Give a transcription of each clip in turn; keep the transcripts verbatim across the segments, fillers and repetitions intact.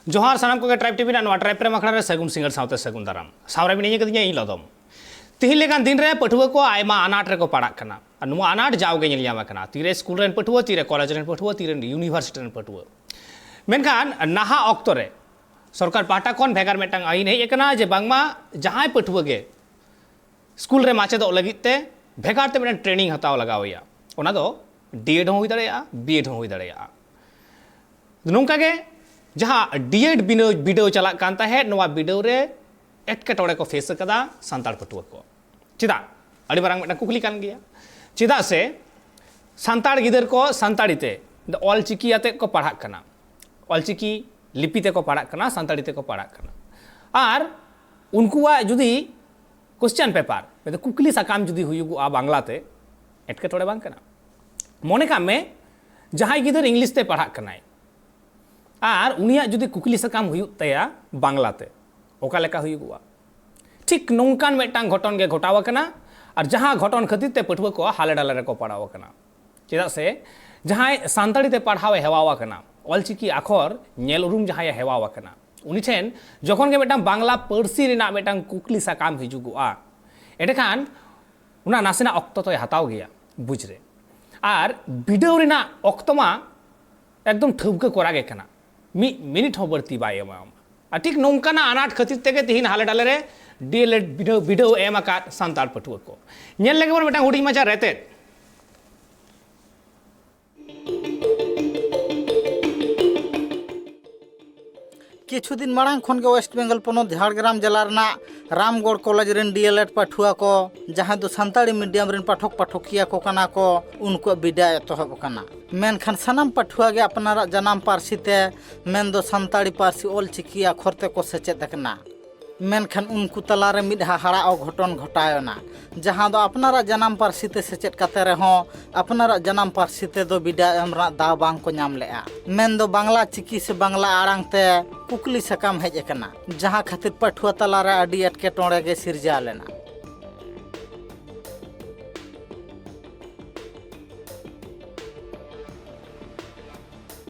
ᱡᱚᱦᱟᱨ ᱥᱟᱱᱟᱢ ᱠᱚᱜᱮ ᱴᱨᱟᱭᱤᱵᱽ ᱴᱤᱵᱷᱤ ᱨᱮᱱᱟᱜ ᱱᱚᱣᱟ ᱴᱨᱟᱭᱤᱵᱽ ᱯᱨᱮᱢ ᱟᱠᱷᱲᱟ ᱨᱮ ᱥᱟᱹᱜᱩᱱ ᱥᱤᱸᱜᱟᱹᱲ ᱥᱟᱶᱛᱮ ᱥᱟᱹᱜᱩᱱ ᱫᱟᱨᱟᱢ᱾ ᱥᱟᱶᱨᱮ ᱢᱤᱱᱟᱹᱧ ᱠᱟᱫᱤᱧᱟ ᱤᱧ ᱞᱚᱫᱚᱢ᱾ ᱛᱤᱦᱤᱧ ᱞᱮᱠᱟᱱ ᱫᱤᱱ ᱨᱮ ᱯᱟᱹᱴᱷᱩᱣᱟᱹ ᱠᱚ ᱟᱭᱢᱟ ᱟᱱᱟᱴ ᱨᱮᱠᱚ ᱯᱟᱲᱟᱜ ᱠᱟᱱᱟ᱾ ᱟᱨ ᱱᱚᱣᱟ ᱟᱱᱟᱴ ᱡᱟᱣᱜᱮ ᱧᱮᱞ ᱧᱟᱢ ᱟᱠᱟᱱᱟ, ᱛᱤᱨᱮ ᱥᱠᱩᱞ ᱨᱮᱱ ᱯᱟᱹᱴᱷᱩᱣᱟᱹ, ᱛᱤᱨᱮ ᱠᱚᱞᱮᱡᱽ ᱨᱮᱱ ᱯᱟᱹᱴᱷᱩᱣᱟᱹ, ᱛᱤᱨᱮ ᱤᱭᱩᱱᱤᱵᱷᱟᱨᱥᱤᱴᱤ ᱨᱮᱱ ᱯᱟᱹᱴᱷᱩᱣᱟᱹ᱾ ᱢᱮᱱᱠᱷᱟᱱ ᱱᱟᱦᱟᱜ ᱚᱠᱛᱚ ᱨᱮ ᱥᱚᱨᱠᱟᱨ ᱯᱟᱦᱴᱟ ᱠᱷᱚᱱ ᱵᱷᱮᱜᱟᱨ ᱢᱤᱫᱴᱟᱝ ᱟᱹᱭᱤᱱ ᱦᱮᱡ ᱟᱠᱟᱱᱟ ᱡᱮ ᱵᱟᱝᱢᱟ ᱡᱟᱦᱟᱸᱭ ᱯᱟᱹᱴᱷᱩᱣᱟᱹ ᱜᱮ ᱥᱠᱩᱞ ᱨᱮ ᱢᱟᱪᱮᱫᱚᱜ ᱞᱟᱹᱜᱤᱫ ᱛᱮ ᱵᱷᱮᱜᱟᱨ ᱛᱮ ᱢᱤᱫᱴᱟᱝ ᱴᱨᱮᱱᱤᱝ ᱦᱟᱛᱟᱣ ᱞᱟᱜᱟᱣ ᱮᱭᱟ᱾ ᱚᱱᱟ ᱫᱚ ᱰᱤᱮᱰ ᱦᱚᱸ ᱦᱩᱭ ᱫᱟᱲᱮᱭᱟᱜᱼᱟ, ᱵᱤᱮᱰ ᱦᱚᱸ ᱦᱩᱭ ᱫᱟᱲᱮᱭᱟᱜᱼᱟ᱾ ᱱᱚᱝᱠᱟ ᱜᱮ ᱡᱟᱦᱟᱸ ᱰᱤᱮᱰ ᱵᱤᱱᱟᱹ-, ᱵᱤᱰᱟᱹᱣ ᱪᱟᱞᱟᱜ ᱠᱟᱱ ᱛᱟᱦᱮᱸᱫ, ᱱᱚᱣᱟ ᱵᱤᱰᱟᱹᱣ ᱨᱮ ᱮᱴᱠᱮᱴᱚᱬᱮ ᱠᱚ ᱯᱷᱮᱥ ᱟᱠᱟᱫᱟ ᱥᱟᱱᱛᱟᱲ ᱯᱟᱹᱴᱷᱩᱣᱟᱹ ᱠᱚ᱾ ᱪᱮᱫᱟᱜ? ᱟᱹᱰᱤ ᱢᱟᱨᱟᱝ ᱢᱤᱫᱴᱟᱝ ᱠᱩᱠᱞᱤ ᱠᱟᱱ ᱜᱮᱭᱟ᱾ ᱪᱮᱫᱟᱜ ᱥᱮ ᱥᱟᱱᱛᱟᱲ ᱜᱤᱫᱟᱹᱨ ᱠᱚ ᱥᱟᱱᱛᱟᱲᱤ ᱛᱮ, ᱚᱞ ᱪᱤᱠᱤ ᱟᱛᱮᱫ ᱠᱚ ᱯᱟᱲᱦᱟᱜ ᱠᱟᱱᱟ, ᱚᱞ ᱪᱤᱠᱤ ᱞᱤᱯᱤ ᱛᱮᱠᱚ ᱯᱟᱲᱦᱟᱜ ᱠᱟᱱᱟ, ᱥᱟᱱᱛᱟᱲᱤ ᱛᱮᱠᱚ ᱯᱟᱲᱦᱟᱜ ᱠᱟᱱᱟ᱾ ᱟᱨ ᱩᱱᱠᱩᱣᱟᱜ ᱡᱩᱫᱤ ᱠᱚᱥᱪᱮᱱ ᱯᱮᱯᱟᱨ, ᱢᱮᱱᱫᱚ ᱠᱩᱠᱞᱤ ᱥᱟᱠᱟᱢ ᱡᱩᱫᱤ ᱦᱩᱭᱩᱜᱚᱜᱼᱟ ᱵᱟᱝᱞᱟ ᱛᱮ, ᱮᱴᱠᱮᱴᱚᱬᱮ ᱵᱟᱝ ᱠᱟᱱᱟ? ᱢᱚᱱᱮ ᱠᱟᱜ ᱢᱮ, ᱡᱟᱦᱟᱸᱭ ᱜᱤᱫᱟᱹᱨ ᱤᱝᱞᱤᱥ ᱛᱮ ᱯᱟᱲᱦᱟᱜ ᱠᱟᱱᱟᱭ ᱟᱨ ᱩᱱᱤᱭᱟᱜ ᱡᱩᱫᱤ ᱠᱩᱠᱞᱤ ᱥᱟᱠᱟᱢ ᱦᱩᱭᱩᱜ ᱛᱟᱭᱟ ᱵᱟᱝᱞᱟ ᱛᱮ, ᱚᱠᱟ ᱞᱮᱠᱟ ᱦᱩᱭᱩᱜᱚᱜᱼᱟ? ᱴᱷᱤᱠ ᱱᱚᱝᱠᱟᱱ ᱢᱤᱫᱴᱟᱝ ᱜᱷᱚᱴᱚᱱ ᱜᱮ ᱜᱷᱚᱴᱟᱣ ᱟᱠᱟᱱᱟ᱾ ᱟᱨ ᱡᱟᱦᱟᱸ ᱜᱷᱚᱴᱚᱱ ᱠᱷᱟᱹᱛᱤᱨ ᱛᱮ ᱯᱟᱹᱴᱷᱩᱣᱟᱹ ᱠᱚ ᱦᱟᱞᱮ ᱰᱟᱞᱮ ᱨᱮᱠᱚ ᱯᱟᱲᱟᱣ ᱟᱠᱟᱱᱟ᱾ ᱪᱮᱫᱟᱜ ᱥᱮ ᱡᱟᱦᱟᱸᱭ ᱥᱟᱱᱛᱟᱲᱤ ᱛᱮ ᱯᱟᱲᱦᱟᱣ ᱮ ᱦᱮᱣᱟᱣ ᱟᱠᱟᱱᱟ, ᱚᱞᱪᱤᱠᱤ ᱟᱠᱷᱚᱨ ᱧᱮᱞ ᱩᱨᱩᱢ ᱡᱟᱦᱟᱸᱭ ᱮ ᱦᱮᱣᱟᱣ ᱟᱠᱟᱱᱟ, ᱩᱱᱤ ᱴᱷᱮᱱ ᱡᱚᱠᱷᱚᱱ ᱜᱮ ᱢᱤᱫᱴᱟᱝ ᱵᱟᱝᱞᱟ ᱯᱟᱹᱨᱥᱤ ᱨᱮᱱᱟᱜ ᱢᱤᱫᱴᱟᱝ ᱠᱩᱠᱞᱤ ᱥᱟᱠᱟᱢ ᱦᱤᱡᱩᱜᱚᱜᱼᱟ, ᱮᱸᱰᱮᱠᱷᱟᱱ ᱚᱱᱟ ᱱᱟᱥᱮᱱᱟᱜ ᱚᱠᱛᱚ ᱫᱚᱭ ᱦᱟᱛᱟᱣ ᱜᱮᱭᱟ ᱵᱩᱡᱽ ᱨᱮ᱾ ᱟᱨ ᱵᱤᱰᱟᱹᱣ ᱨᱮᱱᱟᱜ ᱚᱠᱛᱚ ᱢᱟ ᱮᱠᱫᱚᱢ ᱴᱷᱟᱹᱣᱠᱟᱹ ᱠᱚᱨᱟ ᱜᱮ ᱠᱟᱱᱟ, ᱢᱤᱫ ᱢᱤᱱᱤᱴ ᱦᱚᱸ ᱵᱟᱹᱲᱛᱤ ᱵᱟᱭ ᱮᱢᱟ᱾ ᱟᱨ ᱴᱷᱤᱠ ᱱᱚᱝᱠᱟᱱᱟᱜ ᱟᱱᱟᱴ ᱠᱷᱟᱹᱛᱤᱨ ᱛᱮᱜᱮ ᱛᱤᱦᱤᱧ ᱦᱟᱞᱮ ᱰᱟᱞᱮ ᱨᱮ ᱰᱤᱮᱞᱮᱰ ᱵᱤᱰᱟᱹᱣ, ᱵᱤᱰᱟᱹᱣ ᱮᱢ ᱟᱠᱟᱫ ᱥᱟᱱᱛᱟᱲ ᱯᱟᱹᱴᱷᱩᱣᱟᱹ ᱠᱚ᱾ ᱧᱮᱞ ᱞᱮᱜᱮ ᱵᱚᱱ ᱢᱤᱫᱴᱟᱝ ᱦᱩᱰᱤᱧ ᱢᱟᱪᱷᱟ ᱨᱮᱛᱮᱫ᱾ ᱠᱤᱪᱷᱩ ᱫᱤᱱ ᱢᱟᱲᱟᱝ ᱠᱷᱚᱱ ᱜᱮ ᱳᱭᱮᱥᱴ ᱵᱮᱝᱜᱚᱞ ᱯᱚᱱᱚᱛ ᱡᱷᱟᱲᱜᱨᱟᱢ ᱡᱮᱞᱟ ᱨᱮᱱᱟᱜ ᱨᱟᱢᱜᱚᱲ ᱠᱚᱞᱮᱡᱽ ᱨᱮᱱ ᱰᱤᱮᱞᱮᱰ ᱯᱟᱹᱴᱷᱩᱣᱟᱹ ᱠᱚ, ᱡᱟᱦᱟᱸᱭ ᱫᱚ ᱥᱟᱱᱛᱟᱲᱤ ᱢᱤᱰᱤᱭᱟᱢ ᱨᱮᱱ ᱯᱟᱴᱷᱚᱠ ᱯᱟᱴᱷᱚᱠᱤᱭᱟᱹ ᱠᱚ ᱠᱟᱱᱟ ᱠᱚ, ᱩᱱᱠᱩᱣᱟᱜ ᱵᱤᱰᱟᱹᱣ ᱮᱛᱚᱦᱚᱵ ᱟᱠᱟᱱᱟ᱾ ᱢᱮᱱᱠᱷᱟᱱ ᱥᱟᱱᱟᱢ ᱯᱟᱹᱴᱷᱩᱣᱟᱹ ᱜᱮ ᱟᱯᱱᱟᱨᱟᱜ ᱡᱟᱱᱟᱢ ᱯᱟᱹᱨᱥᱤ ᱛᱮ, ᱢᱮᱱᱫᱚ ᱥᱟᱱᱛᱟᱲᱤ ᱯᱟᱹᱨᱥᱤ ᱚᱞ ᱪᱤᱠᱤ ᱟᱠᱷᱚᱨ ᱛᱮᱠᱚ ᱥᱮᱪᱮᱫ ᱟᱠᱟᱱᱟ᱾ ᱢᱮᱱᱠᱷᱟᱱ ᱩᱱᱠᱩ ᱛᱟᱞᱟᱨᱮ ᱢᱤᱫ ᱦᱟᱦᱟᱲᱟᱜ ᱚᱜᱷᱚᱴᱚᱱ ᱜᱷᱚᱴᱟᱣ ᱮᱱᱟ, ᱡᱟᱦᱟᱸ ᱫᱚ ᱟᱯᱱᱟᱨᱟᱜ ᱡᱟᱱᱟᱢ ᱯᱟᱹᱨᱥᱤ ᱛᱮ ᱥᱮᱪᱮᱫ ᱠᱟᱛᱮ ᱨᱮᱦᱚᱸ ᱟᱯᱱᱟᱨᱟᱜ ᱡᱟᱱᱟᱢ ᱯᱟᱹᱨᱥᱤ ᱛᱮᱫᱚ ᱵᱤᱰᱟᱹᱣ ᱮᱢ ᱨᱮᱱᱟᱜ ᱫᱟᱣ ᱵᱟᱝ ᱠᱚ ᱧᱟᱢ ᱞᱮᱫᱼᱟ᱾ ᱢᱮᱱᱫᱚ ᱵᱟᱝᱞᱟ ᱪᱤᱠᱤ ᱥᱮ ᱵᱟᱝᱞᱟ ᱟᱲᱟᱝ ᱛᱮ ᱠᱩᱠᱞᱤ ᱥᱟᱠᱟᱢ ᱦᱮᱡ ᱟᱠᱟᱱᱟ, ᱡᱟᱦᱟᱸ ᱠᱷᱟᱹᱛᱤᱨ ᱯᱟᱹᱴᱷᱩᱣᱟᱹ ᱛᱟᱞᱟᱨᱮ ᱟᱹᱰᱤ ᱮᱴᱠᱮᱴᱚᱬᱮ ᱜᱮ ᱥᱤᱨᱡᱟᱹᱣ ᱞᱮᱱᱟ᱾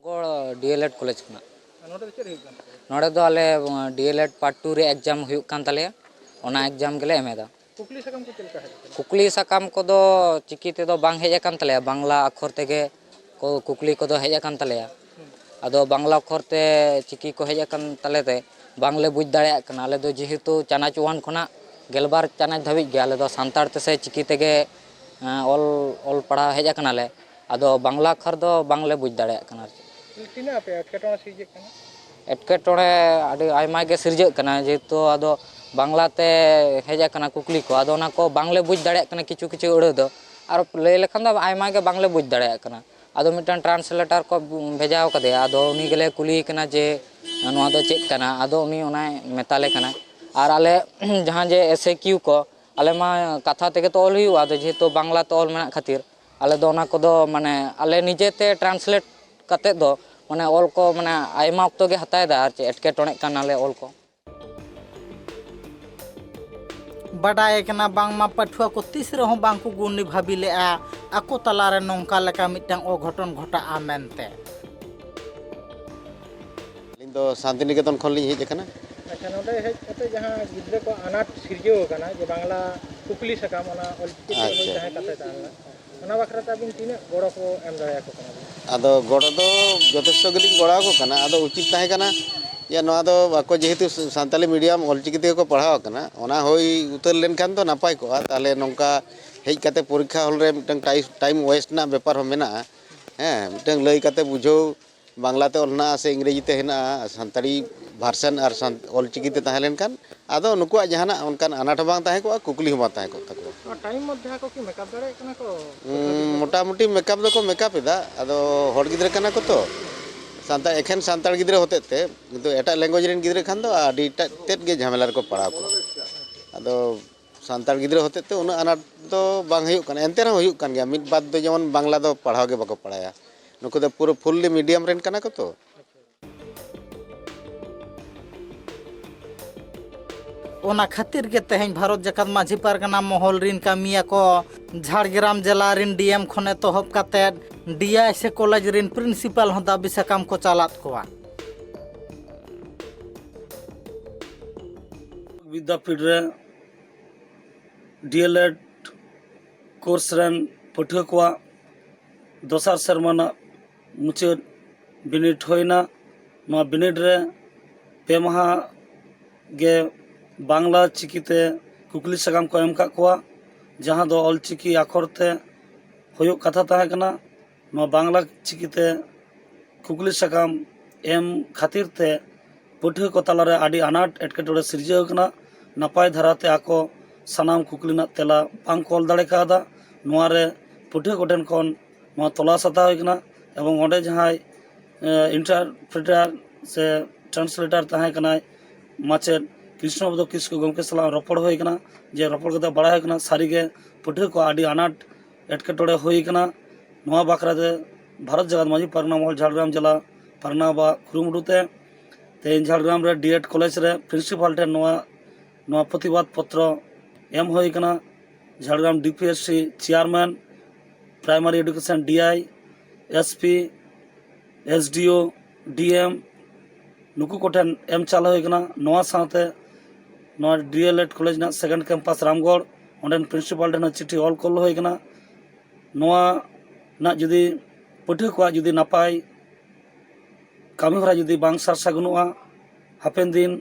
ᱜᱚᱲ ᱰᱤᱮᱞᱮᱰ ᱠᱚᱞᱮᱡᱽ ᱠᱷᱚᱱᱟᱜ᱾ ᱱᱚᱰᱮ ᱫᱚ ᱪᱮᱫ ᱦᱩᱭᱩᱜ ᱠᱟᱱ ᱛᱟᱯᱮᱭᱟ? ᱱᱚᱰᱮ ᱫᱚ ᱟᱞᱮ ᱰᱤ ᱮᱞ ᱮᱰ ᱯᱟᱨᱴ ᱴᱩ ᱨᱮ ᱮᱠᱡᱟᱢ ᱦᱩᱭᱩᱜ ᱠᱟᱱ ᱛᱟᱞᱮᱭᱟ, ᱚᱱᱟ ᱮᱠᱡᱟᱢ ᱜᱮᱞᱮ ᱮᱢ ᱮᱫᱟ᱾ ᱠᱩᱠᱞᱤ ᱥᱟᱠᱟᱢ ᱠᱚ ᱪᱮᱫ ᱞᱮᱠᱟ ᱦᱮᱡ ᱟᱠᱟᱱᱟ? ᱠᱩᱠᱞᱤ ᱥᱟᱠᱟᱢ ᱠᱚᱫᱚ ᱪᱤᱠᱤ ᱛᱮᱫᱚ ᱵᱟᱝ ᱦᱮᱡ ᱟᱠᱟᱱ ᱛᱟᱞᱮᱭᱟ, ᱵᱟᱝᱞᱟ ᱟᱠᱷᱚᱨ ᱛᱮᱜᱮ ᱠᱚ ᱠᱩᱠᱞᱤ ᱠᱚᱫᱚ ᱦᱮᱡ ᱟᱠᱟᱱ ᱛᱟᱞᱮᱭᱟ᱾ ᱟᱫᱚ ᱵᱟᱝᱞᱟ ᱟᱠᱷᱚᱨ ᱛᱮ ᱪᱤᱠᱤ ᱠᱚ ᱦᱮᱡ ᱟᱠᱟᱱ ᱛᱟᱞᱮ ᱛᱮ ᱵᱟᱝᱞᱮ ᱵᱩᱡᱽ ᱫᱟᱲᱮᱭᱟᱜ ᱠᱟᱱᱟ᱾ ᱟᱞᱮ ᱫᱚ ᱡᱮᱦᱮᱛᱩ ᱪᱟᱱᱟᱪ ᱚᱣᱟᱱ ᱠᱷᱚᱱᱟᱜ ᱜᱮᱞᱵᱟᱨ ᱪᱟᱱᱟᱪ ᱫᱷᱟᱹᱵᱤᱡ ᱜᱮ ᱟᱞᱮ ᱫᱚ ᱥᱟᱱᱛᱟᱲ ᱛᱮᱥᱮ ᱪᱤᱠᱤ ᱛᱮᱜᱮ, ᱮᱸ, ᱚᱞ, ᱚᱞ ᱯᱟᱲᱦᱟᱣ ᱦᱮᱡ ᱟᱠᱟᱱᱟᱞᱮ᱾ ᱟᱫᱚ ᱵᱟᱝᱞᱟ ᱟᱠᱷᱚᱨ ᱫᱚ ᱵᱟᱝᱞᱮ ᱵᱩᱡᱽ ᱫᱟᱲᱮᱭᱟᱜ ᱠᱟᱱᱟ ᱟᱨ ᱪᱮᱫ᱾ ᱛᱤᱱᱟᱹᱜ ᱟᱯᱮ ᱮᱴᱠᱮᱴᱚᱬᱮ ᱥᱤᱨᱡᱟᱹᱜ ᱠᱟᱱᱟ? ᱮᱴᱠᱮᱴᱚᱬᱮ ᱟᱹᱰᱤ ᱟᱭᱢᱟ ᱜᱮ ᱥᱤᱨᱡᱟᱹᱜ ᱠᱟᱱᱟ, ᱡᱮᱦᱮᱛᱩ ᱟᱫᱚ ᱵᱟᱝᱞᱟ ᱛᱮ ᱦᱮᱡ ᱟᱠᱟᱱᱟ ᱠᱩᱠᱞᱤ ᱠᱚ, ᱟᱫᱚ ᱚᱱᱟ ᱠᱚ ᱵᱟᱝᱞᱮ ᱵᱩᱡᱽ ᱫᱟᱲᱮᱭᱟᱜ ᱠᱟᱱᱟ ᱠᱤᱪᱷᱩ ᱠᱤᱪᱷᱩ ᱟᱹᱲᱟᱹ ᱫᱚ᱾ ᱟᱨ ᱞᱟᱹᱭ ᱞᱮᱠᱷᱟᱱ ᱫᱚ ᱟᱭᱢᱟ ᱜᱮ ᱵᱟᱝᱞᱮ ᱵᱩᱡᱽ ᱫᱟᱲᱮᱭᱟᱜ ᱠᱟᱱᱟ᱾ ᱟᱫᱚ ᱢᱤᱫᱴᱟᱝ ᱴᱨᱟᱱᱥᱞᱮᱴᱟᱨ ᱠᱚ ᱵᱷᱮᱡᱟ ᱟᱠᱟᱫᱮᱭᱟ, ᱟᱫᱚ ᱩᱱᱤ ᱜᱮᱞᱮ ᱠᱩᱞᱤᱭᱮ ᱠᱟᱱᱟ ᱡᱮ ᱱᱚᱣᱟ ᱫᱚ ᱪᱮᱫ ᱠᱟᱱᱟ, ᱟᱫᱚ ᱩᱱᱤ ᱚᱱᱟᱭ ᱢᱮᱛᱟᱞᱮ ᱠᱟᱱᱟ᱾ ᱟᱨ ᱟᱞᱮ ᱡᱟᱦᱟᱸ ᱡᱮ ᱮᱥ ᱮ ᱠᱤᱭᱩ ᱠᱚ, ᱟᱞᱮ ᱢᱟ ᱠᱟᱛᱷᱟ ᱛᱮᱜᱮ ᱛᱚ ᱚᱞ ᱦᱩᱭᱩᱜᱼᱟ, ᱟᱫᱚ ᱡᱮᱦᱮᱛᱩ ᱵᱟᱝᱞᱟ ᱛᱮ ᱚᱞ ᱢᱮᱱᱟᱜ ᱠᱷᱟᱹᱛᱤᱨ ᱟᱞᱮ ᱫᱚ ᱚᱱᱟ ᱠᱚᱫᱚ ᱢᱟᱱᱮ ᱟᱞᱮ ᱱᱤᱡᱮ ᱛᱮ ᱴᱨᱟᱱᱥᱞᱮᱴ ᱠᱟᱛᱮᱫ ᱫᱚ ᱢᱟᱱᱮ ᱚᱞ ᱠᱚ ᱢᱟᱱᱮ ᱟᱭᱢᱟ ᱚᱠᱛᱚ ᱜᱮ ᱦᱟᱛᱟᱣ ᱮᱫᱟ ᱟᱨ ᱪᱮᱫ ᱮᱴᱠᱮᱴᱚᱬᱮᱜ ᱠᱟᱱᱟᱞᱮ ᱚᱞ ᱠᱚ᱾ ᱵᱟᱰᱟᱭ ᱠᱟᱱᱟ ᱵᱟᱝᱢᱟ ᱯᱟᱹᱴᱷᱩᱣᱟᱹ ᱠᱚ ᱛᱤᱥ ᱨᱮᱦᱚᱸ ᱵᱟᱝ ᱠᱚ ᱜᱩᱱᱤ ᱵᱷᱟᱹᱵᱤ ᱞᱮᱫᱼᱟ ᱟᱠᱚ ᱛᱟᱞᱟᱨᱮ ᱱᱚᱝᱠᱟ ᱞᱮᱠᱟ ᱢᱤᱫᱴᱟᱝ ᱚᱜᱷᱚᱴᱚᱱ ᱜᱷᱚᱴᱟᱜᱼᱟ ᱢᱮᱱᱛᱮ᱾ ᱟᱹᱞᱤᱧ ᱫᱚ ᱥᱟᱱᱛᱤᱱᱤᱠᱮᱛᱚᱱ ᱠᱷᱚᱱ ᱞᱤᱧ ᱦᱮᱡ ᱟᱠᱟᱱᱟ᱾ ᱟᱪᱪᱷᱟ, ᱱᱚᱰᱮ ᱦᱮᱡ ᱠᱟᱛᱮ ᱡᱟᱦᱟᱸ ᱜᱤᱫᱽᱨᱟᱹ ᱠᱚ ᱟᱱᱟᱴ ᱥᱤᱨᱡᱟᱹᱣ ᱟᱠᱟᱱᱟ ᱡᱮ ᱵᱟᱝᱞᱟ ᱠᱩᱠᱞᱤ ᱥᱟᱠᱟᱢ ᱚᱱᱟ ᱚᱞᱪᱤᱠᱤ ᱛᱮ ᱦᱩᱭ ᱟᱪᱪᱷᱟ᱾ ᱛᱟᱦᱮᱸ ᱠᱟᱛᱮ ᱛᱟᱦᱮᱸ ᱞᱮᱱᱟ, ᱚᱱᱟ ᱵᱟᱠᱷᱨᱟ ᱛᱮ ᱟᱹᱵᱤᱱ ᱛᱤᱱᱟᱹᱜ ᱜᱚᱲᱚ ᱠᱚ ᱮᱢ ᱫᱟᱲᱮᱭᱟᱠᱚ ᱠᱟᱱᱟ ᱵᱤᱱ? ᱟᱫᱚ ᱜᱚᱲᱚ ᱫᱚ ᱡᱚᱛᱷᱮᱥᱴᱚ ᱜᱮᱞᱤᱧ ᱜᱚᱲᱚ ᱟᱠᱚ ᱠᱟᱱᱟ᱾ ᱟᱫᱚ ᱩᱪᱤᱛ ᱛᱟᱦᱮᱸ ᱠᱟᱱᱟ ᱡᱮ ᱱᱚᱣᱟ ᱫᱚ ᱟᱠᱚ ᱡᱮᱦᱮᱛᱩ ᱥᱟᱱᱛᱟᱞᱤ ᱢᱤᱰᱤᱭᱟᱢ ᱚᱞᱪᱤᱠᱤ ᱛᱮᱜᱮ ᱠᱚ ᱯᱟᱲᱦᱟᱣ ᱟᱠᱟᱱᱟ, ᱚᱱᱟ ᱦᱩᱭ ᱩᱛᱟᱹᱨ ᱞᱮᱱᱠᱷᱟᱱ ᱫᱚ ᱱᱟᱯᱟᱭ ᱠᱚᱜᱼᱟ᱾ ᱛᱟᱦᱚᱞᱮ ᱱᱚᱝᱠᱟ ᱦᱮᱡ ᱠᱟᱛᱮ ᱯᱚᱨᱤᱠᱠᱷᱟ ᱦᱚᱞ ᱨᱮ ᱢᱤᱫᱴᱟᱝ ᱴᱟᱭ-, ᱴᱟᱭᱤᱢ ᱳᱭᱮᱥᱴ ᱨᱮᱱᱟᱜ ᱵᱮᱯᱟᱨ ᱦᱚᱸ ᱢᱮᱱᱟᱜᱼᱟ᱾ ᱦᱮᱸ, ᱢᱤᱫᱴᱟᱝ ᱞᱟᱹᱭ ᱠᱟᱛᱮ ᱵᱩᱡᱷᱟᱹᱣ, ᱵᱟᱝᱞᱟ ᱛᱮ ᱚᱞ ᱦᱮᱱᱟᱜᱼᱟ ᱥᱮ ᱤᱝᱨᱮᱡᱤ ᱛᱮ ᱦᱮᱱᱟᱜᱼᱟ, ᱥᱟᱱᱛᱟᱲᱤ ᱵᱷᱟᱨᱥᱟᱱ ᱟᱨ ᱥᱟᱱ-, ᱚᱞᱪᱤᱠᱤ ᱛᱮ ᱛᱟᱦᱮᱸ ᱞᱮᱱᱠᱷᱟᱱ ᱟᱫᱚ ᱱᱩᱠᱩᱣᱟᱜ ᱡᱟᱦᱟᱱᱟᱜ ᱚᱱᱠᱟᱱ ᱟᱱᱟᱴ ᱦᱚᱸ ᱵᱟᱝ ᱛᱟᱦᱮᱸ ᱠᱚᱜᱼᱟ, ᱠᱩᱠᱞᱤ ᱦᱚᱸ ᱵᱟᱝ ᱛᱟᱦᱮᱸ ᱠᱚᱜ ᱛᱟᱠᱚᱣᱟ᱾ ᱱᱚᱣᱟ ᱴᱟᱭᱤᱢ ᱢᱚᱫᱽᱫᱷᱮ ᱟᱠᱚ ᱠᱤ ᱢᱮᱠᱟᱯ ᱫᱟᱲᱮᱭᱟᱜ ᱠᱟᱱᱟ ᱠᱚ? ᱩᱸ, ᱢᱚᱴᱟᱢᱩᱴᱤ ᱢᱮᱠᱟᱯ ᱫᱚᱠᱚ ᱢᱮᱠᱟᱯ ᱮᱫᱟ᱾ ᱟᱫᱚ ᱦᱚᱲ ᱜᱤᱫᱽᱨᱟᱹ ᱠᱟᱱᱟ ᱠᱚ ᱛᱚ, ᱥᱟᱱᱛᱟᱲ, ᱮᱠᱷᱮᱱ ᱥᱟᱱᱛᱟᱲ ᱜᱤᱫᱽᱨᱟᱹ ᱦᱚᱛᱮᱡ ᱛᱮ, ᱠᱤᱱᱛᱩ ᱮᱴᱟᱜ ᱞᱮᱝᱜᱩᱭᱮᱡᱽ ᱨᱮᱱ ᱜᱤᱫᱽᱨᱟᱹ ᱠᱷᱟᱱ ᱫᱚ ᱟᱹᱰᱤ ᱮᱴᱟᱜ ᱛᱮᱫ ᱜᱮ ᱡᱷᱟᱢᱮᱞᱟ ᱨᱮᱠᱚ ᱯᱟᱲᱟᱣ ᱠᱚᱜᱼᱟ᱾ ᱟᱫᱚ ᱥᱟᱱᱛᱟᱲ ᱜᱤᱫᱽᱨᱟᱹ ᱦᱚᱛᱮᱡ ᱛᱮ ᱩᱱᱟᱹᱜ ᱟᱱᱟᱴ ᱫᱚ ᱵᱟᱝ ᱦᱩᱭᱩᱜ ᱠᱟᱱᱟ, ᱮᱱᱛᱮ ᱨᱮᱦᱚᱸ ᱦᱩᱭᱩᱜ ᱠᱟᱱ ᱜᱮᱭᱟ᱾ ᱢᱤᱫ ᱵᱟᱨ ᱫᱚ ᱡᱮᱢᱚᱱ ᱵᱟᱝᱞᱟ ᱫᱚ ᱯᱟᱲᱦᱟᱣ ᱜᱮ ᱵᱟᱠᱚ ᱯᱟᱲᱦᱟᱭᱟ᱾ ᱱᱩᱠᱩ ᱫᱚ ᱯᱩᱨᱟᱹ ᱯᱷᱩᱞᱞᱤ ᱢᱤᱰᱤᱭᱟᱢ ᱨᱮᱱ ᱠᱟᱱᱟ ᱠᱚ ᱛᱚ᱾ ᱚᱱᱟ ᱠᱷᱟᱹᱛᱤᱨ ᱜᱮ ᱛᱮᱦᱮᱧ ᱵᱷᱟᱨᱚᱛ ᱡᱟᱠᱟᱛ ᱢᱟᱹᱡᱷᱤ ᱯᱟᱨᱜᱟᱱᱟ ᱢᱚᱦᱚᱞ ᱨᱤᱱ ᱠᱟᱹᱢᱤᱭᱟᱹ ᱠᱚ ᱡᱷᱟᱲᱜᱨᱟᱢ ᱡᱮᱞᱟ ᱨᱤᱱ ᱰᱤ ᱮᱢ ᱠᱷᱚᱱ ᱮᱛᱚᱦᱚᱵ ᱠᱟᱛᱮᱫ ᱰᱤ ᱟᱭ ᱥᱮ ᱠᱚᱞᱮᱡᱽ ᱨᱤᱱ ᱯᱨᱤᱱᱥᱤᱯᱟᱞ ᱦᱚᱸ ᱫᱟᱹᱵᱤ ᱥᱟᱠᱟᱢ ᱠᱚ ᱪᱟᱞᱟᱫ ᱠᱚᱣᱟ᱾ ᱵᱤᱫᱽᱫᱟᱯᱤᱴ ᱨᱮ ᱰᱤᱮᱞᱮᱰ ᱠᱳᱨᱥ ᱨᱮᱱ ᱯᱟᱹᱴᱷᱩᱣᱟᱹ ᱠᱚᱣᱟᱜ ᱫᱚᱥᱟᱨ ᱥᱮᱨᱢᱟ ᱨᱮᱱᱟᱜ ᱢᱩᱪᱟᱹᱫ ᱵᱤᱱᱤᱰ ᱦᱩᱭᱱᱟ᱾ ᱱᱚᱣᱟ ᱵᱤᱱᱤᱰ ᱨᱮ ᱯᱮ ᱢᱟᱦᱟ ᱜᱮ ᱵᱟᱝᱞᱟ ᱪᱤᱠᱤᱛᱮ ᱠᱩᱠᱞᱤ ᱥᱟᱠᱟᱢ ᱠᱚ ᱮᱢ ᱠᱟᱜ ᱠᱚᱣᱟ, ᱡᱟᱦᱟᱸ ᱫᱚ ᱚᱞᱪᱤᱠᱤ ᱟᱠᱷᱚᱨ ᱛᱮ ᱦᱩᱭᱩᱜ ᱠᱟᱛᱷᱟ ᱛᱟᱦᱮᱸ ᱠᱟᱱᱟ᱾ ᱱᱚᱣᱟ ᱵᱟᱝᱞᱟ ᱪᱤᱠᱤᱛᱮ ᱠᱩᱠᱞᱤ ᱥᱟᱠᱟᱢ ᱮᱢ ᱠᱷᱟᱹᱛᱤᱨ ᱛᱮ ᱯᱟᱹᱴᱷᱩᱣᱟᱹ ᱠᱚ ᱛᱟᱞᱟᱨᱮ ᱟᱹᱰᱤ ᱟᱱᱟᱴ ᱮᱴᱠᱮᱴᱚᱬᱮ ᱥᱤᱨᱡᱟᱹᱣ ᱠᱟᱱᱟ᱾ ᱱᱟᱯᱟᱭ ᱫᱷᱟᱨᱟᱛᱮ ᱟᱠᱚ ᱥᱟᱱᱟᱢ ᱠᱩᱠᱞᱤ ᱨᱮᱱᱟᱜ ᱛᱮᱞᱟ ᱵᱟᱝ ᱠᱚ ᱚᱞ ᱫᱟᱲᱮ ᱠᱟᱣᱫᱟ᱾ ᱱᱚᱣᱟ ᱨᱮ ᱯᱟᱹᱴᱷᱩᱣᱟᱹ ᱠᱚᱴᱷᱮᱱ ᱠᱷᱚᱱ ᱱᱚᱣᱟ ᱛᱚᱞᱟᱥ ᱦᱟᱛᱟᱣ ᱦᱩᱭ ᱠᱟᱱᱟ ᱮᱵᱚᱝ ᱚᱸᱰᱮ ᱡᱟᱦᱟᱸᱭ ᱤᱱᱴᱟᱨᱯᱨᱤᱴᱟᱨ ᱥᱮ ᱴᱨᱟᱱᱥᱞᱮᱴᱟᱨ ᱛᱟᱦᱮᱸ ᱠᱟᱱᱟᱭ ᱢᱟᱪᱮᱫ ᱠᱨᱤᱥᱱᱚᱯᱚᱫᱚ ᱠᱤᱥᱠᱩ ᱜᱚᱢᱠᱮ ᱥᱟᱞᱟᱜ ᱨᱚᱯᱚᱲ ᱦᱩᱭ ᱠᱟᱱᱟ᱾ ᱡᱮ ᱨᱚᱯᱚᱲ ᱠᱟᱛᱮ ᱵᱟᱲᱟᱭ ᱦᱩᱭ ᱠᱟᱱᱟ, ᱥᱟᱹᱨᱤᱜᱮ ᱯᱟᱹᱴᱷᱩᱣᱟᱹ ᱠᱚᱣᱟᱜ ᱟᱹᱰᱤ ᱟᱱᱟᱴ ᱮᱴᱠᱮᱴᱚᱬᱮ ᱦᱩᱭ ᱠᱟᱱᱟ᱾ ᱱᱚᱣᱟ ᱵᱟᱠᱷᱨᱟ ᱛᱮ ᱵᱷᱟᱨᱚᱛ ᱡᱟᱠᱟᱛ ᱢᱟᱹᱡᱷᱤ ᱯᱟᱨᱜᱟᱱᱟ ᱢᱚᱦᱚᱞ ᱡᱷᱟᱲᱜᱨᱟᱢ ᱡᱮᱞᱟ ᱯᱟᱨᱜᱟᱱᱟ ᱵᱟᱵᱟ ᱠᱩᱨᱩᱢᱩᱴᱩ ᱛᱮ ᱛᱮᱦᱮᱧ ᱡᱷᱟᱲᱜᱨᱟᱢ ᱨᱮ ᱰᱤᱮᱰ ᱠᱚᱞᱮᱡᱽ ᱨᱮ ᱯᱨᱤᱱᱥᱤᱯᱟᱞ ᱴᱷᱮᱱ ᱱᱚᱣᱟ ᱱᱚᱣᱟ ᱯᱨᱚᱛᱤᱵᱟᱫ ᱯᱚᱛᱨᱚ ᱮᱢ ᱦᱩᱭ ᱠᱟᱱᱟ᱾ Jhargram D P S C chairman, primary education D I, S P, S D O, D M ᱱᱩᱠᱩ ᱠᱚᱴᱷᱮᱱ ᱮᱢ ᱪᱟᱞ ᱦᱩᱭ ᱠᱟᱱᱟ᱾ ᱱᱚᱣᱟ ᱥᱟᱶᱛᱮ ᱱᱚᱣᱟ ᱰᱤᱮᱞᱮᱰ ᱠᱚᱞᱮᱡᱽ ᱨᱮᱱᱟᱜ ᱥᱮᱠᱮᱱᱰ ᱠᱮᱢᱯᱟᱥ ᱨᱟᱢᱜᱚᱲ, ᱚᱸᱰᱮᱱ ᱯᱨᱤᱱᱥᱤᱯᱟᱞ ᱴᱷᱮᱱ ᱦᱚᱸ ᱪᱤᱴᱷᱤ ᱚᱞ ᱠᱚᱞ ᱦᱩᱭ ᱠᱟᱱᱟ᱾ ᱱᱚᱣᱟ ᱨᱮᱱᱟᱜ ᱡᱩᱫᱤ ᱯᱟᱹᱴᱷᱩᱣᱟᱹ ᱠᱚᱣᱟᱜ ᱡᱩᱫᱤ ᱱᱟᱯᱟᱭ ᱠᱟᱹᱢᱤ ᱦᱚᱨᱟ ᱡᱩᱫᱤ ᱵᱟᱝ ᱥᱟᱨ ᱥᱟᱹᱜᱩᱱᱚᱜᱼᱟ, ᱦᱟᱯᱮᱱ ᱫᱤᱱ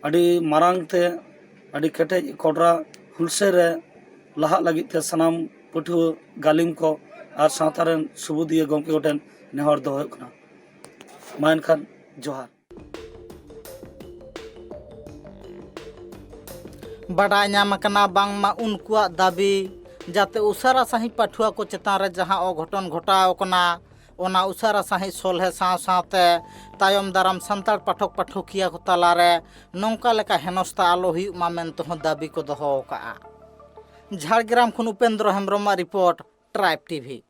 ᱟᱹᱰᱤ ᱢᱟᱨᱟᱝ ᱛᱮ ᱟᱹᱰᱤ ᱠᱮᱴᱮᱡ ᱠᱚᱰᱨᱟ ᱦᱩᱞᱥᱟᱹᱭ ᱨᱮ ᱞᱟᱦᱟᱜ ᱞᱟᱹᱜᱤᱫ ᱛᱮ ᱥᱟᱱᱟᱢ ᱯᱟᱹᱴᱷᱩᱣᱟᱹ ᱜᱟᱹᱞᱤᱢ ᱠᱚ ᱟᱨ ᱥᱟᱶᱛᱟ ᱨᱮᱱ ᱥᱩᱵᱩᱫᱤᱭᱟᱹ ᱜᱚᱢᱠᱮ ᱠᱚᱴᱷᱮᱱ ᱱᱮᱦᱚᱨ ᱫᱚᱦᱚ ᱦᱩᱭᱩᱜ ᱠᱟᱱᱟ᱾ ᱢᱟ ᱮᱱᱠᱷᱟᱱ ᱡᱚᱦᱟᱨ᱾ ᱵᱟᱰᱟᱭ ᱧᱟᱢ ᱟᱠᱟᱱᱟ ᱵᱟᱝᱢᱟ ᱩᱱᱠᱩᱣᱟᱜ ᱫᱟᱹᱵᱤ ᱡᱟᱛᱮ ᱩᱥᱟᱹᱨᱟ ᱥᱟᱺᱦᱤᱡ ᱯᱟᱹᱴᱷᱩᱣᱟᱹ ᱠᱚ ᱪᱮᱛᱟᱱ ᱨᱮ ᱡᱟᱦᱟᱸ ᱚᱜᱷᱚᱴᱚᱱ ᱜᱷᱚᱴᱟᱣ ᱟᱠᱟᱱᱟ, ᱚᱱᱟ ᱩᱥᱟᱹᱨᱟ ᱥᱟᱺᱦᱤᱡ ᱥᱚᱞᱦᱮ ᱥᱟᱶ ᱥᱟᱶᱛᱮ ᱛᱟᱭᱚᱢ ᱫᱟᱨᱟᱢ ᱥᱟᱱᱛᱟᱲ ᱯᱟᱴᱷᱚᱠ ᱯᱟᱴᱷᱚᱠᱤᱭᱟᱹ ᱠᱚ ᱛᱟᱞᱟᱨᱮ ᱱᱚᱝᱠᱟ ᱞᱮᱠᱟ ᱦᱮᱱᱚᱥᱛᱟ ᱟᱞᱚ ᱦᱩᱭᱩᱜ ᱢᱟ ᱢᱮᱱᱛᱮ ᱦᱚᱸ ᱫᱟᱹᱵᱤ ᱠᱚ ᱫᱚᱦᱚ ᱟᱠᱟᱫᱼᱟ᱾ ᱡᱷᱟᱲᱜᱨᱟᱢ ᱠᱷᱚᱱ ᱩᱯᱮᱱᱫᱨᱚ ᱦᱮᱢᱵᱨᱚᱢᱟᱜ ᱨᱤᱯᱳᱨᱴ, ᱴᱨᱟᱭᱤᱵᱽ ᱴᱤᱵᱷᱤ᱾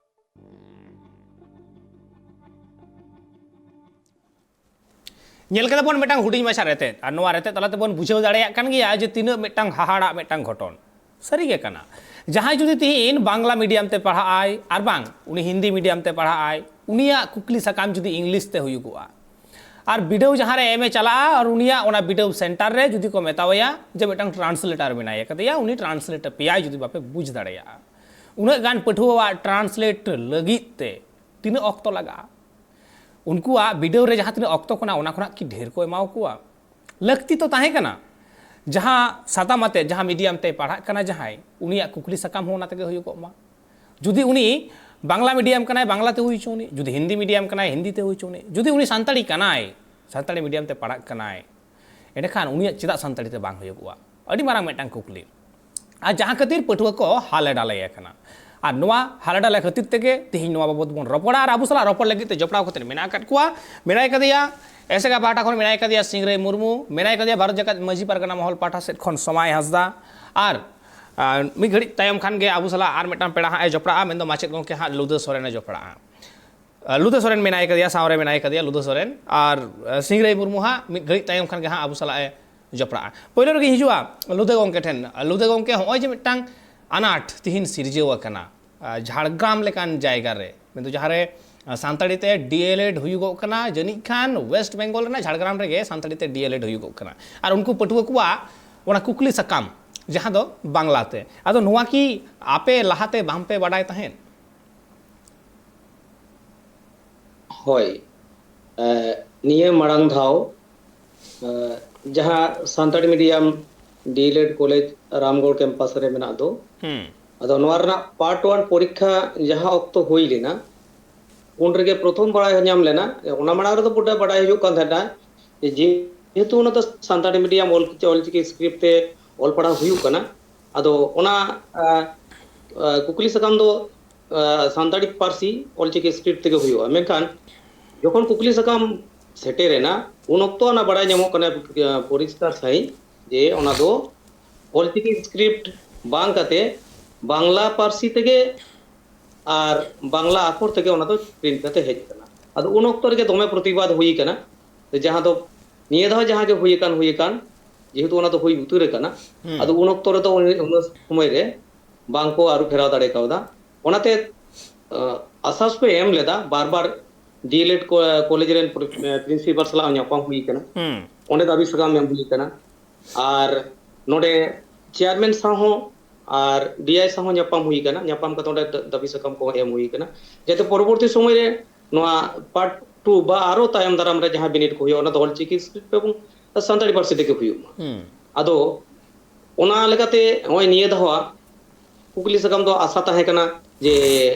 ᱧᱮᱞ ᱠᱮᱫᱟ ᱵᱚᱱ ᱢᱤᱫᱴᱟᱝ ᱦᱩᱰᱤᱧ ᱢᱟᱪᱷᱟ ᱨᱮᱛᱮᱫ, ᱟᱨ ᱱᱚᱣᱟ ᱨᱮᱛᱮᱫ ᱛᱟᱞᱟ ᱛᱮᱵᱚᱱ ᱵᱩᱡᱷᱟᱹᱣ ᱫᱟᱲᱮᱭᱟᱜ ᱠᱟᱱ ᱜᱮᱭᱟ ᱡᱮ ᱛᱤᱱᱟᱹᱜ ᱢᱤᱫᱴᱟᱝ ᱦᱟᱦᱟᱲᱟᱜ ᱢᱤᱫᱴᱟᱝ ᱜᱷᱚᱴᱚᱱ᱾ ᱥᱟᱹᱨᱤ ᱜᱮ ᱠᱟᱱᱟ᱾ ᱡᱟᱦᱟᱸᱭ ᱡᱩᱫᱤ ᱛᱤᱦᱤᱧ ᱵᱟᱝᱞᱟ ᱢᱤᱰᱤᱭᱟᱢ ᱛᱮ ᱯᱟᱲᱦᱟᱜ ᱟᱭ ᱟᱨ ᱵᱟᱝ ᱩᱱᱤ ᱦᱤᱱᱫᱤ ᱢᱤᱰᱤᱭᱟᱢ ᱛᱮ ᱯᱟᱲᱦᱟᱜ ᱟᱭ, ᱩᱱᱤᱭᱟᱜ ᱠᱩᱠᱞᱤ ᱥᱟᱠᱟᱢ ᱡᱩᱫᱤ ᱤᱝᱞᱤᱥ ᱛᱮ ᱦᱩᱭᱩᱜᱚᱜᱼᱟ, ᱟᱨ ᱵᱤᱰᱟᱹᱣ ᱡᱟᱦᱟᱸ ᱨᱮ ᱮᱢ ᱮ ᱪᱟᱞᱟᱜᱼᱟ, ᱟᱨ ᱩᱱᱤᱭᱟᱜ ᱚᱱᱟ ᱵᱤᱰᱟᱹᱣ ᱥᱮᱱᱴᱟᱨ ᱨᱮ ᱡᱩᱫᱤ ᱠᱚ ᱢᱮᱛᱟᱣᱟᱭᱟ ᱡᱮ ᱢᱤᱫᱴᱟᱝ ᱴᱨᱟᱱᱥᱞᱮᱴᱟᱨ ᱢᱮᱱᱟᱭ ᱟᱠᱟᱫᱮᱭᱟ, ᱩᱱᱤ ᱴᱨᱟᱱᱥᱞᱮᱴ ᱟᱯᱮᱭᱟᱭ, ᱡᱩᱫᱤ ᱵᱟᱯᱮ ᱵᱩᱡᱽ ᱫᱟᱲᱮᱭᱟᱜᱼᱟ᱾ ᱩᱱᱟᱹᱜ ᱜᱟᱱ ᱯᱟᱹᱴᱷᱩᱣᱟᱹᱣᱟᱜ ᱴᱨᱟᱱᱥᱞᱮᱴ ᱞᱟᱹᱜᱤᱫ ᱛᱮ ᱛᱤᱱᱟᱹᱜ ᱚᱠᱛᱚ ᱞᱟᱜᱟᱜᱼᱟ? ᱩᱱᱠᱩᱣᱟᱜ ᱵᱤᱰᱟᱹᱣ ᱨᱮ ᱡᱟᱦᱟᱸ ᱛᱤᱱᱟᱹᱜ ᱚᱠᱛᱚ ᱠᱟᱱᱟ, ᱚᱱᱟ ᱠᱷᱚᱱᱟᱜ ᱠᱤ ᱰᱷᱮᱨ ᱠᱚ ᱮᱢᱟᱣ ᱠᱚᱣᱟ? ᱞᱟᱹᱠᱛᱤ ᱛᱚ ᱛᱟᱦᱮᱸ ᱠᱟᱱᱟ, ᱡᱟᱦᱟᱸ ᱥᱟᱛᱟᱢ ᱟᱛᱮ, ᱡᱟᱦᱟᱸ ᱢᱤᱰᱤᱭᱟᱢ ᱛᱮ ᱯᱟᱲᱦᱟᱜ ᱠᱟᱱᱟ ᱡᱟᱦᱟᱸᱭ, ᱩᱱᱤᱭᱟᱜ ᱠᱩᱠᱞᱤ ᱥᱟᱠᱟᱢ ᱦᱚᱸ ᱚᱱᱟ ᱛᱮᱜᱮ ᱦᱩᱭᱩᱜᱚᱜ ᱢᱟ᱾ ᱡᱩᱫᱤ ᱩᱱᱤ ᱵᱟᱝᱞᱟ ᱢᱤᱰᱤᱭᱟᱢ ᱠᱟᱱᱟᱭ, ᱵᱟᱝᱞᱟ ᱛᱮ ᱦᱩᱭ ᱦᱚᱪᱚ ᱩᱱᱤ, ᱡᱩᱫᱤ ᱦᱤᱱᱫᱤ ᱢᱤᱰᱤᱭᱟᱢ ᱠᱟᱱᱟᱭ, ᱦᱤᱱᱫᱤ ᱛᱮ ᱦᱩᱭ ᱦᱚᱪᱚ ᱩᱱᱤ, ᱡᱩᱫᱤ ᱩᱱᱤ ᱥᱟᱱᱛᱟᱲᱤ ᱠᱟᱱᱟᱭ, ᱥᱟᱱᱛᱟᱲᱤ ᱢᱤᱰᱤᱭᱟᱢ ᱛᱮ ᱯᱟᱲᱦᱟᱜ ᱠᱟᱱᱟᱭ, ᱮᱸᱰᱮᱠᱷᱟᱱ ᱩᱱᱤᱭᱟᱜ ᱪᱮᱫᱟᱜ ᱥᱟᱱᱛᱟᱲᱤ ᱛᱮ ᱵᱟᱝ ᱦᱩᱭᱩᱜᱚᱜᱼᱟ? ᱟᱹᱰᱤ ᱢᱟᱨᱟᱝ ᱢᱤᱫᱴᱟᱝ ᱠᱩᱠᱞᱤ᱾ ᱟᱨ ᱡᱟᱦᱟᱸ ᱠᱷᱟᱹᱛᱤᱨ ᱯᱟᱹᱴᱷᱩᱣᱟᱹ ᱠᱚ ᱦᱟᱞᱮ ᱰᱟᱞᱮ ᱟᱠᱟᱱᱟ᱾ ᱟᱨ ᱱᱚᱣᱟ ᱦᱟᱞᱮ ᱰᱟᱞᱮ ᱠᱷᱟᱹᱛᱤᱨ ᱛᱮᱜᱮ ᱛᱤᱦᱤᱧ ᱱᱚᱣᱟ ᱵᱟᱵᱚᱛ ᱵᱚᱱ ᱨᱚᱯᱚᱲᱟ᱾ ᱟᱨ ᱟᱵᱚ ᱥᱟᱞᱟᱜ ᱨᱚᱯᱚᱲ ᱞᱟᱹᱜᱤᱫ ᱛᱮ ᱡᱚᱯᱲᱟᱣ ᱠᱟᱛᱮ ᱢᱮᱱᱟᱜ ᱟᱠᱟᱫ ᱠᱚᱣᱟ, ᱢᱮᱱᱟᱭ ᱠᱟᱫᱮᱭᱟ ᱮᱥᱮᱠᱟ ᱯᱟᱦᱴᱟ ᱠᱷᱚᱱ, ᱢᱮᱱᱟᱭ ᱠᱟᱫᱮᱭᱟ ᱥᱤᱝᱨᱟᱹᱭ ᱢᱩᱨᱢᱩ, ᱢᱮᱱᱟᱭ ᱠᱟᱫᱮᱭᱟ ᱵᱷᱟᱨᱚᱛ ᱡᱟᱠᱟᱛ ᱢᱟᱹᱡᱷᱤ ᱯᱟᱨᱜᱟᱱᱟ ᱢᱚᱦᱚᱞ ᱯᱟᱦᱴᱟ ᱥᱮᱫ ᱠᱷᱚᱱ ᱥᱚᱢᱟᱭ ᱦᱟᱸᱥᱫᱟ, ᱟᱨ ᱟᱨ ᱢᱤᱫ ᱜᱷᱟᱹᱲᱤᱡ ᱛᱟᱭᱚᱢ ᱠᱷᱟᱱ ᱜᱮ ᱟᱵᱚ ᱥᱟᱞᱟᱜ ᱟᱨ ᱢᱤᱫᱴᱟᱝ ᱯᱮᱲᱟ ᱦᱟᱸᱜ ᱮ ᱡᱚᱯᱲᱟᱜᱼᱟ, ᱢᱮᱱᱫᱚ ᱢᱟᱪᱮᱫ ᱜᱚᱢᱠᱮ ᱦᱟᱸᱜ ᱞᱩᱫᱟᱹ ᱥᱚᱨᱮᱱ ᱮ ᱡᱚᱯᱲᱟᱜᱼᱟ᱾ ᱟᱨ ᱞᱩᱫᱟᱹ ᱥᱚᱨᱮᱱ ᱢᱮᱱᱟᱭ ᱠᱟᱫᱮᱭᱟ, ᱥᱟᱶᱨᱮ ᱢᱮᱱᱟᱭ ᱠᱟᱫᱮᱭᱟ ᱞᱩᱫᱟᱹ ᱥᱚᱨᱮᱱ, ᱟᱨ ᱟᱨ ᱥᱤᱝᱨᱟᱹᱭ ᱢᱩᱨᱢᱩ ᱦᱟᱸᱜ ᱢᱤᱫ ᱜᱷᱟᱹᱲᱤᱡ ᱛᱟᱭᱚᱢ ᱠᱷᱟᱱ ᱜᱮ ᱦᱟᱸᱜ ᱟᱵᱚ ᱥᱟᱞᱟᱜ ᱮ ᱡᱚᱯᱲᱟᱜᱼᱟ᱾ ᱯᱳᱭᱞᱳ ᱨᱮᱜᱮᱧ ᱦᱤᱡᱩᱜᱼᱟ ᱞᱩᱫᱟᱹ ᱜᱚᱢᱠᱮ ᱴᱷᱮᱱ᱾ ᱞᱩᱫᱟᱹ ᱜᱚᱢᱠᱮ, ᱦᱚᱸᱜᱼᱚᱭ ᱡᱮ ᱢᱤᱫᱴᱟᱝ ᱟᱱᱟᱴ ᱛᱤᱦᱤᱧ ᱥᱤᱨᱡᱟᱹᱣ ᱟᱠᱟᱱᱟ, ᱟᱨ ᱡᱷᱟᱲᱜᱨᱟᱢ ᱞᱮᱠᱟᱱ ᱡᱟᱭᱜᱟ ᱨᱮ, ᱢᱮᱱᱫᱚ ᱡᱟᱦᱟᱸ ᱨᱮ ᱥᱟᱱᱛᱟᱲᱤ ᱛᱮ ᱰᱤ ᱮᱞ ᱮᱰ ᱦᱩᱭᱩᱜᱚᱜ ᱠᱟᱱᱟ, ᱡᱟᱹᱱᱤᱡ ᱠᱷᱟᱱ ᱣᱮᱥᱴ ᱵᱮᱝᱜᱚᱞ ᱨᱮᱱᱟᱜ ᱡᱷᱟᱲᱜᱨᱟᱢ ᱨᱮᱜᱮ ᱥᱟᱱᱛᱟᱲᱤ ᱛᱮ ᱰᱤ ᱮᱞ ᱮᱰ ᱦᱩᱭᱩᱜᱚᱜ ᱠᱟᱱᱟ, ᱟᱨ ᱩᱱᱠᱩ ᱯᱟᱹᱴᱷᱩᱣᱟᱹ ᱠᱚᱣᱟᱜ ᱚᱱᱟ ᱠᱩᱠᱞᱤ ᱥᱟᱠᱟᱢ, ᱡᱟᱦᱟᱸ ᱫᱚ ᱵᱟᱝᱞᱟ ᱛᱮ᱾ ᱟᱫᱚ ᱱᱚᱣᱟ ᱠᱤ ᱟᱯᱮ ᱞᱟᱦᱟᱛᱮ ᱵᱟᱝᱯᱮ ᱵᱟᱰᱟᱭ ᱛᱟᱦᱮᱸᱫ? ᱦᱳᱭ, ᱮ, ᱱᱤᱭᱟᱹ ᱢᱟᱲᱟᱝ ᱫᱷᱟᱣ, ᱮ, ᱡᱟᱦᱟᱸ Santali medium D El Ed college Ramgarh campus ᱨᱮ ᱢᱮᱱᱟᱜ ᱫᱚ, ᱦᱩᱸ᱾ ᱟᱫᱚ ᱱᱚᱣᱟ ᱨᱮᱱᱟᱜ ᱯᱟᱨᱴ ᱳᱣᱟᱱ ᱯᱚᱨᱤᱠᱠᱷᱟ ᱡᱟᱦᱟᱸ ᱚᱠᱛᱚ ᱦᱩᱭ ᱞᱮᱱᱟ, ᱩᱱ ᱨᱮᱜᱮ ᱯᱨᱚᱛᱷᱚᱢ ᱵᱟᱲᱟᱭ ᱧᱟᱢ ᱞᱮᱱᱟ᱾ ᱚᱱᱟ ᱢᱟᱲᱟᱝ ᱨᱮᱫᱚ ᱜᱚᱴᱟ ᱵᱟᱰᱟᱭ ᱦᱩᱭᱩᱜ ᱠᱟᱱ ᱛᱟᱦᱮᱸᱱᱟ ᱡᱮ ᱡᱮᱦᱮᱛᱩ ᱚᱱᱟ ᱫᱚ ᱥᱟᱱᱛᱟᱲᱤ ᱢᱤᱰᱤᱭᱟᱢ ᱚᱞ-, ᱚᱞᱪᱤᱠᱤ ᱥᱠᱨᱤᱯᱴ ᱛᱮ ᱚᱞ ᱯᱟᱲᱦᱟᱣ ᱦᱩᱭᱩᱜ ᱠᱟᱱᱟ, ᱟᱫᱚ ᱚᱱᱟ, ᱟ, ᱟ, ᱠᱩᱠᱞᱤ ᱥᱟᱠᱟᱢ ᱫᱚ, ᱟ, ᱥᱟᱱᱛᱟᱲᱤ ᱯᱟᱹᱨᱥᱤ ᱚᱞᱪᱤᱠᱤ ᱥᱠᱨᱤᱯᱴ ᱛᱮᱜᱮ ᱦᱩᱭᱩᱜᱼᱟ᱾ ᱢᱮᱱᱠᱷᱟᱱ ᱡᱚᱠᱷᱚᱱ ᱠᱩᱠᱞᱤ ᱥᱟᱠᱟᱢ ᱥᱮᱴᱮᱨᱮᱱᱟ, ᱩᱱ ᱚᱠᱛᱚ ᱚᱱᱟ ᱵᱟᱲᱟᱭ ᱧᱟᱢᱚᱜ ᱠᱟᱱᱟ, ᱟ, ᱯᱚᱨᱤᱥᱠᱟᱨ ᱥᱟᱺᱦᱤᱡ ᱡᱮ ᱚᱱᱟ ᱫᱚ ᱚᱞᱪᱤᱠᱤ ᱥᱠᱨᱤᱯᱴ ᱵᱟᱝ ᱠᱟᱛᱮ ᱵᱟᱝᱞᱟ ᱯᱟᱹᱨᱥᱤ ᱛᱮᱜᱮ ᱟᱨ ᱵᱟᱝᱞᱟ ᱟᱠᱷᱚᱨ ᱛᱮᱜᱮ ᱚᱱᱟ ᱫᱚ ᱯᱨᱤᱱᱴ ᱠᱟᱛᱮ ᱦᱮᱡ ᱟᱠᱟᱱᱟ᱾ ᱟᱫᱚ ᱩᱱ ᱚᱠᱛᱚ ᱨᱮᱜᱮ ᱫᱚᱢᱮ ᱯᱨᱚᱛᱤᱵᱟᱫ ᱦᱩᱭ ᱟᱠᱟᱱᱟ, ᱡᱟᱦᱟᱸ ᱫᱚ ᱱᱤᱭᱟᱹ ᱫᱷᱟᱣ ᱡᱟᱦᱟᱸ ᱜᱮ ᱦᱩᱭ ᱟᱠᱟᱱ, ᱦᱩᱭ ᱟᱠᱟᱱ, ᱡᱮᱦᱮᱛᱩ ᱚᱱᱟ ᱫᱚ ᱦᱩᱭ ᱩᱛᱟᱹᱨ ᱟᱠᱟᱱᱟ, ᱦᱩᱸ᱾ ᱟᱫᱚ ᱩᱱ ᱚᱠᱛᱚ ᱨᱮᱫᱚ ᱩᱱᱤ, ᱩᱱᱟᱹᱜ ᱥᱚᱢᱚᱭ ᱨᱮ ᱵᱟᱝ ᱠᱚ ᱟᱹᱨᱩ ᱯᱷᱮᱨᱟᱣ ᱫᱟᱲᱮ ᱠᱟᱣᱫᱟ᱾ ᱚᱱᱟᱛᱮ, ᱟᱸ, ᱟᱥᱟᱥ ᱠᱚ ᱮᱢ ᱞᱮᱫᱟ ᱵᱟᱨ ᱵᱟᱨ, ᱰᱤ ᱮᱞ ᱮᱰ ᱠᱚᱞᱮᱡᱽ ᱨᱮᱱ ᱯᱨᱤᱱᱥᱤᱯᱟᱞ ᱥᱟᱞᱟᱜ ᱦᱚᱸ ᱧᱟᱯᱟᱢ ᱦᱩᱭ ᱟᱠᱟᱱᱟ᱾ ᱦᱩᱸ᱾ ᱚᱸᱰᱮ ᱫᱟᱹᱵᱤ ᱥᱟᱠᱟᱢ ᱮᱢ ᱦᱩᱭ ᱟᱠᱟᱱᱟ᱾ ᱟᱨ ᱱᱚᱰᱮ ᱪᱮᱭᱟᱨᱢᱮᱱ ᱥᱟᱶ ᱦᱚᱸ ᱟᱨ ᱰᱤ ᱟᱭ ᱥᱟᱶ ᱦᱚᱸ ᱧᱟᱯᱟᱢ ᱦᱩᱭ ᱟᱠᱟᱱᱟ᱾ ᱧᱟᱯᱟᱢ ᱠᱟᱛᱮ ᱚᱸᱰᱮ ᱫᱟᱹᱵᱤ ᱥᱟᱠᱟᱢ ᱠᱚ ᱮᱢ ᱦᱩᱭ ᱟᱠᱟᱱᱟ, ᱡᱟᱛᱮ ᱯᱚᱨᱚᱵᱚᱨᱛᱤ ᱥᱚᱢᱚᱭ ᱨᱮ ᱱᱚᱣᱟ ᱯᱟᱨᱴ ᱴᱩ ᱵᱟ ᱟᱨᱚ ᱛᱟᱭᱚᱢ ᱫᱟᱨᱟᱢ ᱨᱮ ᱡᱟᱦᱟᱸ ᱵᱤᱱᱤᱰ ᱠᱚ ᱦᱩᱭᱩᱜᱼᱟ, ᱚᱱᱟ ᱫᱚ ᱚᱞᱪᱤᱠᱤ ᱥᱠᱨᱤᱯᱴ ᱮᱵᱚᱝ ᱥᱟᱱᱛᱟᱲᱤ ᱯᱟᱹᱨᱥᱤ ᱛᱮᱜᱮ ᱦᱩᱭᱩᱜ ᱢᱟ᱾ ᱦᱩᱸ᱾ ᱟᱫᱚ ᱚᱱᱟ ᱞᱮᱠᱟᱛᱮ ᱱᱚᱜᱼᱚᱭ ᱱᱤᱭᱟᱹ ᱫᱷᱟᱣᱟᱜ ᱠᱩᱠᱞᱤ ᱥᱟᱠᱟᱢ ᱫᱚ ᱟᱥᱟ ᱛᱟᱦᱮᱸ ᱠᱟᱱᱟ ᱡᱮ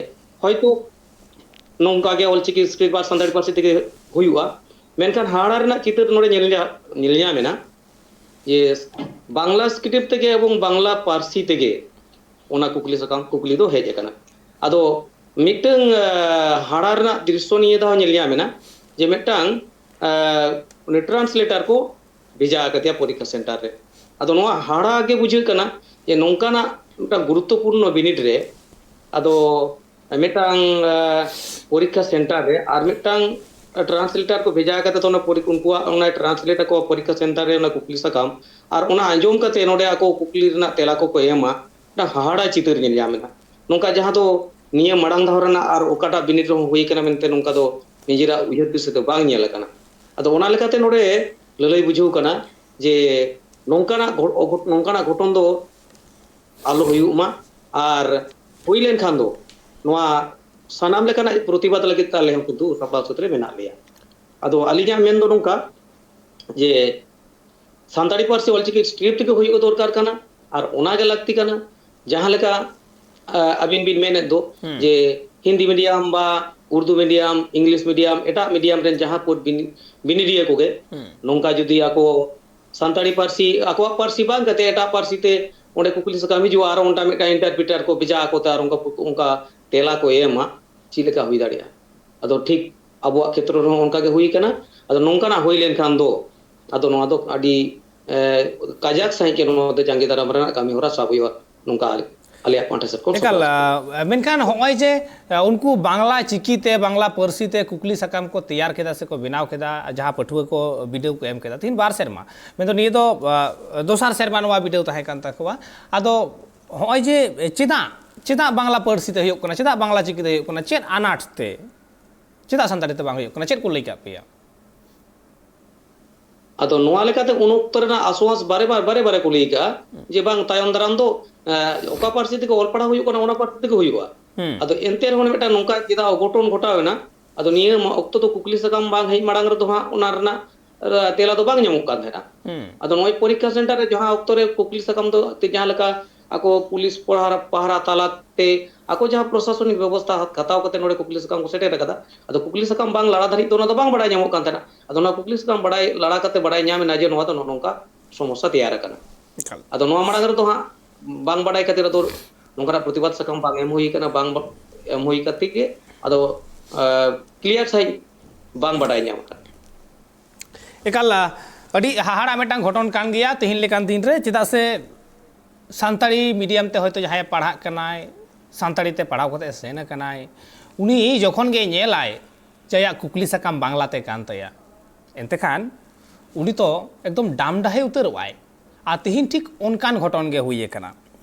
ᱦᱚᱭᱛᱳ ᱱᱚᱝᱠᱟ ᱜᱮ ᱚᱞᱪᱤᱠᱤ ᱥᱠᱨᱤᱯᱴ ᱵᱟ ᱥᱟᱱᱛᱟᱲᱤ ᱯᱟᱹᱨᱥᱤ ᱛᱮᱜᱮ ᱦᱩᱭᱩᱜᱼᱟ, ᱢᱮᱱᱠᱷᱟᱱ ᱦᱟᱦᱟᱲᱟ ᱨᱮᱱᱟᱜ ᱪᱤᱛᱟᱹᱨ ᱱᱚᱰᱮ ᱧᱮᱞ ᱧᱟ-, ᱧᱮᱞ ᱧᱟᱢ ᱮᱱᱟ ᱡᱮ ᱵᱟᱝᱞᱟ ᱥᱠᱨᱤᱯᱴ ᱛᱮᱜᱮ ᱮᱵᱚᱝ ᱵᱟᱝᱞᱟ ᱯᱟᱹᱨᱥᱤ ᱛᱮᱜᱮ ᱚᱱᱟ ᱠᱩᱠᱞᱤ ᱥᱟᱠᱟᱢ, ᱠᱩᱠᱞᱤ ᱫᱚ ᱦᱮᱡ ᱟᱠᱟᱱᱟ᱾ ᱟᱫᱚ ᱢᱤᱫᱴᱟᱝ, ᱟᱸ, ᱦᱟᱦᱟᱲᱟ ᱨᱮᱱᱟᱜ ᱫᱨᱤᱥᱥᱚ ᱱᱤᱭᱟᱹ ᱫᱷᱟᱣ ᱧᱮᱞ ᱧᱟᱢ ᱮᱱᱟ ᱡᱮ ᱢᱤᱫᱴᱟᱝ, ᱟᱸ, ᱩᱱᱤ ᱴᱨᱟᱱᱥᱞᱮᱴᱟᱨ ᱠᱚ ᱵᱷᱮᱡᱟ ᱟᱠᱟᱫᱮᱭᱟ ᱯᱚᱨᱤᱠᱠᱷᱟ ᱥᱮᱱᱴᱟᱨ ᱨᱮ᱾ ᱟᱫᱚ ᱱᱚᱣᱟ ᱦᱟᱦᱟᱲᱟ ᱜᱮ ᱵᱩᱡᱷᱟᱹᱜ ᱠᱟᱱᱟ ᱡᱮ ᱱᱚᱝᱠᱟᱱᱟᱜ ᱢᱤᱫᱴᱟᱝ ᱜᱩᱨᱩᱛᱛᱚᱯᱩᱨᱱᱚ ᱵᱤᱱᱤᱰ ᱨᱮ ᱟᱫᱚ ᱢᱤᱫᱴᱟᱝ, ᱟᱸ, ᱯᱚᱨᱤᱠᱠᱷᱟ ᱥᱮᱱᱴᱟᱨ ᱨᱮ ᱟᱨ ᱢᱤᱫᱴᱟᱝ ᱴᱨᱟᱱᱥᱞᱮᱴᱟᱨ ᱠᱚ ᱵᱷᱮᱡᱟ ᱠᱟᱛᱮ ᱫᱚ ᱚᱱᱟ ᱯᱚᱨᱤ-, ᱩᱱᱠᱩᱣᱟᱜ ᱚᱱᱟ ᱴᱨᱟᱱᱥᱞᱮᱴ ᱟᱠᱚ ᱯᱚᱨᱤᱠᱠᱷᱟ ᱥᱮᱱᱴᱟᱨ ᱨᱮ ᱚᱱᱟ ᱠᱩᱠᱞᱤ ᱥᱟᱠᱟᱢ, ᱟᱨ ᱚᱱᱟ ᱟᱸᱡᱚᱢ ᱠᱟᱛᱮ ᱱᱚᱰᱮ ᱟᱠᱚ ᱠᱩᱠᱞᱤ ᱨᱮᱱᱟᱜ ᱛᱮᱞᱟ ᱠᱚᱠᱚ ᱮᱢᱟ᱾ ᱢᱤᱫᱴᱟᱝ ᱦᱟᱦᱟᱲᱟ ᱪᱤᱛᱟᱹᱨ ᱧᱮᱞ ᱧᱟᱢ ᱮᱱᱟ, ᱱᱚᱝᱠᱟ ᱡᱟᱦᱟᱸ ᱫᱚ ᱱᱤᱭᱟᱹ ᱢᱟᱲᱟᱝ ᱫᱷᱟᱣ ᱨᱮᱱᱟᱜ ᱟᱨ ᱚᱠᱟᱴᱟᱜ ᱵᱤᱱᱤᱰ ᱨᱮᱦᱚᱸ ᱦᱩᱭ ᱠᱟᱱᱟ ᱢᱮᱱᱛᱮ ᱱᱚᱝᱠᱟ ᱫᱚ ᱱᱤᱡᱮᱨᱟᱜ ᱩᱭᱦᱟᱹᱨ ᱫᱤᱥᱟᱹ ᱫᱚ ᱵᱟᱝ ᱧᱮᱞ ᱟᱠᱟᱱᱟ᱾ ᱟᱫᱚ ᱚᱱᱟ ᱞᱮᱠᱟᱛᱮ ᱱᱚᱰᱮ ᱞᱟᱹᱞᱟᱹᱭ ᱵᱩᱡᱷᱟᱹᱣ ᱠᱟᱱᱟ ᱡᱮ ᱱᱚᱝᱠᱟᱱᱟᱜ ᱜᱷᱚ-, ᱚᱜᱷᱚ-, ᱱᱚᱝᱠᱟᱱᱟᱜ ᱜᱷᱚᱴᱚᱱ ᱫᱚ ᱟᱞᱚ ᱦᱩᱭᱩᱜ ᱢᱟ, ᱟᱨ ᱦᱩᱭ ᱞᱮᱱᱠᱷᱟᱱ ᱫᱚ ᱱᱚᱣᱟ ᱥᱟᱱᱟᱢ ᱞᱮᱠᱟᱱᱟᱜ ᱯᱨᱚᱛᱤᱵᱟᱫ ᱞᱟᱹᱜᱤᱫ ᱛᱮ ᱟᱞᱮ ᱦᱚᱸ ᱠᱤᱱᱛᱩ ᱥᱟᱯᱲᱟᱣ ᱥᱟᱹᱛ ᱨᱮ ᱢᱮᱱᱟᱜ ᱞᱮᱭᱟ᱾ ᱟᱫᱚ ᱟᱹᱞᱤᱧᱟᱜ ᱢᱮᱱ ᱫᱚ ᱱᱚᱝᱠᱟ ᱡᱮ ᱥᱟᱱᱛᱟᱲᱤ ᱯᱟᱹᱨᱥᱤ ᱚᱞᱪᱤᱠᱤ ᱥᱠᱨᱤᱯᱴ ᱜᱮ ᱦᱩᱭᱩᱜ ᱫᱚᱨᱠᱟᱨ ᱠᱟᱱᱟ, ᱟᱨ ᱚᱱᱟ ᱜᱮ ᱞᱟᱹᱠᱛᱤ ᱠᱟᱱᱟ᱾ ᱡᱟᱦᱟᱸ ᱞᱮᱠᱟ, ᱟ, ᱟᱹᱵᱤᱱ ᱵᱤᱱ ᱢᱮᱱᱮᱫ ᱫᱚ ᱦᱩᱸ᱾ ᱡᱮ ᱦᱤᱱᱫᱤ ᱢᱤᱰᱤᱭᱟᱢ ᱵᱟ ᱩᱨᱫᱩ ᱢᱤᱰᱤᱭᱟᱢ, ᱤᱝᱞᱤᱥ ᱢᱤᱰᱤᱭᱟᱢ, ᱮᱴᱟᱜ ᱢᱤᱰᱤᱭᱟᱢ ᱨᱮᱱ ᱡᱟᱦᱟᱸ ᱠᱚ ᱵᱤᱱ-, ᱵᱤᱱᱤᱰᱤᱭᱟᱹ ᱠᱚᱜᱮ ᱦᱩᱸ᱾ ᱱᱚᱝᱠᱟ ᱡᱩᱫᱤ ᱟᱠᱚ ᱥᱟᱱᱛᱟᱲᱤ ᱯᱟᱹᱨᱥᱤ, ᱟᱠᱚᱣᱟᱜ ᱯᱟᱹᱨᱥᱤ ᱵᱟᱝ ᱠᱟᱛᱮ ᱮᱴᱟᱜ ᱯᱟᱹᱨᱥᱤ ᱛᱮ ᱚᱸᱰᱮ ᱠᱩᱠᱞᱤ ᱥᱟᱠᱟᱢ ᱦᱤᱡᱩᱜᱼᱟ, ᱟᱨ ᱚᱱᱠᱟ ᱢᱤᱫᱴᱟᱝ ᱤᱱᱴᱟᱨᱯᱨᱤᱴᱟᱨ ᱠᱚ ᱵᱷᱮᱡᱟ ᱟᱠᱚ ᱛᱮ ᱟᱨ ᱚᱱᱠᱟ, ᱚᱱᱠᱟ ᱛᱮᱞᱟ ᱠᱚ ᱮᱢᱟ, ᱪᱮᱫ ᱞᱮᱠᱟ ᱦᱩᱭ ᱫᱟᱲᱮᱭᱟᱜᱼᱟ? ᱟᱫᱚ ᱴᱷᱤᱠ ᱟᱵᱚᱣᱟᱜ ᱠᱷᱮᱛᱨᱚ ᱨᱮᱦᱚᱸ ᱚᱱᱠᱟ ᱜᱮ ᱦᱩᱭ ᱠᱟᱱᱟ᱾ ᱟᱫᱚ ᱱᱚᱝᱠᱟᱱᱟᱜ ᱦᱩᱭ ᱞᱮᱱᱠᱷᱟᱱ ᱫᱚ ᱟᱫᱚ ᱱᱚᱣᱟ ᱫᱚ ᱟᱹᱰᱤ, ᱮ, ᱠᱟᱡᱟᱠ ᱥᱟᱺᱦᱤᱡ ᱜᱮ ᱱᱚᱣᱟ ᱫᱚ ᱡᱟᱸᱜᱮ ᱫᱟᱨᱟᱢ ᱨᱮᱱᱟᱜ ᱠᱟᱹᱢᱤ ᱦᱚᱨᱟ ᱥᱟᱵ ᱦᱩᱭᱩᱜᱼᱟ, ᱱᱚᱝᱠᱟ ᱟᱞᱮ, ᱟᱞᱮᱭᱟᱜ ᱯᱟᱦᱴᱟ ᱥᱮᱫ ᱠᱷᱚᱱ ᱮᱠᱟᱞ, ᱥᱟᱯᱲᱟᱣ᱾ ᱟ, ᱢᱮᱱᱠᱷᱟᱱ ᱦᱚᱸᱜᱼᱚᱭ ᱡᱮ, ᱟ, ᱩᱱᱠᱩ ᱵᱟᱝᱞᱟ ᱪᱤᱠᱤ ᱛᱮ, ᱵᱟᱝᱞᱟ ᱯᱟᱹᱨᱥᱤ ᱛᱮ ᱠᱩᱠᱞᱤ ᱥᱟᱠᱟᱢ ᱠᱚ ᱛᱮᱭᱟᱨ ᱠᱮᱫᱟ ᱥᱮ ᱠᱚ ᱵᱮᱱᱟᱣ ᱠᱮᱫᱟ, ᱡᱟᱦᱟᱸ ᱯᱟᱹᱴᱷᱩᱣᱟᱹ ᱠᱚ ᱵᱤᱰᱟᱹᱣ ᱠᱚ ᱮᱢ ᱠᱮᱫᱟ, ᱛᱤᱦᱤᱧ ᱵᱟᱨ ᱥᱮᱨᱢᱟ, ᱢᱮᱱᱫᱚ ᱱᱤᱭᱟᱹ ᱫᱚ, ᱟ, ᱫᱚᱥᱟᱨ ᱥᱮᱨᱢᱟ ᱱᱚᱣᱟ ᱵᱤᱰᱟᱹᱣ ᱛᱟᱦᱮᱸ ᱠᱟᱱ ᱛᱟᱠᱚᱣᱟ᱾ ᱟᱫᱚ ᱦᱚᱸᱜᱼᱚᱭ ᱡᱮ ᱪᱮᱫᱟᱜ, ᱪᱮᱫᱟᱜ ᱵᱟᱝᱞᱟ ᱯᱟᱹᱨᱥᱤ ᱛᱮ ᱦᱩᱭᱩᱜ ᱠᱟᱱᱟ, ᱪᱮᱫᱟᱜ ᱵᱟᱝᱞᱟ ᱪᱤᱠᱤ ᱛᱮ ᱦᱩᱭᱩᱜ ᱠᱟᱱᱟ, ᱪᱮᱫ ᱟᱱᱟᱴ ᱛᱮ? ᱪᱮᱫᱟᱜ ᱥᱟᱱᱛᱟᱲᱤ ᱛᱮ ᱵᱟᱝ ᱦᱩᱭᱩᱜ ᱠᱟᱱᱟ? ᱪᱮᱫ ᱠᱚ ᱞᱟᱹᱭ ᱠᱟᱜ ᱯᱮᱭᱟ? ᱟᱫᱚ ᱱᱚᱣᱟ ᱞᱮᱠᱟᱛᱮ ᱩᱱ ᱚᱠᱛᱚ ᱨᱮᱱᱟᱜ ᱟᱥᱣᱟᱥ ᱵᱟᱨᱮ ᱵᱟᱨᱮ ᱵᱟᱨᱮ ᱵᱟᱨᱮ ᱠᱚ ᱞᱟᱹᱭ ᱠᱟᱜᱼᱟ ᱡᱮ ᱵᱟᱝ, ᱛᱟᱭᱚᱢ ᱫᱟᱨᱟᱢ ᱫᱚ ᱮ, ᱚᱠᱟ ᱯᱟᱹᱨᱥᱤ ᱛᱮᱜᱮ ᱚᱞ ᱯᱟᱲᱦᱟᱣ ᱦᱩᱭᱩᱜ ᱠᱟᱱᱟ, ᱚᱱᱟ ᱯᱟᱹᱨᱥᱤ ᱛᱮᱜᱮ ᱦᱩᱭᱩᱜᱼᱟ᱾ ᱦᱩᱸ᱾ ᱟᱫᱚ ᱮᱱᱛᱮ ᱨᱮᱦᱚᱸ ᱢᱤᱫᱴᱟᱝ ᱱᱚᱝᱠᱟ ᱪᱮᱫᱟᱜ ᱚᱜᱷᱚᱴᱚᱱ ᱜᱷᱚᱴᱟᱣ ᱮᱱᱟ? ᱟᱫᱚ ᱱᱤᱭᱟᱹ ᱢᱟ ᱚᱠᱛᱚ ᱫᱚ ᱠᱩᱠᱞᱤ ᱥᱟᱠᱟᱢ ᱵᱟᱝ ᱦᱮᱡ ᱢᱟᱲᱟᱝ ᱨᱮᱫᱚ ᱦᱟᱸᱜ ᱚᱱᱟ ᱨᱮᱱᱟᱜ ᱮ, ᱛᱮᱞᱟ ᱫᱚ ᱵᱟᱝ ᱧᱟᱢᱚᱜ ᱠᱟᱱ ᱛᱟᱦᱮᱱᱟ᱾ ᱦᱩᱸ᱾ ᱟᱫᱚ ᱱᱚᱜᱼᱚᱭ ᱯᱚᱨᱤᱠᱠᱷᱟ ᱥᱮᱱᱴᱟᱨ ᱨᱮ ᱡᱟᱦᱟᱸ ᱚᱠᱛᱚ ᱨᱮ ᱠᱩᱠᱞᱤ ᱥᱟᱠᱟᱢ ᱫᱚ ᱛᱮ ᱡᱟᱦᱟᱸ ᱞᱮᱠᱟ ᱟᱠᱚ ᱯᱩᱞᱤᱥ ᱯᱟᱦᱟᱨᱟ, ᱯᱟᱦᱟᱨᱟ ᱛᱟᱞᱟᱛᱮ ᱟᱠᱚ ᱡᱟᱦᱟᱸ ᱯᱨᱚᱥᱟᱥᱚᱱᱤᱠ ᱵᱮᱵᱚᱥᱛᱷᱟ ᱦᱟᱛ-, ᱦᱟᱛᱟᱣ ᱠᱟᱛᱮ ᱱᱚᱰᱮ ᱠᱩᱠᱞᱤ ᱥᱟᱠᱟᱢ ᱠᱚ ᱥᱮᱴᱮᱨ ᱟᱠᱟᱫᱟ᱾ ᱟᱫᱚ ᱠᱩᱠᱞᱤ ᱥᱟᱠᱟᱢ ᱵᱟᱝ ᱞᱟᱲᱟ ᱫᱷᱟᱹᱨᱤᱡ ᱫᱚ ᱚᱱᱟ ᱫᱚ ᱵᱟᱝ ᱵᱟᱲᱟᱭ ᱧᱟᱢᱚᱜ ᱠᱟᱱ ᱛᱟᱦᱮᱱᱟ᱾ ᱟᱫᱚ ᱚᱱᱟ ᱠᱩᱠᱞᱤ ᱥᱟᱠᱟᱢ ᱵᱟᱲᱟᱭ, ᱞᱟᱲᱟ ᱠᱟᱛᱮ ᱵᱟᱲᱟᱭ ᱧᱟᱢ ᱮᱱᱟ ᱡᱮ ᱱᱚᱣᱟ ᱫᱚ ᱱᱚᱜᱼᱚ ᱱᱚᱝᱠᱟ ᱥᱚᱢᱚᱥᱥᱟ ᱛᱮᱭᱟᱨ ᱟᱠᱟᱱᱟ᱾ ᱮᱠᱟᱞ᱾ ᱟᱫᱚ ᱱᱚᱣᱟ ᱢᱟᱲᱟᱝ ᱨᱮᱫᱚ ᱦᱟᱸᱜ ᱵᱟᱝ ᱵᱟᱰᱟᱭ ᱠᱷᱟᱹᱛᱤᱨ ᱟᱫᱚ ᱱᱚᱝᱠᱟᱱᱟᱜ ᱯᱨᱚᱛᱤᱵᱟᱫ ᱥᱟᱠᱟᱢ ᱵᱟᱝ ᱮᱢ ᱦᱩᱭ ᱟᱠᱟᱱᱟ, ᱵᱟᱝ ᱵᱟ-, ᱮᱢ ᱦᱩᱭ ᱠᱟᱛᱮ ᱜᱮ ᱟᱫᱚ ᱠᱞᱤᱭᱟᱨ ᱥᱟᱺᱦᱤᱡ ᱵᱟᱝ ᱵᱟᱰᱟᱭ ᱧᱟᱢ ᱟᱠᱟᱱᱟ᱾ ᱮᱠᱟᱞ, ᱟ, ᱟᱹᱰᱤ ᱦᱟᱦᱟᱲᱟ ᱢᱤᱫᱴᱟᱝ ᱜᱷᱚᱴᱚᱱ ᱠᱟᱱ ᱜᱮᱭᱟ ᱛᱮᱦᱮᱧ ᱞᱮᱠᱟᱱ ᱫᱤᱱ ᱨᱮ, ᱪᱮᱫᱟᱜ ᱥᱮ ᱥᱟᱱᱛᱟᱲᱤ ᱢᱤᱰᱤᱭᱟᱢ ᱛᱮ ᱦᱚᱭᱛᱳ ᱡᱟᱦᱟᱸᱭᱮ ᱯᱟᱲᱦᱟᱜ ᱠᱟᱱᱟᱭ, ᱥᱟᱱᱛᱟᱲᱤ ᱛᱮ ᱯᱟᱲᱦᱟᱣ ᱠᱟᱛᱮ ᱥᱮᱱ ᱟᱠᱟᱱᱟᱭ, ᱩᱱᱤ ᱡᱚᱠᱷᱚᱱ ᱜᱮ ᱧᱮᱞᱟᱭ ᱡᱮ ᱟᱭᱟᱜ ᱠᱩᱠᱞᱤ ᱥᱟᱠᱟᱢ ᱵᱟᱝᱞᱟᱛᱮ ᱠᱟᱱ ᱛᱟᱭᱟ, ᱮᱱᱛᱮ ᱠᱷᱟᱱ ᱩᱱᱤ ᱛᱚ ᱮᱠᱫᱚᱢ ᱰᱟᱢ ᱰᱟᱦᱮ ᱩᱛᱟᱹᱨᱚᱜ ᱟᱭ᱾ ᱟᱨ ᱛᱤᱦᱤᱧ ᱴᱷᱤᱠ ᱚᱱᱠᱟᱱ ᱜᱷᱚᱴᱚᱱ ᱜᱮ ᱦᱩᱭ ᱟᱠᱟᱱᱟ᱾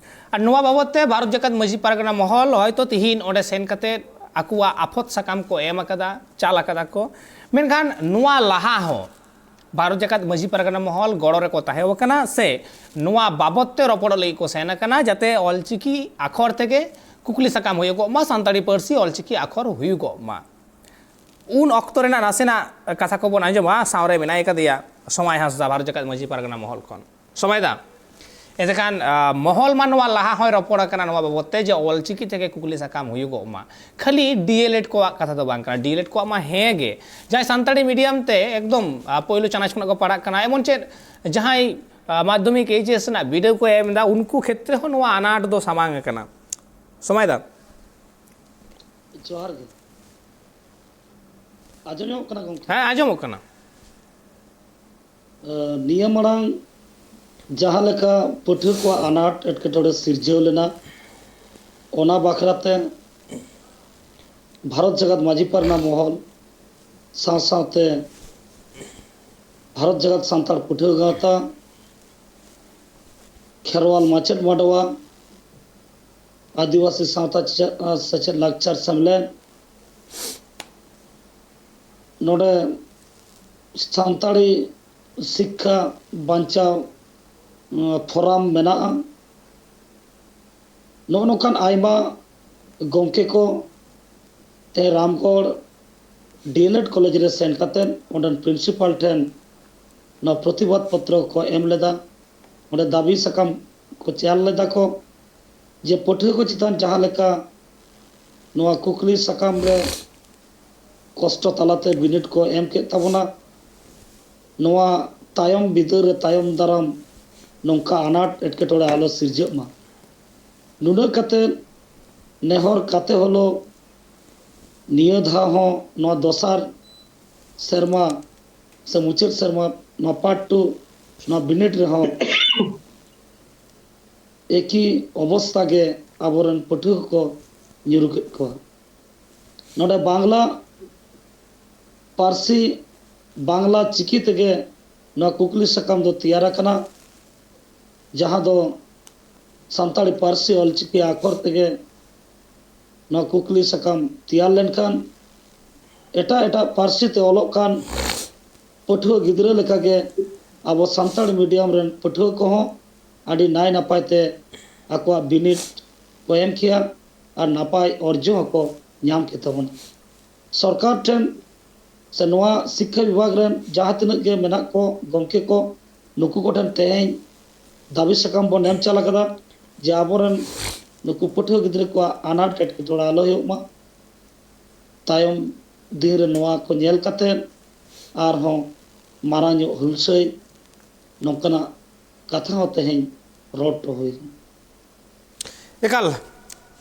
ᱟᱨ ᱱᱚᱣᱟ ᱵᱟᱵᱚᱫ ᱛᱮ ᱵᱷᱟᱨᱚᱛ ᱡᱟᱠᱟᱛ ᱢᱟᱹᱡᱷᱤ ᱯᱟᱨᱜᱟᱱᱟ ᱢᱚᱦᱚᱞ ᱦᱚᱭᱛᱳ ᱛᱤᱦᱤᱧ ᱚᱸᱰᱮ ᱥᱮᱱ ᱠᱟᱛᱮ ᱟᱠᱚᱣᱟᱜ ᱟᱯᱷᱚᱛ ᱥᱟᱠᱟᱢ ᱠᱚ ᱮᱢ ᱟᱠᱟᱫᱟ, ᱪᱟᱞ ᱟᱠᱟᱫᱟ ᱠᱚ, ᱢᱮᱱᱠᱷᱟᱱ ᱱᱚᱣᱟ ᱞᱟᱦᱟ ᱦᱚᱸ ᱵᱷᱟᱨᱚᱛ ᱡᱟᱠᱟᱛ ᱢᱟᱹᱡᱷᱤ ᱯᱟᱨᱜᱟᱱᱟ ᱢᱚᱦᱚᱞ ᱜᱚᱲᱚ ᱨᱮᱠᱚ ᱛᱟᱦᱮᱸ ᱟᱠᱟᱱᱟ ᱥᱮ ᱱᱚᱣᱟ ᱵᱟᱵᱚᱫ ᱛᱮ ᱨᱚᱯᱚᱲᱚᱜ ᱞᱟᱹᱜᱤᱫ ᱠᱚ ᱥᱮᱱ ᱟᱠᱟᱱᱟ, ᱡᱟᱛᱮ ᱚᱞᱪᱤᱠᱤ ᱟᱠᱷᱚᱨ ᱛᱮᱜᱮ ᱠᱩᱠᱞᱤ ᱥᱟᱠᱟᱢ ᱦᱩᱭᱩᱜᱚᱜ ᱢᱟ, ᱥᱟᱱᱛᱟᱲᱤ ᱯᱟᱹᱨᱥᱤ ᱚᱞᱪᱤᱠᱤ ᱟᱠᱷᱚᱨ ᱦᱩᱭᱩᱜᱚᱜ ᱢᱟ᱾ ᱩᱱ ᱚᱠᱛᱚ ᱨᱮᱱᱟᱜ ᱱᱟᱥᱮᱱᱟᱜ ᱠᱟᱛᱷᱟ ᱠᱚᱵᱚᱱ ᱟᱸᱡᱚᱢᱟ, ᱥᱟᱶᱨᱮ ᱢᱮᱱᱟᱭ ᱠᱟᱫᱮᱭᱟ ᱥᱚᱢᱟᱭ ᱦᱟᱸᱥᱫᱟ, ᱵᱷᱟᱨᱚᱛ ᱡᱟᱠᱟᱛ ᱢᱟᱹᱡᱷᱤ ᱯᱟᱨᱜᱟᱱᱟ ᱢᱚᱦᱚᱞ ᱠᱷᱚᱱ᱾ ᱥᱚᱢᱟᱭ ᱫᱟ, ᱮᱱᱛᱮᱠᱷᱟᱱ, ᱟ, ᱢᱚᱦᱚᱞ ᱢᱟ ᱱᱚᱣᱟ ᱞᱟᱦᱟ ᱦᱚᱸᱭ ᱨᱚᱯᱚᱲ ᱟᱠᱟᱱᱟ ᱱᱚᱣᱟ ᱵᱟᱵᱚᱫ ᱛᱮ ᱡᱮ ᱚᱞᱪᱤᱠᱤ ᱛᱮᱜᱮ ᱠᱩᱠᱞᱤ ᱥᱟᱠᱟᱢ ᱦᱩᱭᱩᱜᱚᱜ ᱢᱟ, ᱠᱷᱟᱹᱞᱤ ᱰᱤᱮᱞᱮᱰ ᱠᱚᱣᱟᱜ ᱠᱟᱛᱷᱟ ᱫᱚ ᱵᱟᱝ ᱠᱟᱱᱟ᱾ ᱰᱤᱮᱞᱮᱰ ᱠᱚᱣᱟᱜ ᱢᱟ ᱦᱮᱸ ᱜᱮ, ᱡᱟᱦᱟᱸᱭ ᱥᱟᱱᱛᱟᱲᱤ ᱢᱤᱰᱤᱭᱟᱢ ᱛᱮ ᱮᱠᱫᱚᱢ, ᱟ, ᱯᱳᱭᱞᱳ ᱪᱟᱱᱟᱪ ᱠᱷᱚᱱᱟᱜ ᱠᱚ ᱯᱟᱲᱦᱟᱜ ᱠᱟᱱᱟ, ᱮᱢᱚᱱ ᱪᱮᱫ ᱡᱟᱦᱟᱸᱭ, ᱟ, ᱢᱟᱫᱽᱫᱷᱚᱢᱤᱠ ᱮᱭᱤᱪ ᱮᱥ ᱨᱮᱱᱟᱜ ᱵᱤᱰᱟᱹᱣ ᱠᱚ ᱮᱢ ᱮᱫᱟ, ᱩᱱᱠᱩ ᱠᱷᱮᱛᱨᱮ ᱦᱚᱸ ᱱᱚᱣᱟ ᱟᱱᱟᱴ ᱫᱚ ᱥᱟᱢᱟᱝ ᱟᱠᱟᱱᱟ᱾ ᱥᱚᱢᱟᱭ ᱫᱟ᱾ ᱡᱚᱦᱟᱨ ᱜᱮ᱾ ᱟᱸᱡᱚᱢ ᱧᱟᱢᱚᱜ ᱠᱟᱱᱟ ᱜᱚᱢᱠᱮ? ᱦᱮᱸ, ᱟᱸᱡᱚᱢᱚᱜ ᱠᱟᱱᱟ᱾ ᱱᱤᱭᱟᱹ ᱢᱟᱲᱟᱝ ᱡᱟᱦᱟᱸ ᱞᱮᱠᱟ ᱯᱟᱹᱴᱷᱩᱣᱟᱹ ᱠᱚᱣᱟᱜ ᱟᱱᱟᱴ ᱮᱴᱠᱮᱴᱚᱬᱮ ᱥᱤᱨᱡᱟᱹᱣ ᱞᱮᱱᱟ, ᱚᱱᱟ ᱵᱟᱠᱷᱨᱟᱛᱮ ᱵᱷᱟᱨᱚᱛ ᱡᱟᱠᱟᱛ ᱢᱟᱹᱡᱷᱤ ᱯᱟᱨᱜᱟᱱᱟ ᱢᱚᱦᱚᱞ ᱥᱟᱶ ᱥᱟᱶᱛᱮ ᱵᱷᱟᱨᱚᱛ ᱡᱟᱠᱟᱛ ᱥᱟᱱᱛᱟᱲ ᱯᱟᱹᱴᱷᱩᱣᱟᱹ ᱜᱟᱶᱛᱟ, ᱠᱷᱮᱨᱣᱟᱞ ᱢᱟᱪᱮᱫ ᱢᱟᱰᱣᱟ, ᱟᱹᱫᱤᱵᱟᱹᱥᱤ ᱥᱟᱶᱛᱟ ᱪᱮ-, ᱥᱮᱪᱮᱫ ᱞᱟᱠᱪᱟᱨ ᱥᱮᱢᱞᱮᱫ, ᱱᱚᱰᱮ ᱥᱟᱱᱛᱟᱲᱤ ᱥᱤᱠᱠᱷᱟ ᱵᱟᱧᱪᱟᱣ, ᱩᱸ, ᱯᱷᱳᱨᱟᱢ ᱢᱮᱱᱟᱜᱼᱟ᱾ ᱱᱚᱜᱼᱚ ᱱᱚᱝᱠᱟᱱ ᱟᱭᱢᱟ ᱜᱚᱢᱠᱮ ᱠᱚ ᱛᱮᱦᱮᱧ ᱨᱟᱢᱜᱚᱲ ᱰᱤ ᱮᱞ ᱮᱰ ᱠᱚᱞᱮᱡᱽ ᱨᱮ ᱥᱮᱱ ᱠᱟᱛᱮᱫ ᱚᱸᱰᱮᱱ ᱯᱨᱤᱱᱥᱤᱯᱟᱞ ᱴᱷᱮᱱ ᱱᱚᱣᱟ ᱯᱨᱚᱛᱤᱵᱟᱫ ᱯᱚᱛᱨᱚ ᱠᱚ ᱮᱢ ᱞᱮᱫᱟ᱾ ᱚᱸᱰᱮ ᱫᱟᱹᱵᱤ ᱥᱟᱠᱟᱢ ᱠᱚ ᱪᱟᱞ ᱞᱮᱫᱟ ᱠᱚ ᱡᱮ ᱯᱟᱹᱴᱷᱩᱣᱟᱹ ᱠᱚ ᱪᱮᱛᱟᱱ ᱡᱟᱦᱟᱸ ᱞᱮᱠᱟ ᱱᱚᱣᱟ ᱠᱩᱠᱞᱤ ᱥᱟᱠᱟᱢ ᱨᱮ ᱠᱚᱥᱴᱚ ᱛᱟᱞᱟᱛᱮ ᱵᱤᱱᱤᱰ ᱠᱚ ᱮᱢ ᱠᱮᱫ ᱛᱟᱵᱚᱱᱟ, ᱱᱚᱣᱟ ᱛᱟᱭᱚᱢ ᱵᱤᱫᱟᱹᱞ ᱨᱮ ᱛᱟᱭᱚᱢ ᱫᱟᱨᱟᱢ ᱱᱚᱝᱠᱟ ᱟᱱᱟᱴ ᱮᱴᱠᱮᱴᱚᱬᱮ ᱟᱞᱚ ᱥᱤᱨᱡᱟᱹᱜ ᱢᱟ᱾ ᱱᱩᱱᱟᱹᱜ ᱠᱟᱛᱮ ᱱᱮᱦᱚᱨ ᱠᱟᱛᱮ ᱦᱚᱞᱳ ᱱᱤᱭᱟᱹ ᱫᱷᱟᱣ ᱦᱚᱸ ᱱᱚᱣᱟ ᱫᱚᱥᱟᱨ ᱥᱮᱨᱢᱟ ᱥᱮ ᱢᱩᱪᱟᱹᱫ ᱥᱮᱨᱢᱟ ᱱᱚᱣᱟ ᱯᱟᱨᱴ ᱴᱩ ᱱᱚᱣᱟ ᱵᱤᱱᱤᱰ ᱨᱮᱦᱚᱸ ᱮᱠᱤ ᱚᱵᱚᱥᱛᱷᱟ ᱜᱮ ᱟᱵᱚᱨᱮᱱ ᱯᱟᱹᱴᱷᱩᱣᱟᱹ ᱠᱚ ᱧᱩᱨᱩ ᱠᱮᱫ ᱠᱚᱣᱟ᱾ ᱱᱚᱰᱮ ᱵᱟᱝᱞᱟ ᱯᱟᱹᱨᱥᱤ, ᱵᱟᱝᱞᱟ ᱪᱤᱠᱤ ᱛᱮᱜᱮ ᱱᱚᱣᱟ ᱠᱩᱠᱞᱤ ᱥᱟᱠᱟᱢ ᱫᱚ ᱛᱮᱭᱟᱨ ᱟᱠᱟᱱᱟ, ᱡᱟᱦᱟᱸ ᱫᱚ ᱥᱟᱱᱛᱟᱲᱤ ᱯᱟᱹᱨᱥᱤ ᱚᱞᱪᱤᱠᱤ ᱟᱠᱷᱚᱨ ᱛᱮᱜᱮ ᱱᱚᱣᱟ ᱠᱩᱠᱞᱤ ᱥᱟᱠᱟᱢ ᱛᱮᱭᱟᱨ ᱞᱮᱱᱠᱷᱟᱱ ᱮᱴᱟᱜ ᱮᱴᱟᱜ ᱯᱟᱹᱨᱥᱤ ᱛᱮ ᱚᱞᱚᱜ ᱠᱟᱱ ᱯᱟᱹᱴᱷᱩᱣᱟᱹ ᱜᱤᱫᱽᱨᱟᱹ ᱞᱮᱠᱟᱜᱮ ᱟᱵᱚ ᱥᱟᱱᱛᱟᱲ ᱢᱤᱰᱤᱭᱟᱢ ᱨᱮᱱ ᱯᱟᱹᱴᱷᱩᱣᱟᱹ ᱠᱚᱦᱚᱸ ᱟᱹᱰᱤ ᱱᱟᱭ ᱱᱟᱯᱟᱭ ᱛᱮ ᱟᱠᱚᱣᱟᱜ ᱵᱤᱱᱤᱰ ᱠᱚ ᱮᱢ ᱠᱮᱭᱟ ᱟᱨ ᱱᱟᱯᱟᱭ ᱚᱨᱡᱚ ᱦᱚᱸᱠᱚ ᱧᱟᱢ ᱠᱮ ᱛᱟᱵᱚᱱᱟ᱾ ᱥᱚᱨᱠᱟᱨ ᱴᱷᱮᱱ ᱥᱮ ᱱᱚᱣᱟ ᱥᱤᱠᱠᱷᱟ ᱵᱤᱵᱷᱟᱜᱽ ᱨᱮᱱ ᱡᱟᱦᱟᱸ ᱛᱤᱱᱟᱹᱜ ᱜᱮ ᱢᱮᱱᱟᱜ ᱠᱚ ᱜᱚᱢᱠᱮ ᱠᱚ, ᱱᱩᱠᱩ ᱠᱚᱴᱷᱮᱱ ᱛᱮᱦᱮᱧ ᱫᱟᱹᱵᱤ ᱥᱟᱠᱟᱢ ᱵᱚᱱ ᱮᱢ ᱪᱟᱞ ᱟᱠᱟᱫᱟ ᱡᱮ ᱟᱵᱚᱨᱮᱱ ᱱᱩᱠᱩ ᱯᱟᱹᱴᱷᱩᱣᱟᱹ ᱜᱤᱫᱽᱨᱟᱹ ᱠᱚᱣᱟᱜ ᱟᱱᱟᱴ ᱮᱴᱠᱮᱴᱚᱬᱮ ᱟᱞᱚ ᱦᱩᱭᱩᱜ ᱢᱟ᱾ ᱛᱟᱭᱚᱢ ᱫᱤᱱ ᱨᱮ ᱱᱚᱣᱟ ᱠᱚ ᱧᱮᱞ ᱠᱟᱛᱮ ᱟᱨᱦᱚᱸ ᱢᱟᱨᱟᱝ ᱧᱚᱜ ᱦᱩᱞᱥᱟᱹᱭ ᱱᱚᱝᱠᱟᱱᱟᱜ ᱠᱟᱛᱷᱟ ᱦᱚᱸ ᱛᱮᱦᱮᱧ ᱨᱚᱲ ᱦᱚᱴᱚ ᱦᱩᱭ ᱮᱱᱟ᱾ ᱮᱠᱟᱞ,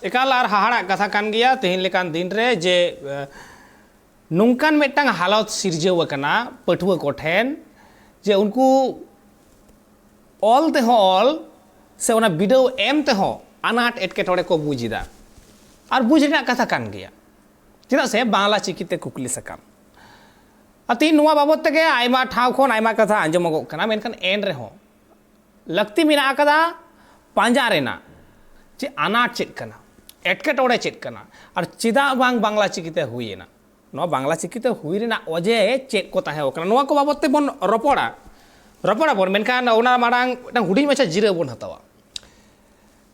ᱮᱠᱟᱞ ᱟᱨ ᱦᱟᱦᱟᱲᱟᱜ ᱠᱟᱛᱷᱟ ᱠᱟᱱ ᱜᱮᱭᱟ ᱛᱮᱦᱮᱧ ᱞᱮᱠᱟᱱ ᱫᱤᱱ ᱨᱮ ᱡᱮ, ᱮ, ᱱᱚᱝᱠᱟᱱ ᱢᱤᱫᱴᱟᱝ ᱦᱟᱞᱚᱛ ᱥᱤᱨᱡᱟᱹᱣ ᱟᱠᱟᱱᱟ ᱯᱟᱹᱴᱷᱩᱣᱟᱹ ᱠᱚᱴᱷᱮᱱ ᱡᱮ ᱩᱱᱠᱩ ᱚᱞ ᱛᱮᱦᱚᱸ ᱚᱞ ᱥᱮ ᱚᱱᱟ ᱵᱤᱰᱟᱹᱣ ᱮᱢ ᱛᱮᱦᱚᱸ ᱟᱱᱟᱴ ᱮᱴᱠᱮᱴᱚᱬᱮ ᱠᱚ ᱵᱩᱡᱽ ᱮᱫᱟ᱾ ᱟᱨ ᱵᱩᱡᱽ ᱨᱮᱱᱟᱜ ᱠᱟᱛᱷᱟ ᱠᱟᱱ ᱜᱮᱭᱟ, ᱪᱮᱫᱟᱜ ᱥᱮ ᱵᱟᱝᱞᱟ ᱪᱤᱠᱤᱛᱮ ᱠᱩᱠᱞᱤ ᱥᱟᱠᱟᱢ᱾ ᱟᱨ ᱛᱮᱦᱮᱧ ᱱᱚᱣᱟ ᱵᱟᱵᱚᱫ ᱛᱮᱜᱮ ᱟᱭᱢᱟ ᱴᱷᱟᱶ ᱠᱷᱚᱱ ᱟᱭᱢᱟ ᱠᱟᱛᱷᱟ ᱟᱸᱡᱚᱢᱚᱜᱚᱜ ᱠᱟᱱᱟ, ᱢᱮᱱᱠᱷᱟᱱ ᱮᱱ ᱨᱮᱦᱚᱸ ᱞᱟᱹᱠᱛᱤ ᱢᱮᱱᱟᱜ ᱟᱠᱟᱫᱟ ᱯᱟᱸᱡᱟ ᱨᱮᱱᱟᱜ ᱡᱮ ᱟᱱᱟᱴ ᱪᱮᱫ ᱠᱟᱱᱟ, ᱮᱴᱠᱮᱴᱚᱬᱮ ᱪᱮᱫ ᱠᱟᱱᱟ, ᱟᱨ ᱪᱮᱫᱟᱜ ᱵᱟᱝ ᱵᱟᱝᱞᱟ ᱪᱤᱠᱤᱛᱮ ᱦᱩᱭᱮᱱᱟ᱾ ᱱᱚᱣᱟ ᱵᱟᱝᱞᱟ ᱪᱤᱠᱤᱛᱮ ᱦᱩᱭ ᱨᱮᱱᱟᱜ ᱚᱡᱮ ᱪᱮᱫ ᱠᱚ ᱛᱟᱦᱮᱸ ᱠᱟᱱᱟ, ᱱᱚᱣᱟ ᱠᱚ ᱵᱟᱵᱚᱫ ᱛᱮᱵᱚᱱ ᱨᱚᱯᱚᱲᱟ᱾ ᱨᱚᱯᱚᱲᱟᱵᱚᱱ, ᱢᱮᱱᱠᱷᱟᱱ ᱚᱱᱟ ᱢᱟᱲᱟᱝ ᱢᱤᱫᱴᱟᱝ ᱦᱩᱰᱤᱧ ᱢᱟᱪᱷᱟ ᱡᱤᱨᱟᱹᱣ ᱵᱚᱱ ᱦᱟᱛᱟᱣᱟ᱾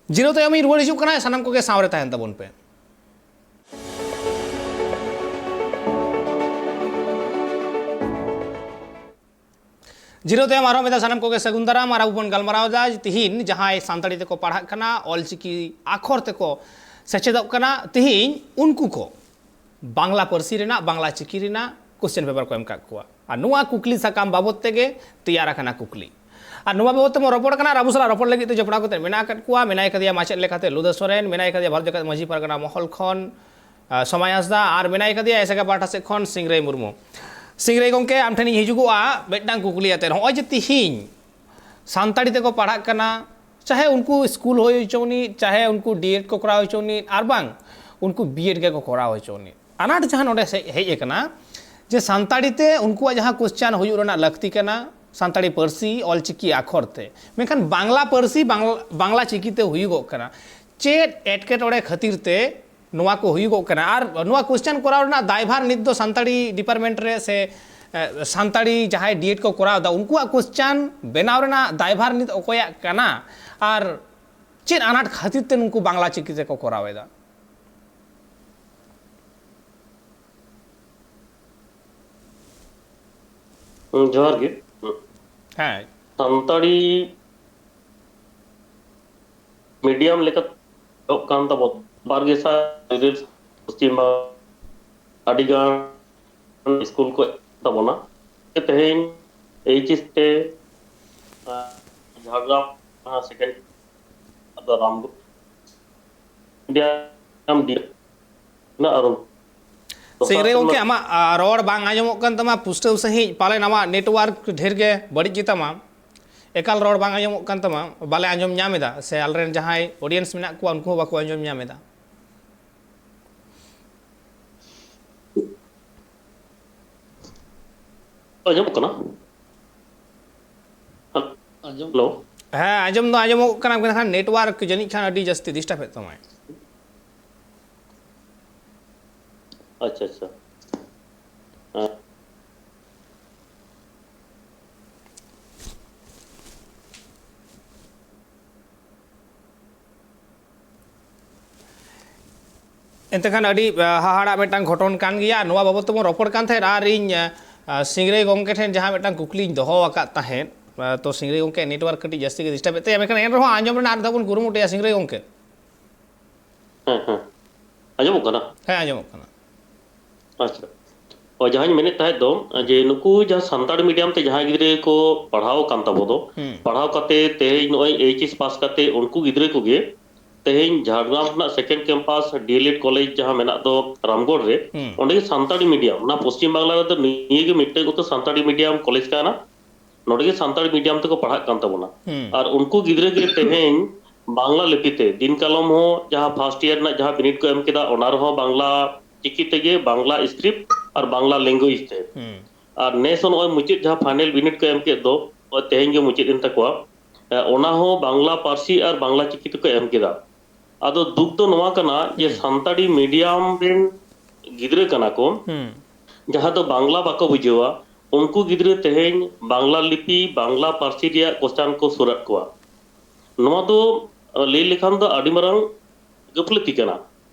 ᱡᱤᱨᱟᱹᱣ ᱛᱟᱭᱚᱢ ᱤᱧ ᱨᱩᱣᱟᱹᱲ ᱦᱤᱡᱩᱜ ᱠᱟᱱᱟ, ᱥᱟᱱᱟᱢ ᱠᱚᱜᱮ ᱥᱟᱶ ᱨᱮ ᱛᱟᱦᱮᱱ ᱛᱟᱵᱚᱱ ᱯᱮ᱾ ᱡᱤᱨᱟᱹᱣ ᱛᱟᱭᱚᱢ ᱟᱨᱦᱚᱸ ᱢᱤᱫ ᱫᱷᱟᱣ ᱥᱟᱱᱟᱢ ᱠᱚᱜᱮ ᱥᱟᱹᱜᱩᱱ ᱫᱟᱨᱟᱢ᱾ ᱟᱨ ᱟᱵᱚ ᱵᱚᱱ ᱜᱟᱞᱢᱟᱨᱟᱣ ᱮᱫᱟ ᱡᱮ ᱛᱤᱦᱤᱧ ᱡᱟᱦᱟᱸᱭ ᱥᱟᱱᱛᱟᱲᱤ ᱛᱮᱠᱚ ᱯᱟᱲᱦᱟᱜ ᱠᱟᱱᱟ, ᱚᱞᱪᱤᱠᱤ ᱟᱠᱷᱚᱨ ᱛᱮᱠᱚ ᱥᱮᱪᱮᱫᱚᱜ ᱠᱟᱱᱟ, ᱛᱤᱦᱤᱧ ᱩᱱᱠᱩ ᱠᱚ ᱵᱟᱝᱞᱟ ᱯᱟᱹᱨᱥᱤ ᱨᱮᱱᱟᱜ, ᱵᱟᱝᱞᱟ ᱪᱤᱠᱤ ᱨᱮᱱᱟᱜ question paper ᱠᱚ ᱮᱢ ᱟᱠᱟᱫ ᱠᱚᱣᱟ᱾ ᱟᱨ ᱱᱚᱣᱟ ᱠᱩᱠᱞᱤ ᱥᱟᱠᱟᱢ ᱵᱟᱵᱚᱫ ᱛᱮᱜᱮ ᱛᱮᱭᱟᱨ ᱟᱠᱟᱱᱟ ᱠᱩᱠᱞᱤ᱾ ᱟᱨ ᱱᱚᱣᱟ ᱵᱟᱵᱚᱫ ᱛᱮᱵᱚᱱ ᱨᱚᱯᱚᱲ ᱠᱟᱱᱟ ᱟᱨ ᱟᱵᱚ ᱥᱟᱞᱟᱜ ᱨᱚᱯᱚᱲ ᱞᱟᱹᱜᱤᱫ ᱛᱮ ᱡᱚᱯᱲᱟᱣ ᱠᱟᱛᱮ ᱢᱮᱱᱟᱜ ᱟᱠᱟᱫ ᱠᱚᱣᱟ, ᱢᱮᱱᱟᱭ ᱠᱟᱫᱮᱭᱟ ᱢᱟᱪᱮᱫ ᱞᱮᱠᱟᱛᱮ ᱞᱩᱫᱟᱹ ᱥᱚᱨᱮᱱ, ᱢᱮᱱᱟᱭ ᱠᱟᱫᱮᱭᱟ ᱵᱷᱟᱨᱚᱛ ᱡᱟᱠᱟᱛ ᱢᱟᱹᱡᱷᱤ ᱯᱟᱨᱜᱟᱱᱟ ᱢᱚᱦᱚᱞ ᱠᱷᱚᱱ ᱟᱨ ᱥᱚᱢᱟᱭ ᱦᱟᱸᱥᱫᱟ, ᱟᱨ ᱢᱮᱱᱟᱭ ᱠᱟᱫᱮᱭᱟ ᱮᱥᱮᱠᱟ ᱯᱟᱦᱴᱟ ᱥᱮᱫ ᱠᱷᱚᱱ ᱥᱤᱝᱨᱟᱹᱭ ᱢᱩᱨᱢᱩ᱾ ᱥᱤᱝᱨᱟᱹᱭ ᱜᱚᱢᱠᱮ, ᱟᱢ ᱴᱷᱮᱱᱤᱧ ᱦᱤᱡᱩᱜᱚᱜᱼᱟ ᱢᱤᱫᱴᱟᱝ ᱠᱩᱠᱞᱤ ᱟᱛᱮ᱾ ᱱᱚᱜᱼᱚᱭ ᱡᱮ ᱛᱤᱦᱤᱧ ᱥᱟᱱᱛᱟᱲᱤ ᱛᱮᱠᱚ ᱯᱟᱲᱦᱟᱜ ᱠᱟᱱᱟ, ᱪᱟᱦᱮ ᱩᱱᱠᱩ ᱥᱠᱩᱞ ᱦᱩᱭ ᱦᱚᱪᱚ ᱟᱹᱱᱤᱡ, ᱪᱟᱦᱮ ᱩᱱᱠᱩ ᱰᱤᱮᱰ ᱠᱚ ᱠᱚᱨᱟᱣ ᱦᱚᱪᱚ ᱟᱹᱱᱤᱡ, ᱟᱨ ᱵᱟᱝ ᱩᱱᱠᱩ ᱵᱤᱮᱰ ᱜᱮᱠᱚ ᱠᱚᱨᱟᱣ ᱦᱚᱪᱚ ᱟᱹᱱᱤᱡ, ᱟᱱᱟᱴ ᱡᱟᱦᱟᱸ ᱱᱚᱰᱮ ᱦᱮᱡ ᱦᱮᱡ ᱟᱠᱟᱱᱟ ᱡᱮ ᱥᱟᱱᱛᱟᱲᱤ ᱛᱮ ᱩᱱᱠᱩᱣᱟᱜ ᱡᱟᱦᱟᱸ question ᱦᱩᱭᱩᱜ ᱨᱮᱱᱟᱜ ᱞᱟᱹᱠᱛᱤ ᱠᱟᱱᱟ, ᱥᱟᱱᱛᱟᱲᱤ ᱯᱟᱹᱨᱥᱤ ᱚᱞᱪᱤᱠᱤ ᱟᱠᱷᱚᱨ ᱛᱮ, ᱢᱮᱱᱠᱷᱟᱱ ᱵᱟᱝᱞᱟ ᱯᱟᱹᱨᱥᱤ ᱵᱟᱝᱞᱟ, ᱵᱟᱝᱞᱟ ᱪᱤᱠᱤ ᱛᱮ ᱦᱩᱭᱩᱜᱚᱜ ᱠᱟᱱᱟ᱾ ᱪᱮᱫ ᱮᱴᱠᱮᱴᱚᱬᱮ ᱠᱷᱟᱹᱛᱤᱨ ᱛᱮ ᱱᱚᱣᱟ ᱠᱚ ᱦᱩᱭᱩᱜᱚᱜ ᱠᱟᱱᱟ? ᱟᱨ ᱱᱚᱣᱟ question ᱠᱚᱨᱟᱣ ᱨᱮᱱᱟᱜ ᱫᱟᱭᱵᱷᱟᱨ ᱱᱤᱛ ᱫᱚ ᱥᱟᱱᱛᱟᱲᱤ department ᱨᱮ ᱥᱮ, ᱮ, ᱥᱟᱱᱛᱟᱲᱤ ᱡᱟᱦᱟᱸᱭ ᱰᱤᱮᱰ ᱠᱚ ᱠᱚᱨᱟᱣ ᱮᱫᱟ, ᱩᱱᱠᱩᱣᱟᱜ question ᱵᱮᱱᱟᱣ ᱨᱮᱱᱟᱜ ᱫᱟᱭᱵᱷᱟᱨ ᱱᱤᱛ ᱚᱠᱚᱭᱟᱜ ᱠᱟᱱᱟ? ᱟᱨ ᱪᱮᱫ ᱟᱱᱟᱴ ᱠᱷᱟᱹᱛᱤᱨ ᱛᱮ ᱱᱩᱠᱩ ᱵᱟᱝᱞᱟ ᱪᱤᱠᱤ ᱛᱮᱠᱚ ᱠᱚᱨᱟᱣ ᱮᱫᱟ? ᱦᱩᱸ, ᱡᱚᱦᱟᱨ ᱜᱮ᱾ ᱦᱮᱸ᱾ ᱥᱟᱱᱛᱟᱲᱤ medium ᱞᱮᱠᱟ ᱮᱦᱚᱵ ᱠᱟᱱ ᱛᱟᱵᱚᱱ ᱵᱟᱨ ᱜᱮᱥᱟᱭ ᱤᱨᱟᱹᱞ ᱯᱚᱥᱪᱤᱢ ᱵᱟᱝᱞᱟ ᱟᱹᱰᱤ ᱜᱟᱱ ᱥᱠᱩᱞ ᱠᱚ ᱛᱟᱵᱚᱱᱟ᱾ ᱛᱮᱦᱮᱧ ᱮᱭᱤᱪ ᱮᱥ ᱛᱮ, ᱟᱸ, ᱡᱷᱟᱲᱜᱨᱟᱢ, ᱟᱸ, second ᱟᱫᱚ ᱨᱟᱢᱜᱚᱲ medium ᱨᱮᱱᱟᱜ ᱟᱨᱚ ᱥᱤᱝᱨᱟᱹᱭ ᱜᱚᱢᱠᱮ, ᱟᱢᱟᱜ, ᱟ, ᱨᱚᱲ ᱵᱟᱝ ᱟᱸᱡᱚᱢᱚᱜ ᱠᱟᱱ ᱛᱟᱢᱟ ᱯᱩᱥᱴᱟᱹᱣ ᱥᱟᱺᱦᱤᱡ, ᱯᱟᱞᱮᱱ ᱟᱢᱟᱜ network ᱰᱷᱮᱨ ᱜᱮ ᱵᱟᱹᱲᱤᱡ ᱜᱮᱛᱟᱢᱟ, ᱮᱠᱟᱞ ᱨᱚᱲ ᱵᱟᱝ ᱟᱸᱡᱚᱢᱚᱜ ᱠᱟᱱ ᱛᱟᱢᱟ, ᱵᱟᱞᱮ ᱟᱸᱡᱚᱢ ᱧᱟᱢ ᱮᱫᱟ, ᱥᱮ ᱟᱞᱮᱨᱮᱱ ᱡᱟᱦᱟᱸᱭ audience ᱢᱮᱱᱟᱜ ᱠᱚᱣᱟ ᱩᱱᱠᱩ ᱦᱚᱸ ᱵᱟᱠᱚ ᱟᱸᱡᱚᱢ ᱧᱟᱢ ᱮᱫᱟ᱾ ᱟᱸᱡᱚᱢᱚᱜ ᱠᱟᱱᱟ? ᱟᱸᱡᱚᱢ ᱦᱮᱞᱳ? ᱦᱮᱸ, ᱟᱸᱡᱚᱢ ᱫᱚ ᱟᱸᱡᱚᱢᱚᱜ ᱠᱟᱱᱟ, ᱢᱮᱱᱠᱷᱟᱱ network ᱡᱟᱹᱱᱤᱡ ᱠᱷᱟᱱ ᱟᱹᱰᱤ ᱡᱟᱹᱥᱛᱤ disturb ᱮᱫ ᱛᱟᱢᱟᱭ᱾ ᱟᱪᱪᱷᱟ, ᱟᱪᱪᱷᱟ᱾ ᱮᱱᱛᱮ ᱠᱷᱟᱱ ᱟᱹᱰᱤ, ᱟ, ᱦᱟᱦᱟᱲᱟᱜ ᱢᱤᱫᱴᱟᱝ ᱜᱷᱚᱴᱚᱱ ᱠᱟᱱ ᱜᱮᱭᱟ᱾ ᱱᱚᱣᱟ ᱵᱟᱵᱚᱫ ᱛᱮᱵᱚᱱ ᱨᱚᱯᱚᱲ ᱠᱟᱱ ᱛᱟᱦᱮᱸᱫ, ᱟᱨ ᱤᱧ, ᱟ, ᱥᱤᱝᱨᱟᱹᱭ ᱜᱚᱢᱠᱮ ᱴᱷᱮᱱ ᱡᱟᱦᱟᱸ ᱢᱤᱫᱴᱟᱝ ᱠᱩᱠᱞᱤᱧ ᱫᱚᱦᱚ ᱟᱠᱟᱫ ᱛᱟᱦᱮᱸᱫ, ᱟ, ᱛᱚ ᱥᱤᱝᱨᱟᱹᱭ ᱜᱚᱢᱠᱮ network ᱠᱟᱹᱴᱤᱡ ᱡᱟᱹᱥᱛᱤ ᱜᱮ disturb ᱮᱫ ᱛᱟᱭᱟ, ᱢᱮᱱᱠᱷᱟᱱ ᱮᱱ ᱨᱮᱦᱚᱸ ᱟᱸᱡᱚᱢ ᱨᱮᱱᱟᱜ ᱟᱨ ᱢᱤᱫ ᱫᱷᱟᱣ ᱵᱚᱱ ᱠᱩᱨᱩᱢᱩᱴᱩᱭᱟ᱾ ᱥᱤᱝᱨᱟᱹᱭ ᱜᱚᱢᱠᱮ᱾ ᱦᱮᱸ, ᱦᱮᱸ᱾ ᱟᱸᱡᱚᱢᱚᱜ ᱠᱟᱱᱟ? ᱦᱮᱸ, ᱟᱸᱡᱚᱢᱚᱜ ᱠᱟᱱᱟ᱾ ᱟᱪᱪᱷᱟ᱾ ᱚ, ᱡᱟᱦᱟᱸᱧ ᱢᱮᱱᱮᱫ ᱛᱟᱦᱮᱸᱫ ᱫᱚ, ᱡᱮ ᱱᱩᱠᱩ ᱡᱟᱦᱟᱸ ᱥᱟᱱᱛᱟᱲᱤ medium ᱛᱮ ᱡᱟᱦᱟᱸᱭ ᱜᱤᱫᱽᱨᱟᱹ ᱠᱚ ᱯᱟᱲᱦᱟᱣ ᱟᱠᱟᱱ ᱛᱟᱵᱚ ᱫᱚ, ᱦᱩᱸ᱾ ᱯᱟᱲᱦᱟᱣ ᱠᱟᱛᱮ ᱛᱮᱦᱮᱧ ᱱᱚᱜᱼᱚᱭ H S pass ᱠᱟᱛᱮ ᱩᱱᱠᱩ ᱜᱤᱫᱽᱨᱟᱹ ᱠᱚᱜᱮ ᱛᱮᱦᱮᱧ ᱡᱷᱟᱲᱜᱨᱟᱢ ᱨᱮᱱᱟᱜ second campus D L Ed college ᱡᱟᱦᱟᱸ ᱢᱮᱱᱟᱜ ᱫᱚ ᱨᱟᱢᱜᱚᱲ ᱨᱮ, ᱦᱩᱸ᱾ ᱚᱸᱰᱮ ᱜᱮ ᱥᱟᱱᱛᱟᱲᱤ medium, ᱚᱱᱟ ᱯᱚᱥᱪᱤᱢ ᱵᱟᱝᱞᱟ ᱨᱮᱫᱚ ᱱᱤᱭᱟᱹ ᱜᱮ ᱢᱤᱫᱴᱮᱡ ᱩᱛᱟᱹᱨ ᱥᱟᱱᱛᱟᱲᱤ medium college ᱠᱟᱱᱟ᱾ ᱱᱚᱰᱮ ᱜᱮ ᱥᱟᱱᱛᱟᱲᱤ medium ᱛᱮᱠᱚ ᱯᱟᱲᱦᱟᱜ ᱠᱟᱱ ᱛᱟᱵᱚᱱᱟ᱾ ᱦᱩᱸ᱾ ᱟᱨ ᱩᱱᱠᱩ ᱜᱤᱫᱽᱨᱟᱹ ᱜᱮ ᱛᱮᱦᱮᱧ ᱵᱟᱝᱞᱟ ᱞᱤᱯᱤ ᱛᱮ, ᱫᱤᱱ ᱠᱟᱞᱚᱢ ᱦᱚᱸ ᱡᱟᱦᱟᱸ first year ᱨᱮᱱᱟᱜ ᱡᱟᱦᱟᱸ ᱵᱤᱱᱤᱰ ᱠᱚ ᱮᱢ ᱠᱮᱫᱟ, ᱚᱱᱟ ᱨᱮᱦᱚᱸ ᱵᱟᱝᱞᱟ ᱪᱤᱠᱤ ᱛᱮᱜᱮ, ᱵᱟᱝᱞᱟ script ᱟᱨ ᱵᱟᱝᱞᱟ language ᱛᱮ᱾ ᱦᱩᱸ᱾ ᱟᱨ ᱱᱮᱥ ᱦᱚᱸ ᱱᱚᱜᱼᱚᱭ ᱢᱩᱪᱟᱹᱫ ᱡᱟᱦᱟᱸ final ᱵᱤᱱᱤᱰ ᱠᱚ ᱮᱢ ᱠᱮᱫ ᱫᱚ, ᱱᱚᱜᱼᱚᱭ ᱛᱮᱦᱮᱧ ᱜᱮ ᱢᱩᱪᱟᱹᱫ ᱮᱱ ᱛᱟᱠᱚᱣᱟ᱾ ᱮ, ᱚᱱᱟ ᱦᱚᱸ ᱵᱟᱝᱞᱟ ᱯᱟᱹᱨᱥᱤ ᱟᱨ ᱵᱟᱝᱞᱟ ᱪᱤᱠᱤ ᱛᱮᱠᱚ ᱮᱢ ᱠᱮᱫᱟ᱾ ᱟᱫᱚ ᱫᱩᱠ ᱫᱚ ᱱᱚᱣᱟ ᱠᱟᱱᱟ ᱡᱮ ᱦᱩᱸ᱾ ᱥᱟᱱᱛᱟᱲᱤ medium ᱨᱮᱱ ᱜᱤᱫᱽᱨᱟᱹ ᱠᱟᱱᱟ ᱠᱚ, ᱦᱩᱸ᱾ ᱡᱟᱦᱟᱸ ᱫᱚ ᱵᱟᱝᱞᱟ ᱵᱟᱠᱚ ᱵᱩᱡᱷᱟᱹᱣᱟ, ᱩᱱᱠᱩ ᱜᱤᱫᱽᱨᱟᱹ ᱛᱮᱦᱮᱧ ᱵᱟᱝᱞᱟ ᱞᱤᱯᱤ, ᱵᱟᱝᱞᱟ ᱯᱟᱹᱨᱥᱤ ᱨᱮᱭᱟᱜ question ᱠᱚ ᱥᱩᱨᱟᱫ ᱠᱚᱣᱟ᱾ ᱱᱚᱣᱟ ᱫᱚ, ᱟ, ᱞᱟᱹᱭ ᱞᱮᱠᱷᱟᱱ ᱫᱚ ᱟᱹᱰᱤ ᱢᱟᱨᱟᱝ ᱜᱟᱹᱯᱞᱟᱹᱛᱤ ᱠᱟᱱᱟ᱾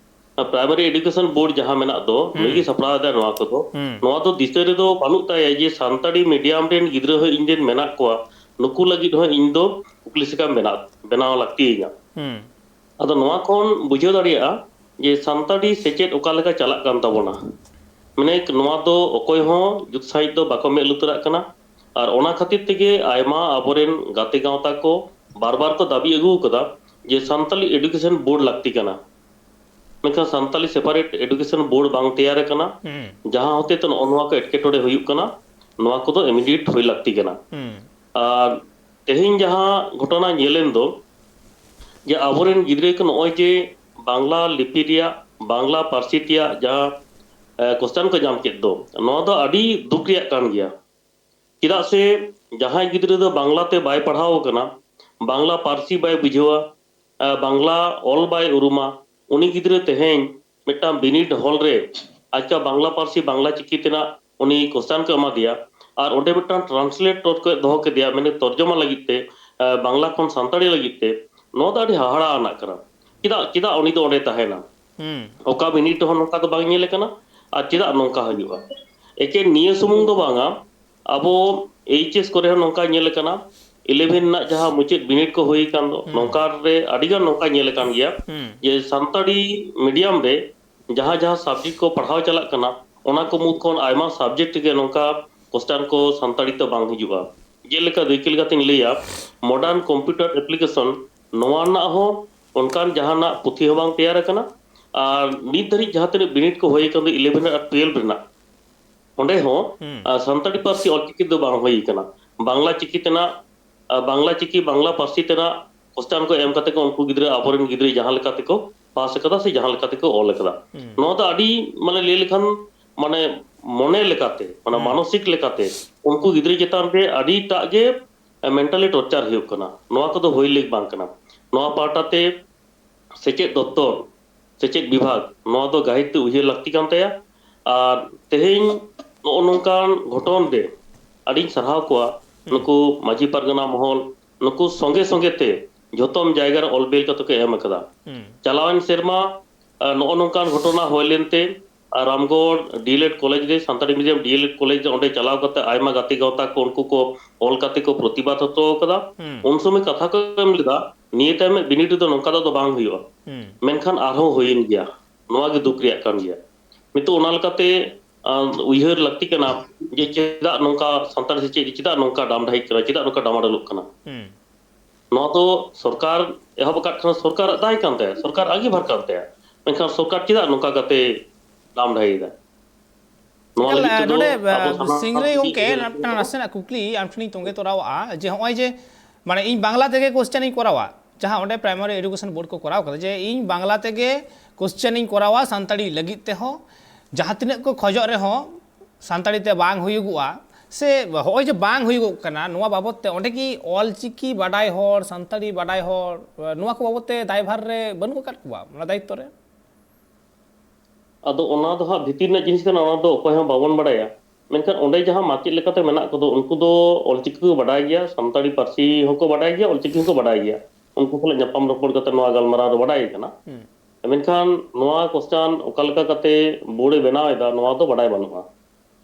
ᱟᱨ Primary Education Board ᱡᱟᱦᱟᱸ ᱢᱮᱱᱟᱜ ᱫᱚ, ᱦᱩᱸ᱾ ᱱᱩᱭ ᱜᱮ ᱥᱟᱯᱲᱟᱣ ᱮᱫᱟᱭ ᱱᱚᱣᱟ ᱠᱚᱫᱚ᱾ ᱦᱩᱸ᱾ ᱱᱚᱣᱟ ᱫᱚ ᱫᱤᱥᱟᱹ ᱨᱮᱫᱚ ᱵᱟᱹᱱᱩᱜ ᱛᱟᱭᱟ ᱡᱮ ᱥᱟᱱᱛᱟᱲᱤ medium ᱨᱮᱱ ᱜᱤᱫᱽᱨᱟᱹ ᱦᱚᱸ ᱤᱧ ᱨᱮᱱ ᱢᱮᱱᱟᱜ ᱠᱚᱣᱟ, ᱱᱩᱠᱩ ᱞᱟᱹᱜᱤᱫ ᱦᱚᱸ ᱤᱧ ᱫᱚ ᱠᱩᱠᱞᱤ ᱥᱟᱠᱟᱢ ᱵᱮᱱᱟᱣ, ᱵᱮᱱᱟᱣ ᱞᱟᱹᱠᱛᱤᱭᱟᱹᱧᱟ᱾ ᱦᱩᱸ᱾ ᱟᱫᱚ ᱱᱚᱣᱟ ᱠᱷᱚᱱ ᱵᱩᱡᱷᱟᱹᱣ ᱫᱟᱲᱮᱭᱟᱜᱼᱟ ᱡᱮ ᱥᱟᱱᱛᱟᱲᱤ ᱥᱮᱪᱮᱫ ᱚᱠᱟ ᱞᱮᱠᱟ ᱪᱟᱞᱟᱜ ᱠᱟᱱ ᱛᱟᱵᱚᱱᱟ᱾ ᱢᱟᱱᱮ, ᱱᱚᱣᱟ ᱫᱚ ᱚᱠᱚᱭ ᱦᱚᱸ ᱡᱩᱛ ᱥᱟᱺᱦᱤᱡ ᱫᱚ ᱵᱟᱠᱚ ᱢᱮᱫ ᱞᱩᱛᱩᱨᱟᱜ ᱠᱟᱱᱟ᱾ ᱟᱨ ᱚᱱᱟ ᱠᱷᱟᱹᱛᱤᱨ ᱛᱮᱜᱮ ᱟᱭᱢᱟ ᱟᱵᱚᱨᱮᱱ ᱜᱟᱛᱮ ᱜᱟᱶᱛᱟ ᱠᱚ ᱵᱟᱨ ᱵᱟᱨ ᱠᱚ ᱫᱟᱹᱵᱤ ᱟᱹᱜᱩ ᱟᱠᱟᱫᱟ ᱡᱮ ᱥᱟᱱᱛᱟᱲᱤ Education Board ᱞᱟᱹᱠᱛᱤ ᱠᱟᱱᱟ, ᱢᱮᱱᱠᱷᱟᱱ ᱥᱟᱱᱛᱟᱲᱤ separate Education Board ᱵᱟᱝ ᱛᱮᱭᱟᱨ ᱟᱠᱟᱱᱟ, ᱦᱩᱸ᱾ ᱡᱟᱦᱟᱸ ᱦᱚᱛᱮ ᱛᱮ ᱱᱚᱜᱼᱚ ᱱᱚᱣᱟ ᱠᱚ ᱮᱴᱠᱮᱴᱚᱬᱮ ᱦᱩᱭᱩᱜ ᱠᱟᱱᱟ, ᱱᱚᱣᱟ ᱠᱚᱫᱚ immediate ᱦᱩᱭ ᱞᱟᱹᱠᱛᱤ ᱠᱟᱱᱟ᱾ ᱦᱩᱸ᱾ ᱟᱨ ᱛᱮᱦᱮᱧ ᱡᱟᱦᱟᱸ ᱜᱷᱚᱴᱚᱱᱟ ᱧᱮᱞᱮᱱ ᱫᱚ, ᱡᱮ ᱟᱵᱚᱨᱮᱱ ᱜᱤᱫᱽᱨᱟᱹ ᱠᱚ ᱱᱚᱜᱼᱚᱭ ᱡᱮ ᱵᱟᱝᱞᱟ ᱞᱤᱯᱤ ᱨᱮᱭᱟᱜ, ᱵᱟᱝᱞᱟ ᱯᱟᱹᱨᱥᱤ ᱨᱮᱭᱟᱜ ᱡᱟᱦᱟᱸ, ᱮ, question ᱠᱚ ᱧᱟᱢ ᱠᱮᱫ ᱫᱚ, ᱱᱚᱣᱟ ᱫᱚ ᱟᱹᱰᱤ ᱫᱩᱠ ᱨᱮᱭᱟᱜ ᱠᱟᱱ ᱜᱮᱭᱟ᱾ ᱪᱮᱫᱟᱜ ᱥᱮ ᱡᱟᱦᱟᱸᱭ ᱜᱤᱫᱽᱨᱟᱹ ᱫᱚ ᱵᱟᱝᱞᱟ ᱛᱮ ᱵᱟᱭ ᱯᱟᱲᱦᱟᱣ ᱟᱠᱟᱱᱟ, ᱵᱟᱝᱞᱟ ᱯᱟᱹᱨᱥᱤ ᱵᱟᱭ ᱵᱩᱡᱷᱟᱹᱣᱟ, ᱮ, ᱵᱟᱝᱞᱟ ᱚᱞ ᱵᱟᱭ ᱩᱨᱩᱢᱟ, ᱩᱱᱤ ᱜᱤᱫᱽᱨᱟᱹ ᱛᱮᱦᱮᱧ ᱢᱤᱫᱴᱟᱝ ᱵᱤᱱᱤᱰ ᱦᱚᱞ ᱨᱮ ᱟᱪᱠᱟ ᱵᱟᱝᱞᱟ ᱯᱟᱹᱨᱥᱤ, ᱵᱟᱝᱞᱟ ᱪᱤᱠᱤ ᱛᱮᱱᱟᱜ ᱩᱱᱤ ᱠᱚᱥᱪᱟᱱ ᱠᱚ ᱮᱢᱟ ᱫᱮᱭᱟ, ᱟᱨ ᱚᱸᱰᱮ ᱢᱤᱫᱴᱟᱝ ᱴᱨᱟᱱᱥᱞᱮᱴᱚᱨ ᱠᱚ ᱫᱚᱦᱚ ᱠᱮᱫᱮᱭᱟ, ᱢᱟᱱᱮ ᱛᱚᱨᱡᱚᱢᱟ ᱞᱟᱹᱜᱤᱫ ᱛᱮ, ᱵᱟᱝᱞᱟ ᱠᱷᱚᱱ ᱥᱟᱱᱛᱟᱲᱤ ᱞᱟᱹᱜᱤᱫ ᱛᱮ᱾ ᱱᱚᱣᱟ ᱫᱚ ᱟᱹᱰᱤ ᱦᱟᱦᱟᱲᱟ ᱟᱱᱟᱜ ᱠᱟᱱᱟ᱾ ᱪᱮᱫᱟᱜ ᱪᱮᱫᱟᱜ ᱩᱱᱤ ᱫᱚ ᱚᱸᱰᱮ ᱛᱟᱦᱮᱱᱟ? ᱚᱠᱟ ᱵᱤᱱᱤᱰ ᱨᱮᱦᱚᱸ ᱱᱚᱝᱠᱟ ᱫᱚ ᱵᱟᱝ ᱧᱮᱞ ᱟᱠᱟᱱᱟ᱾ ᱟᱨ ᱪᱮᱫᱟᱜ ᱱᱚᱝᱠᱟ ᱦᱩᱭᱩᱜᱼᱟ? ᱮᱠᱮᱱ ᱱᱤᱭᱟᱹ ᱥᱩᱢᱩᱝ ᱫᱚ ᱵᱟᱝᱟ, ᱟᱵᱚ ᱮᱭᱤᱪ ᱮᱥ ᱠᱚᱨᱮ ᱦᱚᱸ ᱱᱚᱝᱠᱟ ᱧᱮᱞ ᱟᱠᱟᱱᱟ, ᱤᱞᱮᱵᱷᱮᱱ ᱨᱮᱱᱟᱜ ᱡᱟᱦᱟᱸ ᱢᱩᱪᱟᱹᱫ ᱵᱤᱱᱤᱰ ᱠᱚ ᱦᱩᱭ ᱟᱠᱟᱱ ᱫᱚ, ᱱᱚᱝᱠᱟ ᱨᱮ ᱟᱹᱰᱤᱜᱟᱱ ᱱᱚᱝᱠᱟ ᱧᱮᱞ ᱟᱠᱟᱱ ᱜᱮᱭᱟ ᱡᱮ ᱥᱟᱱᱛᱟᱲᱤ ᱢᱤᱰᱤᱭᱟᱢ ᱨᱮ ᱡᱟᱦᱟᱸ ᱡᱟᱦᱟᱸ ᱥᱟᱵᱡᱮᱠᱴ ᱠᱚ ᱯᱟᱲᱦᱟᱣ ᱪᱟᱞᱟᱜ ᱠᱟᱱᱟ, ᱚᱱᱟ ᱠᱚ ᱢᱩᱫᱽ ᱠᱷᱚᱱ ᱟᱭᱢᱟ ᱥᱟᱵᱡᱮᱠᱴ ᱨᱮᱜᱮ ᱱᱚᱝᱠᱟ ᱠᱚᱥᱪᱟᱱ ᱠᱚ ᱥᱟᱱᱛᱟᱲᱤ ᱛᱮ ᱵᱟᱝ ᱦᱤᱡᱩᱜᱼᱟ᱾ ᱡᱮᱞᱮᱠᱟ ᱫᱟᱹᱭᱠᱟᱹ ᱞᱮᱠᱟᱛᱤᱧ ᱞᱟᱹᱭᱟ, ᱢᱚᱰᱟᱨᱱ ᱠᱚᱢᱯᱤᱭᱩᱴᱟᱨ ᱮᱯᱞᱤᱠᱮᱥᱚᱱ, ᱱᱚᱣᱟ ᱨᱮᱱᱟᱜ ᱦᱚᱸ ᱚᱱᱠᱟᱱ ᱡᱟᱦᱟᱱᱟᱜ ᱯᱩᱛᱷᱤ ᱦᱚᱸ ᱵᱟᱝ ᱛᱮᱭᱟᱨ ᱟᱠᱟᱱᱟ᱾ ᱟᱨ ᱱᱤᱛ ᱫᱷᱟᱹᱨᱤᱡ ᱡᱟᱦᱟᱸ ᱛᱤᱱᱟᱹᱜ ᱵᱤᱱᱤᱰ ᱠᱚ ᱦᱩᱭ ᱟᱠᱟᱱ ᱫᱚ ᱤᱞᱮᱵᱷᱮᱱ ᱟᱨ ᱴᱩᱭᱮᱞᱵᱷ ᱨᱮᱱᱟᱜ, ᱚᱸᱰᱮ ᱦᱚᱸ ᱟᱨ ᱥᱟᱱᱛᱟᱲᱤ ᱯᱟᱹᱨᱥᱤ ᱚᱞᱪᱤᱠᱤ ᱫᱚ ᱵᱟᱝ ᱦᱩᱭ ᱟᱠᱟᱱᱟ᱾ ᱵᱟᱝᱞᱟ ᱪᱤᱠᱤ ᱛᱮᱱᱟᱜ, ᱟᱨ ᱵᱟᱝᱞᱟ ᱪᱤᱠᱤ, ᱵᱟᱝᱞᱟ ᱯᱟᱹᱨᱥᱤ ᱛᱮᱱᱟᱜ ᱠᱚᱥᱪᱟᱱ ᱠᱚ ᱮᱢ ᱠᱟᱛᱮ ᱠᱚ ᱩᱱᱠᱩ ᱜᱤᱫᱽᱨᱟᱹ, ᱟᱵᱚᱨᱮᱱ ᱜᱤᱫᱽᱨᱟᱹ ᱡᱟᱦᱟᱸ ᱞᱮᱠᱟ ᱛᱮᱠᱚ ᱯᱟᱥ ᱟᱠᱟᱫᱟ ᱥᱮ ᱡᱟᱦᱟᱸ ᱞᱮᱠᱟ ᱛᱮᱠᱚ ᱚᱞ ᱟᱠᱟᱫᱟ, ᱱᱚᱣᱟ ᱫᱚ ᱟᱹᱰᱤ, ᱢᱟᱱᱮ, ᱞᱟᱹᱭ ᱞᱮᱠᱷᱟᱱ, ᱢᱟᱱᱮ, ᱢᱚᱱᱮ ᱞᱮᱠᱟᱛᱮ, ᱢᱟᱱᱮ, ᱢᱟᱱᱚᱥᱤᱠ ᱞᱮᱠᱟᱛᱮ ᱩᱱᱠᱩ ᱜᱤᱫᱽᱨᱟᱹ ᱪᱮᱛᱟᱱ ᱨᱮ ᱟᱹᱰᱤᱴᱟᱜ ᱜᱮ ᱢᱮᱱᱴᱟᱞᱤ ᱴᱚᱨᱪᱟᱨ ᱦᱩᱭᱩᱜ ᱠᱟᱱᱟ᱾ ᱱᱚᱣᱟ ᱠᱚᱫᱚ ᱦᱩᱭ ᱞᱮᱠ ᱵᱟᱝ ᱠᱟᱱᱟ᱾ ᱱᱚᱣᱟ ᱯᱟᱦᱴᱟ ᱛᱮ ᱥᱮᱪᱮᱫ ᱫᱚᱯᱛᱚᱨ, ᱥᱮᱪᱮᱫ ᱵᱤᱵᱷᱟᱜᱽ, ᱱᱚᱣᱟ ᱫᱚ ᱜᱟᱹᱦᱤᱨ ᱛᱮ ᱩᱭᱦᱟᱹᱨ ᱞᱟᱹᱠᱛᱤ ᱠᱟᱱ ᱛᱟᱭᱟ᱾ ᱟᱨ ᱛᱮᱦᱮᱧ ᱱᱚᱜᱼᱚ ᱱᱚᱝᱠᱟᱱ ᱜᱷᱚᱴᱚᱱ ᱨᱮ ᱟᱹᱰᱤᱧ ᱥᱟᱨᱦᱟᱣ ᱠᱚᱣᱟ ᱱᱩᱠᱩ ᱢᱟᱹᱡᱷᱤ ᱯᱟᱨᱜᱟᱱᱟ ᱢᱚᱦᱚᱞ, ᱱᱩᱠᱩ ᱥᱚᱸᱜᱮ ᱥᱚᱸᱜᱮ ᱛᱮ ᱡᱷᱚᱛᱚᱢ ᱡᱟᱭᱜᱟ ᱨᱮ ᱚᱞ ᱵᱮᱞ ᱠᱟᱛᱮ ᱠᱚ ᱮᱢ ᱟᱠᱟᱫᱟ᱾ ᱪᱟᱞᱟᱣᱮᱱ ᱥᱮᱨᱢᱟ, ᱟᱨ ᱱᱚᱜᱼᱚ ᱱᱚᱝᱠᱟᱱ ᱜᱷᱚᱴᱚᱱᱟ ᱦᱩᱭ ᱞᱮᱱᱛᱮ, ᱟᱨ ᱨᱟᱢᱜᱚᱲ ᱰᱤ ᱮᱞ ᱮᱰ ᱠᱚᱞᱮᱡᱽ ᱨᱮ, Santali medium D El Ed college ᱨᱮ, ᱚᱸᱰᱮ ᱪᱟᱞᱟᱣ ᱠᱟᱛᱮ ᱟᱭᱢᱟ ᱜᱟᱛᱮ ᱜᱟᱶᱛᱟ ᱠᱚ, ᱩᱱᱠᱩ ᱠᱚ ᱚᱞ ᱠᱟᱛᱮ ᱠᱚ ᱯᱨᱚᱛᱤᱵᱟᱫ ᱦᱚᱴᱚ ᱟᱠᱟᱫᱟ᱾ ᱩᱱ ᱥᱚᱢᱚᱭ ᱠᱟᱛᱷᱟ ᱠᱚ ᱮᱢ ᱞᱮᱫᱟ, ᱱᱤᱭᱟᱹ ᱛᱟᱭᱚᱢ ᱵᱤᱱᱤᱰ ᱨᱮᱫᱚ ᱱᱚᱝᱠᱟ ᱫᱚ ᱟᱫᱚ ᱵᱟᱝ ᱦᱩᱭᱩᱜᱼᱟ᱾ ᱢᱮᱱᱠᱷᱟᱱ ᱟᱨᱦᱚᱸ ᱦᱩᱭᱮᱱ ᱜᱮᱭᱟ᱾ ᱱᱚᱣᱟ ᱜᱮ ᱫᱩᱠ ᱨᱮᱭᱟᱜ ᱠᱟᱱ ᱜᱮᱭᱟ᱾ ᱱᱤᱛᱚᱜ ᱚᱱᱟ ᱞᱮᱠᱟᱛᱮ, ᱟᱸ, ᱩᱭᱦᱟᱹᱨ ᱞᱟᱹᱠᱛᱤ ᱠᱟᱱᱟ ᱡᱮ ᱪᱮᱫᱟᱜ ᱱᱚᱝᱠᱟ ᱥᱟᱱᱛᱟᱲ ᱥᱮᱪᱮᱫ ᱪᱮᱫᱟᱜ ᱱᱚᱝᱠᱟ ᱰᱟᱢᱰᱟᱦᱤᱜ ᱠᱟᱱᱟ, ᱪᱮᱫᱟᱜ ᱱᱚᱝᱠᱟ ᱰᱟᱢᱟᱰᱳᱞᱚᱜ ᱠᱟᱱᱟ? ᱱᱚᱣᱟ ᱫᱚ ᱥᱚᱨᱠᱟᱨ ᱮᱦᱚᱵ ᱟᱠᱟᱫ ᱠᱷᱟᱱ ᱥᱚᱨᱠᱟᱨᱟᱜ ᱫᱟᱭ ᱠᱟᱱ ᱛᱟᱭᱟ, ᱥᱚᱨᱠᱟᱨ ᱟᱸᱜᱤᱵᱷᱟᱨ ᱠᱟᱱ ᱛᱟᱭᱟ᱾ ᱢᱮᱱᱠᱷᱟᱱ ᱥᱚᱨᱠᱟᱨ ᱪᱮᱫᱟᱜ ᱱᱚᱝᱠᱟ ᱠᱟᱛᱮ ᱰᱟᱢᱰᱟᱦᱤᱭᱮᱫᱟ? ᱱᱚᱣᱟ ᱮᱠᱟᱞ, ᱞᱟᱹᱜᱤᱫ ᱛᱮᱫᱚ ᱱᱚᱰᱮ, ᱟᱵᱚ ᱥᱟᱱᱟᱢ ᱥᱤᱝᱨᱟᱹᱭ ᱠᱚᱜᱮ ᱜᱚᱢᱠᱮ, ᱢᱤᱫᱴᱟᱝ ᱱᱟᱥᱮᱱᱟᱜ ᱠᱩᱠᱞᱤ ᱟᱢ ᱴᱷᱮᱱᱤᱧ ᱛᱚᱸᱜᱮ ᱛᱚᱨᱟᱣᱟᱜᱼᱟ ᱡᱮ ᱱᱚᱜᱼᱚᱭ ᱡᱮ, ᱢᱟᱱᱮ, ᱤᱧ ᱵᱟᱝᱞᱟ ᱛᱮᱜᱮ ᱠᱚᱥᱪᱮᱱ ᱤᱧ ᱠᱚᱨᱟᱣᱟ, ᱡᱟᱦᱟᱸ ᱚᱸᱰᱮ ᱯᱨᱟᱭᱢᱟᱨᱤ ᱮᱰᱩᱠᱮᱥᱚᱱ ᱵᱳᱨᱰ ᱠᱚ ᱠᱚᱨᱟᱣ ᱠᱟᱫᱟ, ᱡᱮ ᱤᱧ ᱵᱟᱝᱞᱟ ᱛᱮᱜᱮ ᱠᱚᱥᱪᱮᱱ ᱤᱧ ᱠᱚᱨᱟᱣᱟ ᱥᱟᱱᱛᱟᱲᱤ ᱞᱟᱹᱜᱤᱫ ᱛᱮᱦᱚᱸ, ᱡᱟᱦᱟᱸ ᱛᱤᱱᱟᱹᱜ ᱠᱚ ᱠᱷᱚᱡᱚᱜ ᱨᱮᱦᱚᱸ ᱥᱟᱱᱛᱟᱲᱤ ᱛᱮ ᱵᱟᱝ ᱦᱩᱭᱩᱜᱚᱜᱼᱟ, ᱥᱮ ᱦᱚᱸᱜᱼᱚᱭ ᱡᱮ ᱵᱟᱝ ᱦᱩᱭᱩᱜᱚᱜ ᱠᱟᱱᱟ, ᱱᱚᱣᱟ ᱵᱟᱵᱚᱛ ᱛᱮ ᱚᱸᱰᱮ ᱠᱤ ᱚᱞᱪᱤᱠᱤ ᱵᱟᱰᱟᱭ ᱦᱚᱲ, ᱥᱟᱱᱛᱟᱲᱤ ᱵᱟᱰᱟᱭ ᱦᱚᱲ, ᱱᱚᱣᱟ ᱠᱚ ᱵᱟᱵᱚᱛ ᱛᱮ ᱫᱟᱭᱵᱷᱟᱨ ᱨᱮ ᱵᱟᱹᱱᱩᱜ ᱟᱠᱟᱫ ᱠᱚᱣᱟ, ᱚᱱᱟ ᱫᱟᱭᱤᱛᱛᱚ ᱨᱮ? ᱟᱫᱚ ᱚᱱᱟ ᱫᱚ ᱦᱟᱸᱜ ᱵᱷᱤᱛᱤᱨ ᱨᱮᱱᱟᱜ ᱡᱤᱱᱤᱥ ᱠᱟᱱᱟ, ᱚᱱᱟ ᱫᱚ ᱚᱠᱚᱭ ᱦᱚᱸ ᱵᱟᱵᱚᱱ ᱵᱟᱲᱟᱭᱟ᱾ ᱢᱮᱱᱠᱷᱟᱱ ᱚᱸᱰᱮ ᱡᱟᱦᱟᱸ ᱢᱟᱪᱮᱫ ᱞᱮᱠᱟᱛᱮ ᱢᱮᱱᱟᱜ ᱠᱚᱫᱚ, ᱩᱱᱠᱩ ᱫᱚ ᱚᱞᱪᱤᱠᱤ ᱠᱚ ᱵᱟᱰᱟᱭ ᱜᱮᱭᱟ, ᱥᱟᱱᱛᱟᱲᱤ ᱯᱟᱹᱨᱥᱤ ᱦᱚᱸᱠᱚ ᱵᱟᱰᱟᱭ ᱜᱮᱭᱟ, ᱚᱞᱪᱤᱠᱤ ᱦᱚᱸᱠᱚ ᱵᱟᱰᱟᱭ ᱜᱮᱭᱟ᱾ ᱩᱱᱠᱩ ᱥᱟᱞᱟᱜ ᱧᱟᱯᱟᱢ ᱨᱚᱯᱚᱲ ᱠᱟᱛᱮ ᱱᱚᱣᱟ ᱜᱟᱞᱢᱟᱨᱟᱣ ᱨᱮ ᱵᱟᱰᱟᱭ ᱠᱟᱱᱟ᱾ ᱦᱩᱸ᱾ ᱢᱮᱱᱠᱷᱟᱱ ᱱᱚᱣᱟ ᱠᱚᱥᱪᱟᱱ ᱚᱠᱟ ᱞᱮᱠᱟ ᱠᱟᱛᱮ ᱵᱳᱨᱰ ᱮ ᱵᱮᱱᱟᱣ ᱮᱫᱟ, ᱱᱚᱣᱟ ᱫᱚ ᱵᱟᱰᱟᱭ ᱵᱟᱹᱱᱩᱜᱼᱟ᱾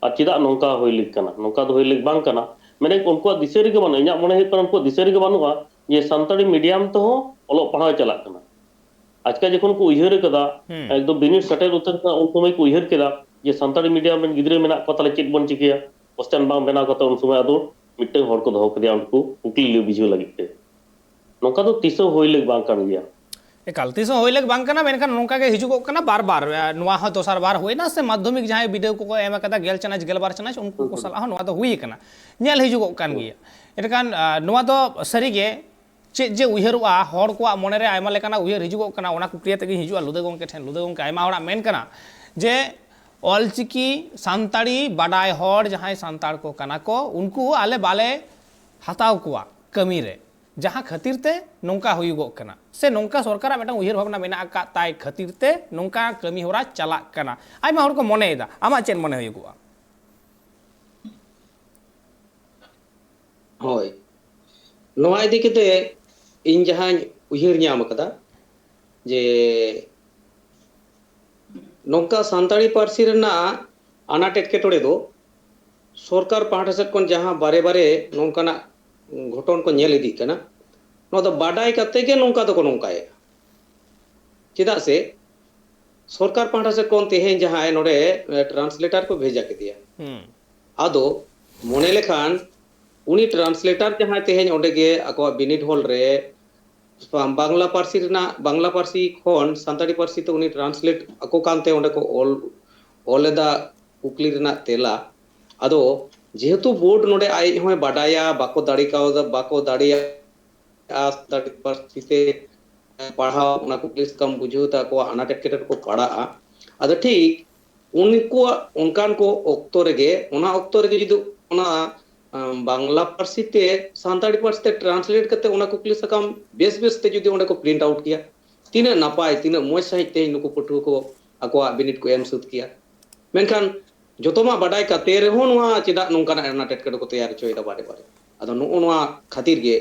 ᱟᱨ ᱪᱮᱫᱟᱜ ᱱᱚᱝᱠᱟ ᱦᱩᱭ ᱞᱮᱠ ᱠᱟᱱᱟ? ᱱᱚᱝᱠᱟ ᱫᱚ ᱦᱩᱭ ᱞᱮᱠ ᱵᱟᱝ ᱠᱟᱱᱟ᱾ ᱢᱮᱱᱮᱫ ᱩᱱᱠᱩᱣᱟᱜ ᱫᱤᱥᱟᱹ ᱨᱮᱜᱮ ᱵᱟᱹᱱᱩᱜᱼᱟ᱾ ᱤᱧᱟᱹᱜ ᱢᱚᱱᱮ ᱦᱩᱭᱩᱜ ᱠᱟᱱᱟ ᱩᱱᱠᱩᱣᱟᱜ ᱫᱤᱥᱟᱹ ᱨᱮᱜᱮ ᱵᱟᱹᱱᱩᱜᱼᱟ ᱡᱮ ᱥᱟᱱᱛᱟᱲᱤ ᱢᱤᱰᱤᱭᱟᱢ ᱛᱮᱦᱚᱸ ᱚᱞᱚᱜ ᱯᱟᱲᱦᱟᱣ ᱪᱟᱞᱟᱜ ᱠᱟᱱᱟ᱾ ᱟᱪᱠᱟ ᱡᱚᱠᱷᱚᱱ ᱠᱚ ᱩᱭᱦᱟᱹᱨ ᱠᱟᱫᱟ, ᱦᱩᱸ᱾ ᱮᱠᱫᱚᱢ ᱵᱤᱱᱤᱰ ᱥᱮᱴᱮᱨ ᱩᱛᱟᱹᱨ ᱠᱟᱱᱟ, ᱩᱱ ᱥᱚᱢᱚᱭ ᱠᱚ ᱩᱭᱦᱟᱹᱨ ᱠᱮᱫᱟ ᱡᱮ ᱥᱟᱱᱛᱟᱲᱤ ᱢᱤᱰᱤᱭᱟᱢ ᱨᱮᱱ ᱜᱤᱫᱽᱨᱟᱹ ᱢᱮᱱᱟᱜ ᱠᱚᱣᱟ, ᱛᱟᱦᱞᱮ ᱪᱮᱫ ᱵᱚᱱ ᱪᱤᱠᱟᱹᱭᱟ? ᱠᱚᱥᱪᱟᱱ ᱵᱟᱝ ᱵᱮᱱᱟᱣ ᱠᱟᱛᱮ ᱩᱱ ᱥᱚᱢᱚᱭ ᱟᱫᱚ ᱢᱤᱫᱴᱟᱝ ᱦᱚᱲ ᱠᱚ ᱫᱚᱦᱚ ᱠᱮᱫᱮᱭᱟ ᱩᱱᱠᱩ ᱠᱩᱠᱞᱤ ᱞᱟᱹ ᱵᱩᱡᱷᱟᱹᱣ ᱞᱟᱹᱜᱤᱫ ᱛᱮ᱾ ᱱᱚᱝᱠᱟ ᱫᱚ ᱛᱤᱥ ᱦᱚᱸ ᱦᱩᱭ ᱞᱮᱠ ᱵᱟᱝ ᱠᱟᱱ ᱜᱮᱭᱟ᱾ ᱮᱠᱟᱞ, ᱛᱤᱥ ᱦᱚᱸ ᱦᱩᱭ ᱞᱮᱠ ᱵᱟᱝ ᱠᱟᱱᱟ᱾ ᱢᱮᱱᱠᱷᱟᱱ ᱱᱚᱝᱠᱟ ᱜᱮ ᱦᱤᱡᱩᱜᱚᱜ ᱠᱟᱱᱟ ᱵᱟᱨ ᱵᱟᱨ᱾ ᱟ, ᱱᱚᱣᱟ ᱦᱚᱸ ᱫᱚᱥᱟᱨ ᱵᱟᱨ ᱦᱩᱭᱱᱟ, ᱥᱮ ᱢᱟᱫᱽᱫᱷᱚᱢᱤᱠ ᱡᱟᱦᱟᱸᱭ ᱵᱤᱰᱟᱹᱣ ᱠᱚᱠᱚ ᱮᱢ ᱟᱠᱟᱫᱟ, ᱜᱮᱞ ᱪᱟᱱᱟᱪ, ᱜᱮᱞᱵᱟᱨ ᱪᱟᱱᱟᱪ, ᱩᱱᱠᱩ ᱠᱚ ᱥᱟᱞᱟᱜ ᱦᱚᱸ ᱱᱚᱣᱟ ᱫᱚ ᱦᱩᱭ ᱟᱠᱟᱱᱟ, ᱧᱮᱞ ᱦᱤᱡᱩᱜᱚᱜ ᱠᱟᱱ ᱜᱮᱭᱟ᱾ ᱮᱱᱠᱷᱟᱱ, ᱟ, ᱱᱚᱣᱟ ᱫᱚ ᱥᱟᱹᱨᱤᱜᱮ ᱪᱮᱫ ᱡᱮ ᱩᱭᱦᱟᱹᱨᱚᱜᱼᱟ, ᱦᱚᱲ ᱠᱚᱣᱟᱜ ᱢᱚᱱᱮᱨᱮ ᱟᱭᱢᱟ ᱞᱮᱠᱟᱱᱟᱜ ᱩᱭᱦᱟᱹᱨ ᱦᱤᱡᱩᱜᱚᱜ ᱠᱟᱱᱟ᱾ ᱚᱱᱟ ᱠᱩᱠᱞᱤ ᱟᱛᱮ ᱜᱤᱧ ᱦᱤᱡᱩᱜᱼᱟ ᱞᱩᱫᱟᱹ ᱜᱚᱢᱠᱮ ᱴᱷᱮᱱ᱾ ᱞᱩᱫᱟᱹ ᱜᱚᱢᱠᱮ, ᱟᱭᱢᱟ ᱦᱚᱲᱟᱜ ᱢᱮᱱ ᱠᱟᱱᱟ ᱡᱮ ᱚᱞᱪᱤᱠᱤ ᱥᱟᱱᱛᱟᱲᱤ ᱵᱟᱰᱟᱭ ᱦᱚᱲ, ᱡᱟᱦᱟᱸᱭ ᱥᱟᱱᱛᱟᱲ ᱠᱚ ᱠᱟᱱᱟ ᱠᱚ, ᱩᱱᱠᱩ ᱟᱞᱮ ᱵᱟᱞᱮ ᱦᱟᱛᱟᱣ ᱠᱚᱣᱟ ᱠᱟᱹᱢᱤ ᱨᱮ, ᱡᱟᱦᱟᱸ ᱠᱷᱟᱹᱛᱤᱨ ᱛᱮ ᱱᱚᱝᱠᱟ ᱦᱩᱭᱩᱜᱚᱜ ᱠᱟᱱᱟ, ᱥᱮ ᱱᱚᱝᱠᱟ ᱥᱚᱨᱠᱟᱨᱟᱜ ᱢᱤᱫᱴᱟᱝ ᱩᱭᱦᱟᱹᱨ ᱵᱷᱟᱵᱽᱱᱟ ᱢᱮᱱᱟᱜ ᱟᱠᱟᱫ ᱛᱟᱭ ᱠᱷᱟᱹᱛᱤᱨ ᱛᱮ ᱱᱚᱝᱠᱟ ᱠᱟᱹᱢᱤ ᱦᱚᱨᱟ ᱪᱟᱞᱟᱜ ᱠᱟᱱᱟ, ᱟᱭᱢᱟ ᱦᱚᱲ ᱠᱚ ᱢᱚᱱᱮᱭᱮᱫᱟ᱾ ᱟᱢᱟᱜ ᱪᱮᱫ ᱢᱚᱱᱮ ᱦᱩᱭᱩᱜᱚᱜᱼᱟ? ᱦᱳᱭ, ᱱᱚᱣᱟ ᱤᱫᱤ ᱠᱟᱛᱮ ᱤᱧ ᱡᱟᱦᱟᱸᱧ ᱩᱭᱦᱟᱹᱨ ᱧᱟᱢ ᱟᱠᱟᱫᱟ ᱡᱮ ᱱᱚᱝᱠᱟ ᱥᱟᱱᱛᱟᱲᱤ ᱯᱟᱹᱨᱥᱤ ᱨᱮᱱᱟᱜ ᱟᱱᱟᱴ ᱮᱴᱠᱮᱴᱚᱬᱮ ᱫᱚ ᱥᱚᱨᱠᱟᱨ ᱯᱟᱦᱴᱟ ᱥᱮᱫ ᱠᱷᱚᱱ ᱡᱟᱦᱟᱸ ᱵᱟᱨᱮ ᱵᱟᱨᱮ ᱱᱚᱝᱠᱟᱱᱟᱜ ᱜᱷᱚᱴᱚᱱ ᱠᱚ ᱧᱮᱞ ᱤᱫᱤᱜ ᱠᱟᱱᱟ, ᱱᱚᱣᱟ ᱫᱚ ᱵᱟᱰᱟᱭ ᱠᱟᱛᱮ ᱜᱮ ᱱᱚᱝᱠᱟ ᱫᱚᱠᱚ ᱱᱚᱝᱠᱟᱭᱮᱫᱟ᱾ ᱪᱮᱫᱟᱜ ᱥᱮ ᱥᱚᱨᱠᱟᱨ ᱯᱟᱦᱴᱟ ᱥᱮᱫ ᱠᱷᱚᱱ ᱛᱮᱦᱮᱧ ᱡᱟᱦᱟᱸᱭ ᱱᱚᱰᱮ ᱴᱨᱟᱱᱥᱞᱮᱴᱟᱨ ᱠᱚ ᱵᱷᱮᱡᱟ ᱠᱮᱫᱮᱭᱟ, ᱦᱩᱸ᱾ ᱟᱫᱚ ᱢᱚᱱᱮ ᱞᱮᱠᱷᱟᱱ ᱩᱱᱤ ᱴᱨᱟᱱᱥᱞᱮᱴᱟᱨ ᱡᱟᱦᱟᱸᱭ ᱛᱮᱦᱮᱧ ᱚᱸᱰᱮ ᱜᱮ ᱟᱠᱚᱣᱟᱜ ᱵᱤᱱᱤᱰ ᱦᱚᱞ ᱨᱮ ᱵᱟᱝᱞᱟ ᱯᱟᱹᱨᱥᱤ ᱨᱮᱱᱟᱜ, ᱵᱟᱝᱞᱟ ᱯᱟᱹᱨᱥᱤ ᱠᱷᱚᱱ ᱥᱟᱱᱛᱟᱲᱤ ᱯᱟᱹᱨᱥᱤ ᱛᱮ ᱩᱱᱤ ᱴᱨᱟᱱᱥᱞᱮᱴ ᱟᱠᱚ ᱠᱟᱱᱛᱮ ᱚᱸᱰᱮ ᱠᱚ ᱚᱞ, ᱚᱞ ᱮᱫᱟ ᱠᱩᱠᱞᱤ ᱨᱮᱱᱟᱜ ᱛᱮᱞᱟ᱾ ᱟᱫᱚ ᱡᱮᱦᱮᱛᱩ ᱵᱳᱨᱰ ᱱᱚᱰᱮ ᱟᱡ ᱦᱚᱸᱭ ᱵᱟᱰᱟᱭᱟ, ᱵᱟᱠᱚ ᱫᱟᱲᱮ ᱠᱟᱣᱫᱟ, ᱵᱟᱠᱚ ᱫᱟᱲᱮᱭᱟᱜᱼᱟ ᱥᱟᱱᱛᱟᱲᱤ ᱯᱟᱹᱨᱥᱤ ᱛᱮ ᱯᱟᱲᱦᱟᱣ, ᱚᱱᱟ ᱠᱩᱠᱞᱤ ᱥᱟᱠᱟᱢ ᱵᱩᱡᱷᱟᱹᱣ ᱛᱮ ᱟᱠᱚᱣᱟᱜ ᱟᱱᱟᱴ ᱮᱴᱠᱮᱴᱚᱬᱮ ᱠᱚ ᱯᱟᱲᱟᱜᱼᱟ᱾ ᱟᱫᱚ ᱴᱷᱤᱠ ᱩᱱᱠᱩᱣᱟᱜ ᱚᱱᱠᱟᱱ ᱠᱚ ᱚᱠᱛᱚ ᱨᱮᱜᱮ, ᱚᱱᱟ ᱚᱠᱛᱚ ᱨᱮᱜᱮ ᱡᱩᱫᱤ ᱚᱱᱟ ᱟᱢ, ᱵᱟᱝᱞᱟ ᱯᱟᱹᱨᱥᱤ ᱛᱮ ᱥᱟᱱᱛᱟᱲᱤ ᱯᱟᱹᱨᱥᱤ ᱛᱮ ᱴᱨᱟᱱᱥᱞᱮᱴ ᱠᱟᱛᱮ ᱚᱱᱟ ᱠᱩᱠᱞᱤ ᱥᱟᱠᱟᱢ ᱵᱮᱥ ᱵᱮᱥ ᱛᱮ ᱡᱩᱫᱤ ᱚᱸᱰᱮ ᱠᱚ ᱯᱨᱤᱱᱴ ᱟᱣᱩᱴ ᱠᱮᱭᱟ, ᱛᱤᱱᱟᱹᱜ ᱱᱟᱯᱟᱭ, ᱛᱤᱱᱟᱹᱜ ᱢᱚᱡᱽ ᱥᱟᱺᱦᱤᱡ ᱛᱮᱦᱮᱧ ᱱᱩᱠᱩ ᱯᱟᱹᱴᱷᱩᱣᱟᱹ ᱠᱚ ᱟᱠᱚᱣᱟᱜ ᱵᱤᱱᱤᱰ ᱠᱚ ᱮᱢ ᱥᱟᱹᱛ ᱠᱮᱭᱟ᱾ ᱢᱮᱱᱠᱷᱟᱱ ᱡᱚᱛᱚ ᱢᱟ ᱵᱟᱰᱟᱭ ᱠᱟᱛᱮ ᱨᱮᱦᱚᱸ ᱱᱚᱣᱟ ᱪᱮᱫᱟᱜ ᱱᱚᱝᱠᱟᱱᱟᱜ ᱟᱱᱟᱴ ᱮᱴᱠᱮᱴᱚᱬᱮ ᱠᱚ ᱛᱮᱭᱟᱨ ᱦᱚᱪᱚᱭᱮᱫᱟ ᱵᱟᱨᱮ ᱵᱟᱨᱮ? ᱟᱫᱚ ᱱᱚᱜᱼᱚ ᱱᱚᱣᱟ ᱠᱷᱟᱹᱛᱤᱨ ᱜᱮ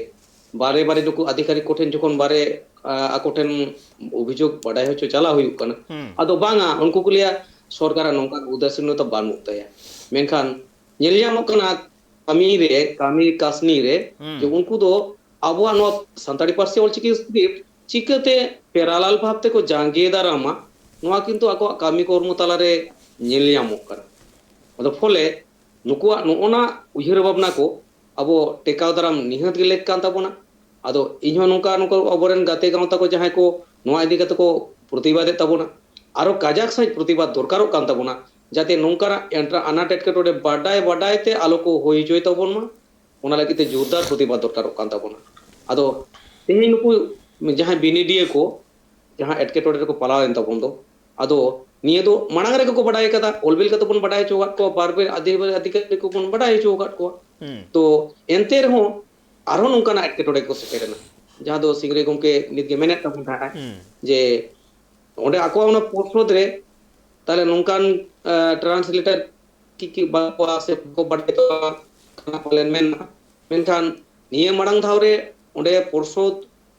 ᱵᱟᱨᱮ ᱵᱟᱨᱮ ᱱᱩᱠᱩ ᱟᱫᱷᱤᱠᱟᱨᱤᱠ ᱠᱚᱴᱷᱮᱱ ᱡᱚᱠᱷᱚᱱ ᱵᱟᱨᱮ, ᱟ, ᱟᱠᱚ ᱴᱷᱮᱱ ᱚᱵᱷᱤᱡᱳᱜᱽ ᱵᱟᱰᱟᱭ ᱦᱚᱪᱚ ᱪᱟᱞᱟᱣ ᱦᱩᱭᱩᱜ ᱠᱟᱱᱟ, ᱦᱩᱸ᱾ ᱟᱫᱚ ᱵᱟᱝᱟ, ᱩᱱᱠᱩ ᱠᱚ ᱞᱟᱹᱭᱟ ᱥᱚᱨᱠᱟᱨᱟᱜ ᱱᱚᱝᱠᱟᱱ ᱩᱫᱟᱥᱤᱱᱚᱛᱟ ᱵᱟᱹᱱᱩᱜ ᱛᱟᱭᱟ᱾ ᱢᱮᱱᱠᱷᱟᱱ ᱧᱮᱞ ᱧᱟᱢᱚᱜ ᱠᱟᱱᱟ ᱠᱟᱹᱢᱤ ᱨᱮ, ᱠᱟᱹᱢᱤ ᱠᱟᱹᱥᱱᱤ ᱨᱮ ᱦᱩᱸ᱾ ᱡᱮ ᱩᱱᱠᱩ ᱫᱚ ᱟᱵᱚᱣᱟᱜ ᱱᱚᱣᱟ ᱥᱟᱱᱛᱟᱲᱤ ᱯᱟᱹᱨᱥᱤ ᱚᱞᱪᱤᱠᱤ script ᱪᱤᱠᱟᱹᱛᱮ parallel ᱵᱷᱟᱵᱽ ᱛᱮᱠᱚ ᱡᱟᱸᱜᱮ ᱫᱟᱨᱟᱢᱟ, ᱱᱚᱣᱟ ᱠᱤᱱᱛᱩ ᱟᱠᱚᱣᱟᱜ ᱠᱟᱹᱢᱤ ᱠᱚᱨᱢᱚ ᱛᱟᱞᱟᱨᱮ ᱧᱮᱞ ᱧᱟᱢᱚᱜ ᱠᱟᱱᱟ᱾ ᱟᱫᱚ ᱯᱷᱚᱞᱮ ᱱᱩᱠᱩᱣᱟᱜ ᱱᱚᱜᱼᱚ ᱱᱟ ᱩᱭᱦᱟᱹᱨ ᱵᱷᱟᱵᱽᱱᱟ ᱠᱚ ᱟᱵᱚ ᱴᱮᱠᱟᱣ ᱫᱟᱨᱟᱢ ᱱᱤᱦᱟᱹᱛ ᱜᱮ ᱞᱮᱠ ᱠᱟᱱ ᱛᱟᱵᱚᱱᱟ᱾ ᱟᱫᱚ ᱤᱧᱦᱚᱸ ᱱᱚᱝᱠᱟ, ᱱᱚᱝᱠᱟ ᱟᱵᱚᱨᱮᱱ ᱜᱟᱛᱮ ᱜᱟᱶᱛᱟ ᱠᱚ ᱡᱟᱦᱟᱸᱭ ᱠᱚ ᱱᱚᱣᱟ ᱤᱫᱤ ᱠᱟᱛᱮ ᱠᱚ ᱯᱨᱚᱛᱤᱵᱟᱫᱮᱫ ᱛᱟᱵᱚᱱᱟ, ᱟᱨᱚ ᱠᱟᱡᱟᱠ ᱥᱟᱺᱦᱤᱡ ᱯᱨᱚᱛᱤᱵᱟᱫ ᱫᱚᱨᱠᱟᱨᱚᱜ ᱠᱟᱱ ᱛᱟᱵᱚᱱᱟ, ᱡᱟᱛᱮ ᱱᱚᱝᱠᱟᱱᱟᱜ ᱮᱱᱴᱨᱟ-, ᱟᱱᱟᱴ ᱮᱴᱠᱮᱴᱚᱬᱮ ᱵᱟᱰᱟᱭ ᱵᱟᱰᱟᱭ ᱛᱮ ᱟᱞᱚ ᱠᱚ ᱦᱩᱭ ᱦᱚᱪᱚᱭ ᱛᱟᱵᱚᱱ ᱢᱟ, ᱚᱱᱟ ᱞᱟᱹᱜᱤᱫ ᱛᱮ ᱡᱳᱨᱫᱟᱨ ᱯᱨᱚᱛᱤᱵᱟᱫ ᱫᱚᱨᱠᱟᱨᱚᱜ ᱠᱟᱱ ᱛᱟᱵᱚᱱᱟ᱾ ᱟᱫᱚ ᱛᱮᱦᱮᱧ ᱱᱩᱠᱩ ᱡᱟᱦᱟᱸᱭ ᱵᱤᱱᱤᱰᱤᱭᱟᱹ ᱠᱚ ᱡᱟᱦᱟᱸ ᱮᱴᱠᱮᱴᱚᱬᱮ ᱨᱮᱠᱚ ᱯᱟᱲᱟᱣᱮᱱ ᱛᱟᱵᱚᱱ ᱫᱚ, ᱟᱫᱚ ᱱᱤᱭᱟᱹ ᱫᱚ ᱢᱟᱲᱟᱝ ᱨᱮᱜᱮ ᱠᱚ ᱵᱟᱰᱟᱭ ᱠᱟᱫᱟ, ᱚᱞ ᱵᱤᱞ ᱠᱟᱛᱮ ᱵᱚᱱ ᱵᱟᱰᱟᱭ ᱦᱚᱪᱚ ᱟᱠᱟᱫ ᱠᱚᱣᱟ, ᱵᱟᱨ ᱵᱮᱨ ᱟᱫᱷᱤ-, ᱟᱫᱷᱤᱠᱟᱨᱤ ᱠᱚᱵᱚᱱ ᱵᱟᱰᱟᱭ ᱦᱚᱪᱚ ᱟᱠᱟᱫ ᱠᱚᱣᱟ᱾ ᱦᱩᱸ᱾ ᱛᱚ ᱮᱱᱛᱮ ᱨᱮᱦᱚᱸ ᱟᱨᱦᱚᱸ ᱱᱚᱝᱠᱟᱱᱟᱜ ᱮᱴᱠᱮᱴᱚᱬᱮ ᱠᱚ ᱥᱮᱴᱮᱨᱮᱱᱟ, ᱡᱟᱦᱟᱸ ᱫᱚ ᱥᱤᱝᱨᱟᱹᱭ ᱜᱚᱢᱠᱮ ᱱᱤᱛ ᱜᱮ ᱢᱮᱱᱮᱫ ᱛᱟᱵᱚᱱ ᱛᱟᱦᱮᱸᱫ ᱦᱩᱸ᱾ ᱡᱮ ᱚᱸᱰᱮ ᱟᱠᱚᱣᱟᱜ ᱚᱱᱟ ᱯᱚᱨᱥᱚᱫ ᱨᱮ ᱛᱟᱦᱞᱮ ᱱᱚᱝᱠᱟᱱ, ᱟ, translator ᱠᱤ, ᱠᱤ ᱵᱟᱠᱚ ᱥᱮ ᱵᱟᱠᱚ ᱵᱟᱰᱟᱭ ᱛᱟᱠᱚᱣᱟ ᱠᱟᱱᱟ ᱯᱟᱞᱮᱱ ᱢᱮᱱᱟ᱾ ᱢᱮᱱᱠᱷᱟᱱ ᱱᱤᱭᱟᱹ ᱢᱟᱲᱟᱝ ᱫᱷᱟᱣ ᱨᱮ ᱚᱸᱰᱮ ᱯᱚᱨᱥᱚᱫ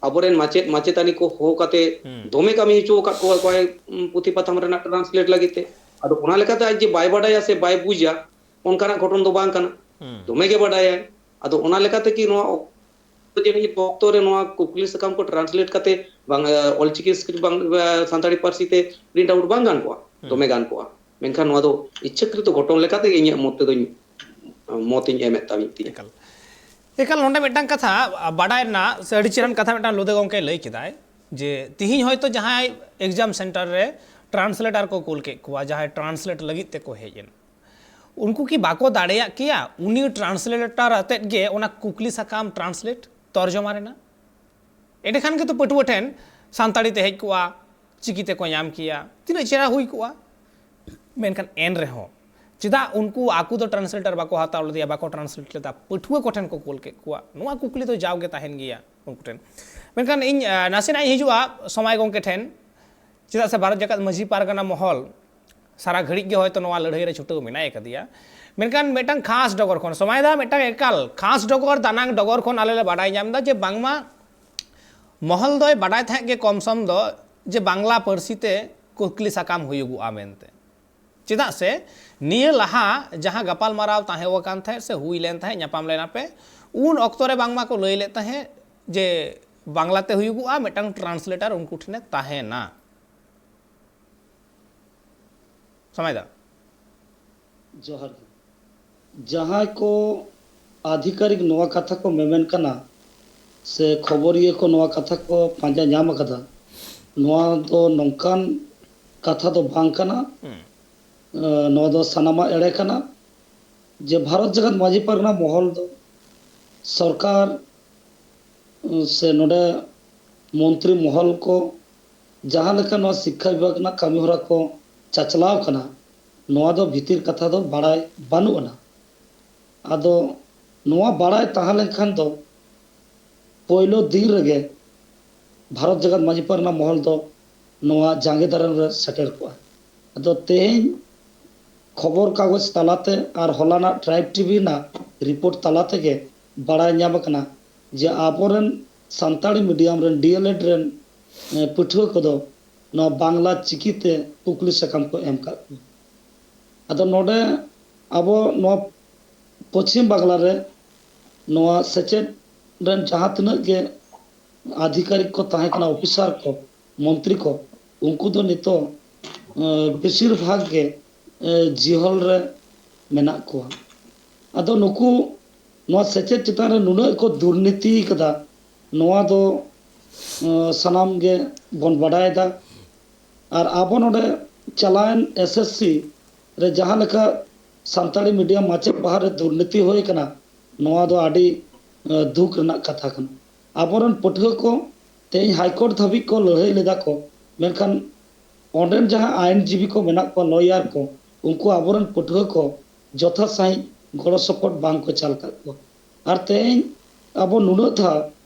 ᱟᱵᱚᱨᱮᱱ ᱢᱟᱪᱮᱫ ᱢᱟᱪᱮᱛᱟᱹᱱᱤ ᱠᱚ ᱦᱚᱦᱚ ᱠᱟᱛᱮ ᱦᱩᱸ᱾ ᱫᱚᱢᱮ ᱠᱟᱹᱢᱤ ᱦᱚᱪᱚ ᱟᱠᱟᱫ ᱠᱚᱣᱟ ᱠᱚ, ᱩᱢ, ᱯᱩᱛᱷᱤ ᱯᱟᱛᱷᱟᱢ ᱨᱮᱱᱟᱜ translate ᱞᱟᱹᱜᱤᱫ ᱛᱮ᱾ ᱟᱫᱚ ᱚᱱᱟ ᱞᱮᱠᱟᱛᱮ ᱟᱡ ᱡᱮ ᱵᱟᱭ ᱵᱟᱰᱟᱭᱟ ᱥᱮ ᱵᱟᱭ ᱵᱩᱡᱟ, ᱚᱱᱠᱟᱱᱟᱜ ᱜᱷᱚᱴᱚᱱ ᱫᱚ ᱵᱟᱝ ᱠᱟᱱᱟ᱾ ᱦᱩᱸ᱾ ᱫᱚᱢᱮ ᱜᱮ ᱵᱟᱰᱟᱭᱟᱭ᱾ ᱟᱫᱚ ᱚᱱᱟ ᱞᱮᱠᱟᱛᱮ ᱠᱤ ᱱᱚᱣᱟ ᱚᱠᱛᱚ ᱡᱟᱹᱱᱤᱡ ᱚᱠᱛᱚ ᱨᱮ ᱱᱚᱣᱟ ᱠᱩᱠᱞᱤ ᱥᱟᱠᱟᱢ ᱠᱚ translate ᱠᱟᱛᱮ ᱵᱟᱝ, ᱮ, ᱚᱞᱪᱤᱠᱤ script ᱵᱟᱝ, ᱮ, ᱥᱟᱱᱛᱟᱲᱤ ᱯᱟᱹᱨᱥᱤ ᱛᱮ print out ᱵᱟᱝ ᱜᱟᱱ ᱠᱚᱜᱼᱟ? ᱦᱩᱸ᱾ ᱫᱚᱢᱮ ᱜᱟᱱ ᱠᱚᱜᱼᱟ᱾ ᱢᱮᱱᱠᱷᱟᱱ ᱱᱚᱣᱟ ᱫᱚ ᱤᱪᱪᱷᱟᱹᱠᱨᱤᱛᱚ ᱜᱷᱚᱴᱚᱱ ᱞᱮᱠᱟᱛᱮ ᱤᱧᱟᱹᱜ ᱢᱚᱛ ᱛᱮᱫᱚᱧ, ᱢᱚᱛ ᱤᱧ ᱮᱢᱮᱫ ᱛᱟᱵᱤᱱ ᱛᱤᱧᱟᱹ᱾ ᱮᱠᱟᱞ᱾ ᱮᱠᱟᱞ, ᱱᱚᱰᱮ ᱢᱤᱫᱴᱟᱝ ᱠᱟᱛᱷᱟ ᱵᱟᱰᱟᱭ ᱨᱮᱱᱟᱜ ᱥᱮ ᱟᱹᱰᱤ ᱪᱮᱦᱨᱟᱱ ᱠᱟᱛᱷᱟ ᱢᱤᱫᱴᱟᱝ ᱞᱩᱫᱟᱹ ᱜᱚᱢᱠᱮ ᱞᱟᱹᱭ ᱠᱮᱫᱟᱭ ᱡᱮ ᱛᱤᱦᱤᱧ ᱦᱚᱭᱛᱳ ᱡᱟᱦᱟᱸᱭ exam center ᱨᱮ translator ᱠᱚ ᱠᱩᱞ ᱠᱮᱫ ᱠᱚᱣᱟ, ᱡᱟᱦᱟᱸᱭ translate ᱞᱟᱹᱜᱤᱫ ᱛᱮᱠᱚ ᱦᱮᱡ ᱮᱱᱟ, ᱩᱱᱠᱩ ᱠᱤ ᱵᱟᱠᱚ ᱫᱟᱲᱮᱭᱟᱜ ᱠᱮᱭᱟ ᱩᱱᱤ translator ᱟᱛᱮᱫ ᱜᱮ ᱚᱱᱟ ᱠᱩᱠᱞᱤ ᱥᱟᱠᱟᱢ translate, ᱛᱚᱨᱡᱚᱢᱟ ᱨᱮᱱᱟᱜ? ᱮᱸᱰᱮᱠᱷᱟᱱ ᱜᱮᱛᱚ ᱯᱟᱹᱴᱷᱩᱣᱟᱹ ᱴᱷᱮᱱ ᱥᱟᱱᱛᱟᱲᱤ ᱛᱮ ᱦᱮᱡ ᱠᱚᱜᱼᱟ, ᱪᱤᱠᱤ ᱛᱮᱠᱚ ᱧᱟᱢ ᱠᱮᱭᱟ, ᱛᱤᱱᱟᱹᱜ ᱪᱮᱦᱨᱟ ᱦᱩᱭ ᱠᱚᱜᱼᱟ᱾ ᱢᱮᱱᱠᱷᱟᱱ ᱮᱱ ᱨᱮᱦᱚᱸ ᱪᱮᱫᱟᱜ ᱩᱱᱠᱩ ᱟᱠᱚ ᱫᱚ translator ᱵᱟᱠᱚ ᱦᱟᱛᱟᱣ ᱞᱮᱫᱮᱭᱟ, ᱵᱟᱠᱚ translate ᱞᱮᱫᱟ, ᱯᱟᱹᱴᱷᱩᱣᱟᱹ ᱠᱚᱴᱷᱮᱱ ᱠᱚ ᱠᱩᱞ ᱠᱮᱫ ᱠᱚᱣᱟ? ᱱᱚᱣᱟ ᱠᱩᱠᱞᱤ ᱫᱚ ᱡᱟᱣᱜᱮ ᱛᱟᱦᱮᱱ ᱜᱮᱭᱟ ᱩᱱᱠᱩ ᱴᱷᱮᱱ᱾ ᱢᱮᱱᱠᱷᱟᱱ ᱤᱧ, ᱟ, ᱱᱟᱥᱮᱱᱟᱜ ᱤᱧ ᱦᱤᱡᱩᱜᱼᱟ ᱥᱚᱢᱟᱭ ᱜᱚᱢᱠᱮ ᱴᱷᱮᱱ, ᱪᱮᱫᱟᱜ ᱥᱮ ᱵᱷᱟᱨᱚᱛ ᱡᱟᱠᱟᱛ ᱢᱟᱹᱡᱷᱤ ᱯᱟᱨᱜᱟᱱᱟ ᱢᱚᱦᱚᱞ ᱥᱟᱨᱟ ᱜᱷᱟᱹᱲᱤᱡ ᱜᱮ ᱦᱚᱭᱛᱳ ᱱᱚᱣᱟ ᱞᱟᱹᱲᱦᱟᱹᱭ ᱨᱮ ᱪᱷᱩᱴᱟᱹᱣ ᱢᱮᱱᱟᱭ ᱟᱠᱟᱫᱮᱭᱟ᱾ ᱢᱮᱱᱠᱷᱟᱱ ᱢᱤᱫᱴᱟᱝ ᱠᱷᱟᱥ ᱰᱚᱜᱚᱨ ᱠᱷᱚᱱ, ᱥᱚᱢᱟᱭ ᱫᱟ, ᱢᱤᱫᱴᱟᱝ ᱮᱠᱟᱞ ᱠᱷᱟᱥ ᱰᱚᱜᱚᱨ ᱫᱟᱱᱟᱝ ᱰᱚᱜᱚᱨ ᱠᱷᱚᱱ ᱟᱞᱮ ᱞᱮ ᱵᱟᱰᱟᱭ ᱧᱟᱢ ᱮᱫᱟ ᱡᱮ ᱵᱟᱝᱢᱟ ᱢᱚᱦᱚᱞ ᱫᱚᱭ ᱵᱟᱰᱟᱭ ᱛᱟᱦᱮᱸᱫ ᱜᱮ ᱠᱚᱢ ᱥᱚᱢ ᱫᱚ ᱡᱮ ᱵᱟᱝᱞᱟ ᱯᱟᱹᱨᱥᱤ ᱛᱮ ᱠᱩᱠᱞᱤ ᱥᱟᱠᱟᱢ ᱦᱩᱭᱩᱜᱚᱜᱼᱟ ᱢᱮᱱᱛᱮ᱾ ᱪᱮᱫᱟᱜ ᱥᱮ ᱱᱤᱭᱟᱹ ᱞᱟᱦᱟ ᱡᱟᱦᱟᱸ ᱜᱟᱯᱟᱞᱢᱟᱨᱟᱣ ᱛᱟᱦᱮᱸ ᱟᱠᱟᱱ ᱛᱟᱦᱮᱸᱫ ᱥᱮ ᱦᱩᱭ ᱞᱮᱱ ᱛᱟᱦᱮᱸᱫ, ᱧᱟᱯᱟᱢ ᱞᱮᱱᱟ ᱯᱮ, ᱩᱱ ᱚᱠᱛᱚ ᱨᱮ ᱵᱟᱝᱢᱟ ᱠᱚ ᱞᱟᱹᱭ ᱞᱮᱫ ᱛᱟᱦᱮᱸᱫ ᱡᱮ ᱵᱟᱝᱞᱟ ᱛᱮ ᱦᱩᱭᱩᱜᱚᱜᱼᱟ, ᱢᱤᱫᱴᱟᱝ ᱴᱨᱟᱱᱥᱞᱮᱴᱟᱨ ᱩᱱᱠᱩ ᱴᱷᱮᱱᱮ ᱛᱟᱦᱮᱱᱟ᱾ ᱥᱚᱢᱟᱭ ᱫᱟ᱾ ᱡᱚᱦᱟᱨ ᱜᱮ᱾ ᱡᱟᱦᱟᱸᱭ ᱠᱚ ᱟᱫᱷᱤᱠᱟᱨᱤᱠ ᱱᱚᱣᱟ ᱠᱟᱛᱷᱟ ᱠᱚ ᱢᱮᱢᱮᱱ ᱠᱟᱱᱟ ᱥᱮ ᱠᱷᱚᱵᱚᱨᱤᱭᱟᱹ ᱠᱚ ᱱᱚᱣᱟ ᱠᱟᱛᱷᱟ ᱠᱚ ᱯᱟᱸᱡᱟ ᱧᱟᱢ ᱟᱠᱟᱫᱟ, ᱱᱚᱣᱟ ᱫᱚ ᱱᱚᱝᱠᱟᱱ ᱠᱟᱛᱷᱟ ᱫᱚ ᱵᱟᱝ ᱠᱟᱱᱟ᱾ ᱦᱩᱸ᱾ ᱮ, ᱱᱚᱣᱟ ᱫᱚ ᱥᱟᱱᱟᱢᱟᱜ ᱮᱲᱮ ᱠᱟᱱᱟ᱾ ᱡᱮ ᱵᱷᱟᱨᱚᱛ ᱡᱟᱠᱟᱛ ᱢᱟᱹᱡᱷᱤ ᱯᱟᱨᱜᱟᱱᱟ ᱢᱚᱦᱚᱞ ᱫᱚ ᱥᱚᱨᱠᱟᱨ, ᱩᱸ, ᱥᱮ ᱱᱚᱰᱮ ᱢᱚᱱᱛᱨᱤ ᱢᱚᱦᱚᱞ ᱠᱚ ᱡᱟᱦᱟᱸ ᱞᱮᱠᱟ ᱱᱚᱣᱟ ᱥᱤᱠᱠᱷᱟ ᱵᱤᱵᱷᱟᱜᱽ ᱨᱮᱱᱟᱜ ᱠᱟᱹᱢᱤ ᱦᱚᱨᱟ ᱠᱚ ᱪᱟᱪᱞᱟᱣ ᱠᱟᱱᱟ, ᱱᱚᱣᱟ ᱫᱚ ᱵᱷᱤᱛᱤᱨ ᱠᱟᱛᱷᱟ ᱫᱚ ᱵᱟᱲᱟᱭ ᱵᱟᱹᱱᱩᱜ ᱟᱱᱟ᱾ ᱟᱫᱚ ᱱᱚᱣᱟ ᱵᱟᱲᱟᱭ ᱛᱟᱦᱮᱸ ᱞᱮᱱᱠᱷᱟᱱ ᱫᱚ ᱯᱳᱭᱞᱳ ᱫᱤᱱ ᱨᱮᱜᱮ ᱵᱷᱟᱨᱚᱛ ᱡᱟᱠᱟᱛ ᱢᱟᱹᱡᱷᱤ ᱯᱟᱨᱜᱟᱱᱟ ᱢᱚᱦᱚᱞ ᱫᱚ ᱱᱚᱣᱟ ᱡᱟᱸᱜᱮ ᱫᱟᱨᱟᱢ ᱨᱮ ᱥᱮᱴᱮᱨ ᱠᱚᱜᱼᱟ᱾ ᱟᱫᱚ ᱛᱮᱦᱮᱧ ᱠᱷᱚᱵᱚᱨ ᱠᱟᱜᱚᱡᱽ ᱛᱟᱞᱟᱛᱮ ᱟᱨ ᱦᱚᱞᱟᱱᱟᱜ ᱴᱨᱟᱭᱤᱵᱽ ᱴᱤᱵᱷᱤ ᱨᱮᱱᱟᱜ ᱨᱤᱯᱳᱨᱴ ᱛᱟᱞᱟ ᱛᱮᱜᱮ ᱵᱟᱲᱟᱭ ᱧᱟᱢ ᱟᱠᱟᱱᱟ ᱡᱮ ᱟᱵᱚᱨᱮᱱ ᱥᱟᱱᱛᱟᱲᱤ ᱢᱤᱰᱤᱭᱟᱢ ᱨᱮᱱ ᱰᱤ ᱮᱞ ᱮᱰ ᱨᱮᱱ, ᱮ, ᱯᱟᱹᱴᱷᱩᱣᱟᱹ ᱠᱚᱫᱚ ᱱᱚᱣᱟ ᱵᱟᱝᱞᱟ ᱪᱤᱠᱤ ᱛᱮ ᱠᱩᱠᱞᱤ ᱥᱟᱠᱟᱢ ᱠᱚ ᱮᱢ ᱠᱟᱜ ᱠᱚᱣᱟ᱾ ᱟᱫᱚ ᱱᱚᱰᱮ ᱟᱵᱚ ᱱᱚᱣᱟ ᱯᱚᱪᱷᱤᱢ ᱵᱟᱝᱞᱟ ᱨᱮ ᱱᱚᱣᱟ ᱥᱮᱪᱮᱫ ᱨᱮᱱ ᱡᱟᱦᱟᱸ ᱛᱤᱱᱟᱹᱜ ᱜᱮ ᱟᱫᱷᱤᱠᱟᱨᱤᱠ ᱠᱚ ᱛᱟᱦᱮᱸ ᱠᱟᱱᱟ, ᱚᱯᱷᱤᱥᱟᱨ ᱠᱚ, ᱢᱚᱱᱛᱨᱤ ᱠᱚ, ᱩᱱᱠᱩ ᱫᱚ ᱱᱤᱛᱚᱜ, ᱮ, ᱵᱮᱥᱤᱨ ᱵᱷᱟᱜᱽ ᱜᱮ, ᱮ, ᱡᱤᱦᱚᱞ ᱨᱮ ᱢᱮᱱᱟᱜ ᱠᱚᱣᱟ᱾ ᱟᱫᱚ ᱱᱩᱠᱩ ᱱᱚᱣᱟ ᱥᱮᱪᱮᱫ ᱪᱮᱛᱟᱱ ᱨᱮ ᱱᱩᱱᱟᱹᱜ ᱠᱚ ᱫᱩᱨᱱᱤᱛᱤ ᱠᱟᱫᱟ, ᱱᱚᱣᱟ ᱫᱚ, ᱮ, ᱥᱟᱱᱟᱢ ᱜᱮ ᱵᱚᱱ ᱵᱟᱰᱟᱭᱮᱫᱟ᱾ ᱟᱨ ᱟᱵᱚ ᱱᱚᱰᱮ ᱪᱟᱞᱟᱣᱮᱱ ᱮᱥ ᱮᱥ ᱥᱤ ᱨᱮ ᱡᱟᱦᱟᱸ ᱞᱮᱠᱟ ᱥᱟᱱᱛᱟᱲᱤ ᱢᱤᱰᱤᱭᱟᱢ ᱢᱟᱪᱮᱫ ᱯᱟᱦᱟᱨ ᱨᱮ ᱫᱩᱨᱱᱤᱛᱤ ᱦᱩᱭ ᱟᱠᱟᱱᱟ, ᱱᱚᱣᱟ ᱫᱚ ᱟᱹᱰᱤ, ᱮ, ᱫᱩᱠ ᱨᱮᱱᱟᱜ ᱠᱟᱛᱷᱟ ᱠᱟᱱᱟ᱾ ᱟᱵᱚᱨᱮᱱ ᱯᱟᱹᱴᱷᱩᱣᱟᱹ ᱠᱚ ᱛᱮᱦᱮᱧ ᱦᱟᱭᱠᱳᱨᱴ ᱫᱷᱟᱹᱵᱤᱡ ᱠᱚ ᱞᱟᱹᱲᱦᱟᱹᱭ ᱞᱮᱫᱟ ᱠᱚ, ᱢᱮᱱᱠᱷᱟᱱ ᱚᱸᱰᱮᱱ ᱡᱟᱦᱟᱸ ᱟᱭᱤᱱ ᱡᱤᱵᱤ ᱠᱚ ᱢᱮᱱᱟᱜ ᱠᱚᱣᱟ, ᱞᱚᱭᱟᱨ ᱠᱚ, ᱩᱱᱠᱩ ᱟᱵᱚᱨᱮᱱ ᱯᱟᱹᱴᱷᱩᱣᱟᱹ ᱠᱚ ᱡᱚᱛᱷᱟᱛ ᱥᱟᱺᱦᱤᱡ ᱜᱚᱲᱚ ᱥᱚᱯᱚᱦᱚᱫ ᱵᱟᱝ ᱠᱚ ᱪᱟᱞ ᱟᱠᱟᱫ ᱠᱚᱣᱟ᱾ ᱟᱨ ᱛᱮᱦᱮᱧ ᱟᱵᱚ ᱱᱩᱱᱟᱹᱜ ᱫᱷᱟᱣ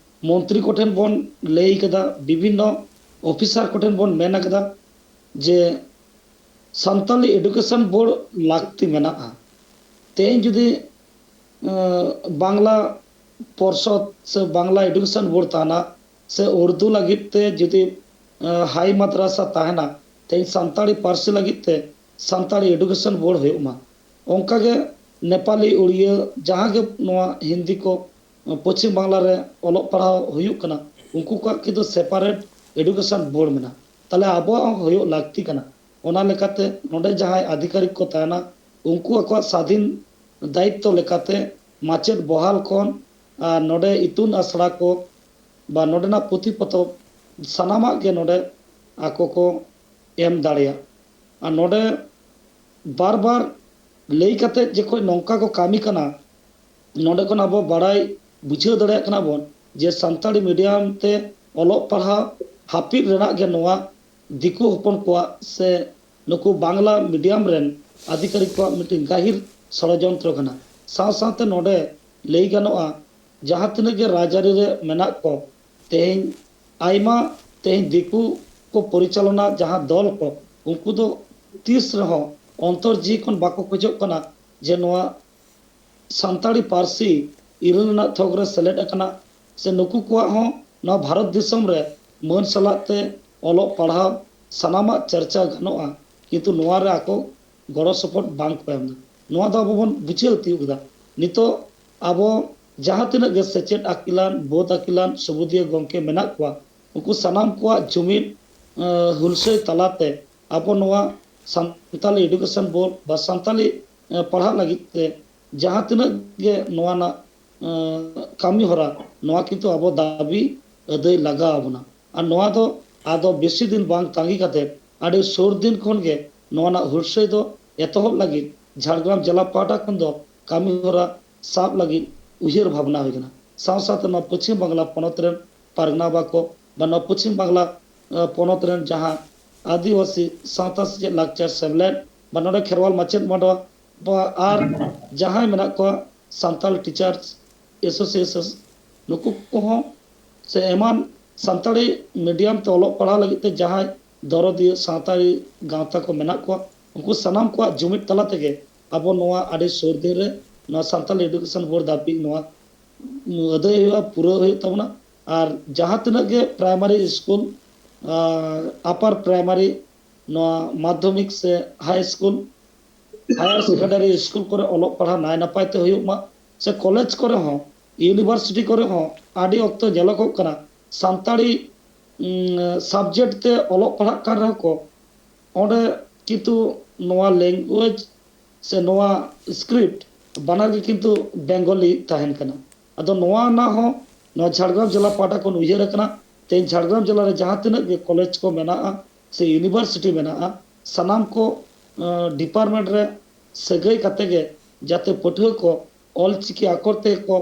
ᱢᱚᱱᱛᱨᱤ ᱠᱚᱴᱷᱮᱱ ᱵᱚᱱ ᱞᱟᱹᱭ ᱠᱟᱫᱟ, ᱵᱤᱵᱷᱤᱱᱱᱚ ᱚᱯᱷᱤᱥᱟᱨ ᱠᱚᱴᱷᱮᱱ ᱵᱚᱱ ᱢᱮᱱ ᱟᱠᱟᱫᱟ ᱡᱮ ᱥᱟᱱᱛᱟᱞᱤ ᱮᱰᱩᱠᱮᱥᱚᱱ ᱵᱳᱨᱰ ᱞᱟᱹᱠᱛᱤ ᱢᱮᱱᱟᱜᱼᱟ᱾ ᱛᱮᱦᱮᱧ ᱡᱩᱫᱤ ᱵᱟᱝᱞᱟ ᱯᱚᱨᱥᱚᱫ ᱥᱮ ᱵᱟᱝᱞᱟ ᱮᱰᱩᱠᱮᱥᱚᱱ ᱵᱳᱨᱰ ᱛᱟᱦᱮᱱᱟ ᱥᱮ ᱩᱨᱫᱩ ᱞᱟᱹᱜᱤᱫ ᱛᱮ ᱡᱩᱫᱤ ᱦᱟᱭ ᱢᱟᱫᱽᱨᱟᱥᱟ ᱛᱟᱦᱮᱱᱟ, ᱛᱮᱦᱮᱧ ᱥᱟᱱᱛᱟᱲᱤ ᱯᱟᱹᱨᱥᱤ ᱞᱟᱹᱜᱤᱫ ᱛᱮ ᱥᱟᱱᱛᱟᱲᱤ ᱮᱰᱩᱠᱮᱥᱚᱱ ᱵᱳᱨᱰ ᱦᱩᱭᱩᱜ ᱢᱟ᱾ ᱚᱱᱠᱟᱜᱮ ᱱᱮᱯᱟᱞᱤ, ᱩᱲᱤᱭᱟᱹ, ᱡᱟᱦᱟᱸ ᱜᱮ ᱱᱚᱣᱟ ᱦᱤᱱᱫᱤ ᱠᱚ ᱯᱚᱪᱷᱤᱢ ᱵᱟᱝᱞᱟ ᱨᱮ ᱚᱞᱚᱜ ᱯᱟᱲᱦᱟᱣ ᱦᱩᱭᱩᱜ ᱠᱟᱱᱟ, ᱩᱱᱠᱩ ᱠᱚᱣᱟᱜ ᱠᱤᱱᱛᱩ ᱥᱮᱯᱟᱨᱮᱴ ᱮᱰᱩᱠᱮᱥᱚᱱ ᱵᱳᱨᱰ ᱢᱮᱱᱟᱜᱼᱟ᱾ ᱛᱟᱦᱚᱞᱮ ᱟᱵᱚᱣᱟᱜ ᱦᱚᱸ ᱦᱩᱭᱩᱜ ᱞᱟᱹᱠᱛᱤ ᱠᱟᱱᱟ᱾ ᱚᱱᱟ ᱞᱮᱠᱟᱛᱮ ᱱᱚᱰᱮ ᱡᱟᱦᱟᱸᱭ ᱟᱫᱷᱤᱠᱟᱨᱤᱠ ᱠᱚ ᱛᱟᱦᱮᱱᱟ, ᱩᱱᱠᱩ ᱟᱠᱚᱣᱟᱜ ᱥᱟᱫᱷᱤᱱ ᱫᱟᱭᱤᱛᱛᱚ ᱞᱮᱠᱟᱛᱮ ᱢᱟᱪᱮᱫ ᱵᱚᱦᱟᱞ ᱠᱷᱚᱱ ᱟᱨ ᱱᱚᱰᱮ ᱤᱛᱩᱱ ᱟᱥᱲᱟ ᱠᱚ ᱵᱟ ᱱᱚᱰᱮᱱᱟᱜ ᱯᱩᱛᱷᱤ ᱯᱚᱛᱚᱵ ᱥᱟᱱᱟᱢᱟᱜ ᱜᱮ ᱱᱚᱰᱮ ᱟᱠᱚ ᱠᱚ ᱮᱢ ᱫᱟᱲᱮᱭᱟᱜ᱾ ᱟᱨ ᱱᱚᱰᱮ ᱵᱟᱨ ᱵᱟᱨ ᱞᱟᱹᱭ ᱠᱟᱛᱮ ᱡᱚᱠᱷᱚᱱ ᱱᱚᱝᱠᱟ ᱠᱚ ᱠᱟᱹᱢᱤ ᱠᱟᱱᱟ, ᱱᱚᱰᱮ ᱠᱷᱚᱱ ᱟᱵᱚ ᱵᱟᱲᱟᱭ ᱵᱩᱡᱷᱟᱹᱣ ᱫᱟᱲᱮᱭᱟᱜ ᱠᱟᱱᱟ ᱵᱚᱱ ᱡᱮ ᱥᱟᱱᱛᱟᱲᱤ ᱢᱤᱰᱤᱭᱟᱢ ᱛᱮ ᱚᱞᱚᱜ ᱯᱟᱲᱦᱟᱣ ᱦᱟᱹᱯᱤᱫ ᱨᱮᱱᱟᱜ ᱜᱮ ᱱᱚᱣᱟ ᱫᱤᱠᱩ ᱦᱚᱯᱚᱱ ᱠᱚᱣᱟᱜ ᱥᱮ ᱱᱩᱠᱩ ᱵᱟᱝᱞᱟ ᱢᱤᱰᱤᱭᱟᱢ ᱨᱮᱱ ᱟᱫᱷᱤᱠᱟᱨᱤᱠ ᱠᱚᱣᱟᱜ ᱢᱤᱫᱴᱤᱡ ᱜᱟᱹᱦᱤᱨ ᱥᱚᱲᱚᱡᱚᱱᱛᱨᱚ ᱠᱟᱱᱟ᱾ ᱥᱟᱶ ᱥᱟᱶᱛᱮ ᱱᱚᱰᱮ ᱞᱟᱹᱭ ᱜᱟᱱᱚᱜᱼᱟ, ᱡᱟᱦᱟᱸ ᱛᱤᱱᱟᱹᱜ ᱜᱮ ᱨᱟᱡᱽᱟᱹᱨᱤ ᱨᱮ ᱢᱮᱱᱟᱜ ᱠᱚ, ᱛᱮᱦᱮᱧ ᱟᱭᱢᱟ ᱛᱮᱦᱮᱧ ᱫᱤᱠᱩ ᱠᱚ ᱯᱚᱨᱤᱪᱟᱞᱚᱱᱟ ᱡᱟᱦᱟᱸ ᱫᱚᱞ ᱠᱚ, ᱩᱱᱠᱩ ᱫᱚ ᱛᱤᱥ ᱨᱮᱦᱚᱸ ᱚᱱᱛᱚᱨ ᱡᱤᱣᱤ ᱠᱷᱚᱱ ᱵᱟᱠᱚ ᱠᱷᱚᱡᱚᱜ ᱠᱟᱱᱟ ᱡᱮ ᱱᱚᱣᱟ ᱥᱟᱱᱛᱟᱲᱤ ᱯᱟᱹᱨᱥᱤ ᱤᱨᱟᱹᱞ ᱨᱮᱱᱟᱜ ᱛᱷᱚᱠ ᱨᱮ ᱥᱮᱞᱮᱫ ᱟᱠᱟᱱᱟ, ᱥᱮ ᱱᱩᱠᱩ ᱠᱚᱣᱟᱜ ᱦᱚᱸ ᱱᱚᱣᱟ ᱵᱷᱟᱨᱚᱛ ᱫᱤᱥᱚᱢ ᱨᱮ ᱢᱟᱹᱱ ᱥᱟᱞᱟᱜ ᱛᱮ ᱚᱞᱚᱜ ᱯᱟᱲᱦᱟᱣ ᱥᱟᱱᱟᱢᱟᱜ ᱪᱟᱨᱪᱟ ᱜᱟᱱᱚᱜᱼᱟ, ᱠᱤᱱᱛᱩ ᱱᱚᱣᱟ ᱨᱮ ᱟᱠᱚ ᱜᱚᱲᱚ ᱥᱚᱯᱚᱦᱚᱫ ᱵᱟᱝ ᱠᱚ ᱮᱢ ᱮᱫᱟ᱾ ᱱᱚᱣᱟ ᱫᱚ ᱟᱵᱚ ᱵᱚᱱ ᱵᱩᱡᱷᱟᱹᱣ ᱛᱤᱭᱳᱜ ᱮᱫᱟ᱾ ᱱᱤᱛᱚᱜ ᱟᱵᱚ ᱡᱟᱦᱟᱸ ᱛᱤᱱᱟᱹᱜ ᱜᱮ ᱥᱮᱪᱮᱫ ᱟᱹᱠᱤᱞᱟᱱ, ᱵᱳᱫᱷ ᱟᱹᱠᱤᱞᱟᱱ ᱥᱩᱵᱩᱫᱤᱭᱟᱹ ᱜᱚᱢᱠᱮ ᱢᱮᱱᱟᱜ ᱠᱚᱣᱟ, ᱩᱱᱠᱩ ᱥᱟᱱᱟᱢ ᱠᱚᱣᱟᱜ ᱡᱩᱢᱤᱫ ᱦᱩᱞᱥᱟᱹᱭ ᱛᱟᱞᱟᱛᱮ ᱟᱵᱚ ᱱᱚᱣᱟ ᱥᱟᱱᱛᱟᱞᱤ ᱮᱰᱩᱠᱮᱥᱚᱱ ᱵᱳᱨᱰ ᱵᱟ ᱥᱟᱱᱛᱟᱞᱤ ᱯᱟᱲᱦᱟᱜ ᱞᱟᱹᱜᱤᱫ ᱛᱮ ᱡᱟᱦᱟᱸ ᱛᱤᱱᱟᱹᱜ ᱜᱮ ᱱᱚᱣᱟ ᱨᱮᱱᱟᱜ ᱠᱟᱹᱢᱤ ᱦᱚᱨᱟ, ᱱᱚᱣᱟ ᱠᱤᱱᱛᱩ ᱟᱵᱚ ᱫᱟᱹᱵᱤ ᱟᱹᱫᱟᱹᱭ ᱞᱟᱜᱟᱣ ᱟᱵᱚᱱᱟ᱾ ᱟᱨ ᱱᱚᱣᱟ ᱫᱚ ᱟᱫᱚ ᱵᱮᱥᱤ ᱫᱤᱱ ᱵᱟᱝ ᱛᱟᱸᱜᱤ ᱠᱟᱛᱮ ᱟᱹᱰᱤ ᱥᱩᱨ ᱫᱤᱱ ᱠᱷᱚᱱ ᱜᱮ ᱱᱚᱣᱟ ᱨᱮᱱᱟᱜ ᱦᱩᱞᱥᱟᱹᱭ ᱫᱚ ᱮᱛᱚᱦᱚᱵ ᱞᱟᱹᱜᱤᱫ ᱡᱷᱟᱲᱜᱨᱟᱢ ᱡᱮᱞᱟ ᱯᱟᱦᱴᱟ ᱠᱷᱚᱱ ᱫᱚ ᱠᱟᱹᱢᱤ ᱦᱚᱨᱟ ᱥᱟᱵ ᱞᱟᱹᱜᱤᱫ ᱩᱭᱦᱟᱹᱨ ᱵᱷᱟᱵᱽᱱᱟ ᱦᱩᱭ ᱠᱟᱱᱟ᱾ ᱥᱟᱶ ᱥᱟᱶᱛᱮ ᱱᱚᱣᱟ ᱯᱚᱪᱷᱤᱢ ᱵᱟᱝᱞᱟ ᱯᱚᱱᱚᱛ ᱨᱮᱱ ᱯᱟᱨᱜᱟᱱᱟ ᱵᱟᱠᱚ ᱵᱟ ᱱᱚᱣᱟ ᱯᱚᱪᱷᱤᱢ ᱵᱟᱝᱞᱟ ᱯᱚᱱᱚᱛ ᱨᱮᱱ ᱡᱟᱦᱟᱸ ᱟᱹᱫᱤᱵᱟᱹᱥᱤ ᱥᱟᱶᱛᱟ ᱥᱮᱪᱮᱫ ᱞᱟᱠᱪᱟᱨ ᱥᱮᱢᱞᱮᱫ ᱵᱟ ᱱᱚᱰᱮ ᱠᱷᱮᱨᱣᱟᱞ ᱢᱟᱪᱮᱫ ᱢᱟᱰᱣᱟ ᱵᱟ ᱟᱨ ᱡᱟᱦᱟᱸᱭ ᱢᱮᱱᱟᱜ ᱠᱚᱣᱟ ᱥᱟᱱᱛᱟᱲ ᱴᱤᱪᱟᱨᱥ ᱮᱥᱳᱥᱤᱭᱮᱥᱚᱱ, ᱱᱩᱠᱩ ᱠᱚᱦᱚᱸ ᱥᱮ ᱮᱢᱟᱱ ᱥᱟᱱᱛᱟᱲᱤ ᱢᱤᱰᱤᱭᱟᱢ ᱛᱮ ᱚᱞᱚᱜ ᱯᱟᱲᱦᱟᱣ ᱞᱟᱹᱜᱤᱫ ᱛᱮ ᱡᱟᱦᱟᱸᱭ ᱫᱚᱨᱚᱫᱤᱭᱟᱹ ᱥᱟᱶᱛᱟᱨᱤ ᱜᱟᱶᱛᱟ ᱠᱚ ᱢᱮᱱᱟᱜ ᱠᱚᱣᱟ, ᱩᱱᱠᱩ ᱥᱟᱱᱟᱢ ᱠᱚᱣᱟᱜ ᱡᱩᱢᱤᱫ ᱛᱟᱞᱟ ᱛᱮᱜᱮ ᱟᱵᱚ ᱱᱚᱣᱟ ᱟᱹᱰᱤ ᱥᱩᱨ ᱫᱤᱱ ᱨᱮ ᱱᱚᱣᱟ ᱥᱟᱱᱛᱟᱲ ᱮᱰᱩᱠᱮᱥᱚᱱ ᱵᱳᱨᱰ ᱫᱟᱹᱵᱤ ᱱᱚᱣᱟ ᱟᱹᱫᱟᱹᱭ ᱦᱩᱭᱩᱜᱼᱟ, ᱯᱩᱨᱟᱹᱣ ᱦᱩᱭᱩᱜ ᱛᱟᱵᱚᱱᱟ᱾ ᱟᱨ ᱡᱟᱦᱟᱸ ᱛᱤᱱᱟᱹᱜ ᱜᱮ ᱯᱨᱟᱭᱢᱟᱨᱤ ᱥᱠᱩᱞ, ᱟᱯᱟᱨ ᱯᱨᱟᱭᱢᱟᱨᱤ, ᱱᱚᱣᱟ ᱢᱟᱫᱽᱫᱷᱚᱢᱤᱠ ᱥᱮ ᱦᱟᱭ ᱥᱠᱩᱞ, ᱦᱟᱭᱟᱨ ᱥᱮᱠᱮᱱᱰᱟᱨᱤ ᱥᱠᱩᱞ ᱠᱚᱨᱮ ᱚᱞᱚᱜ ᱯᱟᱲᱦᱟᱣ ᱱᱟᱭ ᱱᱟᱯᱟᱭ ᱛᱮ ᱦᱩᱭᱩᱜ ᱢᱟ, ᱥᱮ ᱠᱚᱞᱮᱡᱽ ᱠᱚᱨᱮ ᱦᱚᱸ, ᱤᱭᱩᱱᱤᱵᱷᱟᱨᱥᱤᱴᱤ ᱠᱚᱨᱮ ᱦᱚᱸ ᱟᱹᱰᱤ ᱚᱠᱛᱚ ᱧᱮᱞᱚᱜᱚᱜ ᱠᱟᱱᱟ, ᱥᱟᱱᱛᱟᱲᱤ ᱥᱟᱵᱡᱮᱠᱴ ᱛᱮ ᱚᱞᱚᱜ ᱯᱟᱲᱦᱟᱜ ᱠᱟᱱ ᱨᱮᱦᱚᱸ ᱠᱚ, ᱚᱸᱰᱮ ᱠᱤᱱᱛᱩ ᱱᱚᱣᱟ ᱞᱮᱝᱜᱩᱭᱮᱡᱽ ᱥᱮ ᱱᱚᱣᱟ ᱥᱠᱨᱤᱯᱴ ᱵᱟᱱᱟᱨ ᱜᱮ ᱠᱤᱱᱛᱩ ᱵᱮᱝᱜᱚᱞᱤ ᱛᱟᱦᱮᱱ ᱠᱟᱱᱟ᱾ ᱟᱫᱚ ᱱᱚᱣᱟ ᱨᱮᱱᱟᱜ ᱦᱚᱸ ᱱᱚᱣᱟ ᱡᱷᱟᱲᱜᱨᱟᱢ ᱡᱮᱞᱟ ᱯᱟᱦᱴᱟ ᱠᱷᱚᱱ ᱩᱭᱦᱟᱹᱨ ᱟᱠᱟᱱᱟ, ᱛᱮᱦᱮᱧ ᱡᱷᱟᱲᱜᱨᱟᱢ ᱡᱮᱞᱟ ᱨᱮ ᱡᱟᱦᱟᱸ ᱛᱤᱱᱟᱹᱜ ᱜᱮ ᱠᱚᱞᱮᱡᱽ ᱠᱚ ᱢᱮᱱᱟᱜᱼᱟ ᱥᱮ ᱤᱭᱩᱱᱤᱵᱷᱟᱨᱥᱤᱴᱤ ᱢᱮᱱᱟᱜᱼᱟ, ᱥᱟᱱᱟᱢ ᱠᱚ ᱰᱤᱯᱟᱨᱴᱢᱮᱱᱴ ᱨᱮ ᱥᱟᱹᱜᱟᱹᱭ ᱠᱟᱛᱮ ᱜᱮ ᱡᱟᱛᱮ ᱯᱟᱹᱴᱷᱩᱣᱟᱹ ᱠᱚ ᱚᱞᱪᱤᱠᱤ ᱟᱠᱷᱚᱨ ᱛᱮᱠᱚ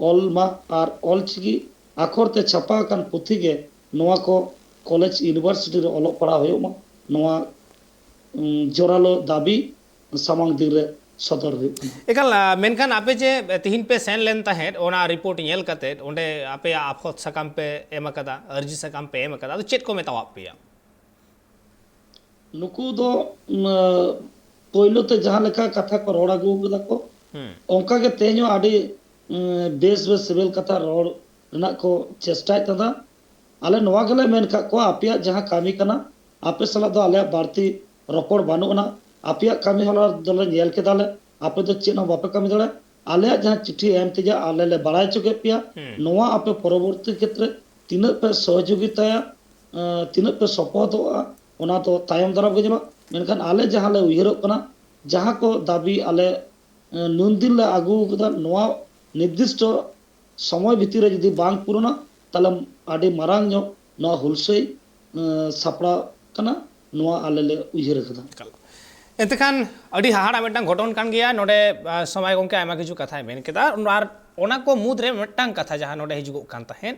ᱚᱞ ᱢᱟ ᱟᱨ ᱚᱞᱪᱤᱠᱤ ᱟᱠᱷᱚᱨ ᱛᱮ ᱪᱷᱟᱯᱟ ᱟᱠᱟᱱ ᱯᱩᱛᱷᱤ ᱜᱮ ᱱᱚᱣᱟ ᱠᱚ ᱠᱚᱞᱮᱡᱽ ᱤᱭᱩᱱᱤᱵᱷᱟᱨᱥᱤᱴᱤ ᱨᱮ ᱚᱞᱚᱜ ᱯᱟᱲᱦᱟᱣ ᱦᱩᱭᱩᱜ ᱢᱟ, ᱱᱚᱣᱟ ᱩᱸ, ᱡᱳᱨᱟᱞᱳ ᱫᱟᱹᱵᱤ ᱥᱟᱢᱟᱝ ᱫᱤᱱ ᱨᱮ ᱥᱚᱫᱚᱨ ᱦᱩᱭᱩᱜ ᱠᱟᱱᱟ᱾ ᱮᱠᱟᱞ, ᱟ, ᱢᱮᱱᱠᱷᱟᱱ ᱟᱯᱮ ᱡᱮ ᱛᱤᱦᱤᱧ ᱯᱮ ᱥᱮᱱ ᱞᱮᱱ ᱛᱟᱦᱮᱸᱫ, ᱚᱱᱟ ᱨᱤᱯᱳᱨᱴ ᱧᱮᱞ ᱠᱟᱛᱮᱫ ᱚᱸᱰᱮ ᱟᱯᱮᱭᱟᱜ ᱟᱯᱷᱚᱛ ᱥᱟᱠᱟᱢ ᱯᱮ ᱮᱢ ᱟᱠᱟᱫᱟ, ᱟᱹᱨᱡᱤ ᱥᱟᱠᱟᱢ ᱯᱮ ᱮᱢ ᱟᱠᱟᱫᱟ, ᱟᱫᱚ ᱪᱮᱫ ᱠᱚ ᱢᱮᱛᱟᱣᱟᱫ ᱯᱮᱭᱟ? ᱱᱩᱠᱩ ᱫᱚ, ᱩᱸ, ᱯᱳᱭᱞᱳ ᱛᱮ ᱡᱟᱦᱟᱸ ᱞᱮᱠᱟ ᱠᱟᱛᱷᱟ ᱠᱚ ᱨᱚᱲ ᱟᱹᱜᱩ ᱠᱟᱫᱟ ᱠᱚ, ᱦᱩᱸ᱾ ᱚᱱᱠᱟ ᱜᱮ ᱛᱮᱦᱮᱧ ᱦᱚᱸ ᱟᱹᱰᱤ, ᱩᱸ, ᱵᱮᱥ ᱵᱮᱥ ᱥᱤᱵᱤᱞ ᱠᱟᱛᱷᱟ ᱨᱚᱲ ᱨᱮᱱᱟᱜ ᱠᱚ ᱪᱮᱥᱴᱟᱭᱮᱫ ᱛᱟᱦᱮᱸᱫᱟ᱾ ᱟᱞᱮ ᱱᱚᱣᱟ ᱜᱮᱞᱮ ᱢᱮᱱ ᱠᱟᱜ ᱠᱚᱣᱟ, ᱟᱯᱮᱭᱟᱜ ᱡᱟᱦᱟᱸ ᱠᱟᱹᱢᱤ ᱠᱟᱱᱟ, ᱟᱯᱮ ᱥᱟᱞᱟᱜ ᱫᱚ ᱟᱞᱮᱭᱟᱜ ᱵᱟᱹᱲᱛᱤ ᱨᱚᱯᱚᱲ ᱵᱟᱹᱱᱩᱜ ᱟᱱᱟ᱾ ᱟᱯᱮᱭᱟᱜ ᱠᱟᱹᱢᱤ ᱦᱚᱨᱟ ᱫᱚᱞᱮ ᱧᱮᱞ ᱠᱮᱫᱟᱞᱮ, ᱟᱯᱮ ᱫᱚ ᱪᱮᱫ ᱦᱚᱸ ᱵᱟᱯᱮ ᱠᱟᱹᱢᱤ ᱫᱟᱲᱮᱭᱟᱜᱼᱟ᱾ ᱟᱞᱮᱭᱟᱜ ᱡᱟᱦᱟᱸ ᱪᱤᱴᱷᱤ ᱮᱢ ᱛᱮᱜᱮ ᱟᱞᱮ ᱞᱮ ᱵᱟᱲᱟᱭ ᱦᱚᱪᱚ ᱠᱮᱫ ᱯᱮᱭᱟ, ᱦᱩᱸ᱾ ᱱᱚᱣᱟ ᱟᱯᱮ ᱯᱚᱨᱚᱵᱚᱨᱛᱤ ᱠᱷᱮᱛᱨᱮ ᱛᱤᱱᱟᱹᱜ ᱯᱮ ᱥᱚᱦᱚᱡᱳᱜᱤᱛᱟᱭᱟ, ᱮᱸ, ᱛᱤᱱᱟᱹᱜ ᱯᱮ ᱥᱚᱯᱚᱦᱚᱫᱚᱜᱼᱟ, ᱚᱱᱟ ᱫᱚ ᱛᱟᱭᱚᱢ ᱫᱟᱨᱟᱢ ᱜᱮ ᱧᱮᱞᱚᱜᱼᱟ᱾ ᱢᱮᱱᱠᱷᱟᱱ ᱟᱞᱮ ᱡᱟᱦᱟᱸ ᱞᱮ ᱩᱭᱦᱟᱹᱨᱚᱜ ᱠᱟᱱᱟ, ᱡᱟᱦᱟᱸ ᱠᱚ ᱫᱟᱹᱵᱤ ᱟᱞᱮ, ᱮᱸ, ᱱᱩᱱ ᱫᱤᱱ ᱞᱮ ᱟᱹᱜᱩ ᱟᱠᱟᱫᱟ, ᱱᱚᱣᱟ ᱱᱤᱨᱫᱤᱥᱴᱚ ᱥᱚᱢᱚᱭ ᱵᱷᱤᱛᱤᱨ ᱨᱮ ᱡᱩᱫᱤ ᱵᱟᱝ ᱯᱩᱨᱩᱱᱟ, ᱛᱟᱦᱞᱮ ᱟᱹᱰᱤ ᱢᱟᱨᱟᱝ ᱧᱚᱜ ᱱᱚᱣᱟ ᱦᱩᱞᱥᱟᱹᱭ, ᱮᱸ, ᱥᱟᱯᱲᱟᱣ ᱠᱟᱱᱟ, ᱱᱚᱣᱟ ᱟᱞᱮ ᱞᱮ ᱩᱭᱦᱟᱹᱨ ᱟᱠᱟᱫᱟ᱾ ᱮᱠᱟᱞ᱾ ᱮᱱᱛᱮ ᱠᱷᱟᱱ ᱟᱹᱰᱤ ᱦᱟᱦᱟᱲᱟ ᱢᱤᱫᱴᱟᱝ ᱜᱷᱚᱴᱚᱱ ᱠᱟᱱ ᱜᱮᱭᱟ᱾ ᱱᱚᱰᱮ, ᱟ, ᱥᱚᱢᱟᱭ ᱜᱚᱢᱠᱮ ᱟᱭᱢᱟ ᱠᱤᱪᱷᱩ ᱠᱟᱛᱷᱟᱭ ᱢᱮᱱ ᱠᱮᱫᱟ, ᱟᱨ ᱚᱱᱟ ᱠᱚ ᱢᱩᱫᱽᱨᱮ ᱢᱤᱫᱴᱟᱝ ᱠᱟᱛᱷᱟ ᱡᱟᱦᱟᱸ ᱱᱚᱰᱮ ᱦᱤᱡᱩᱜᱚᱜ ᱠᱟᱱ ᱛᱟᱦᱮᱸᱫ,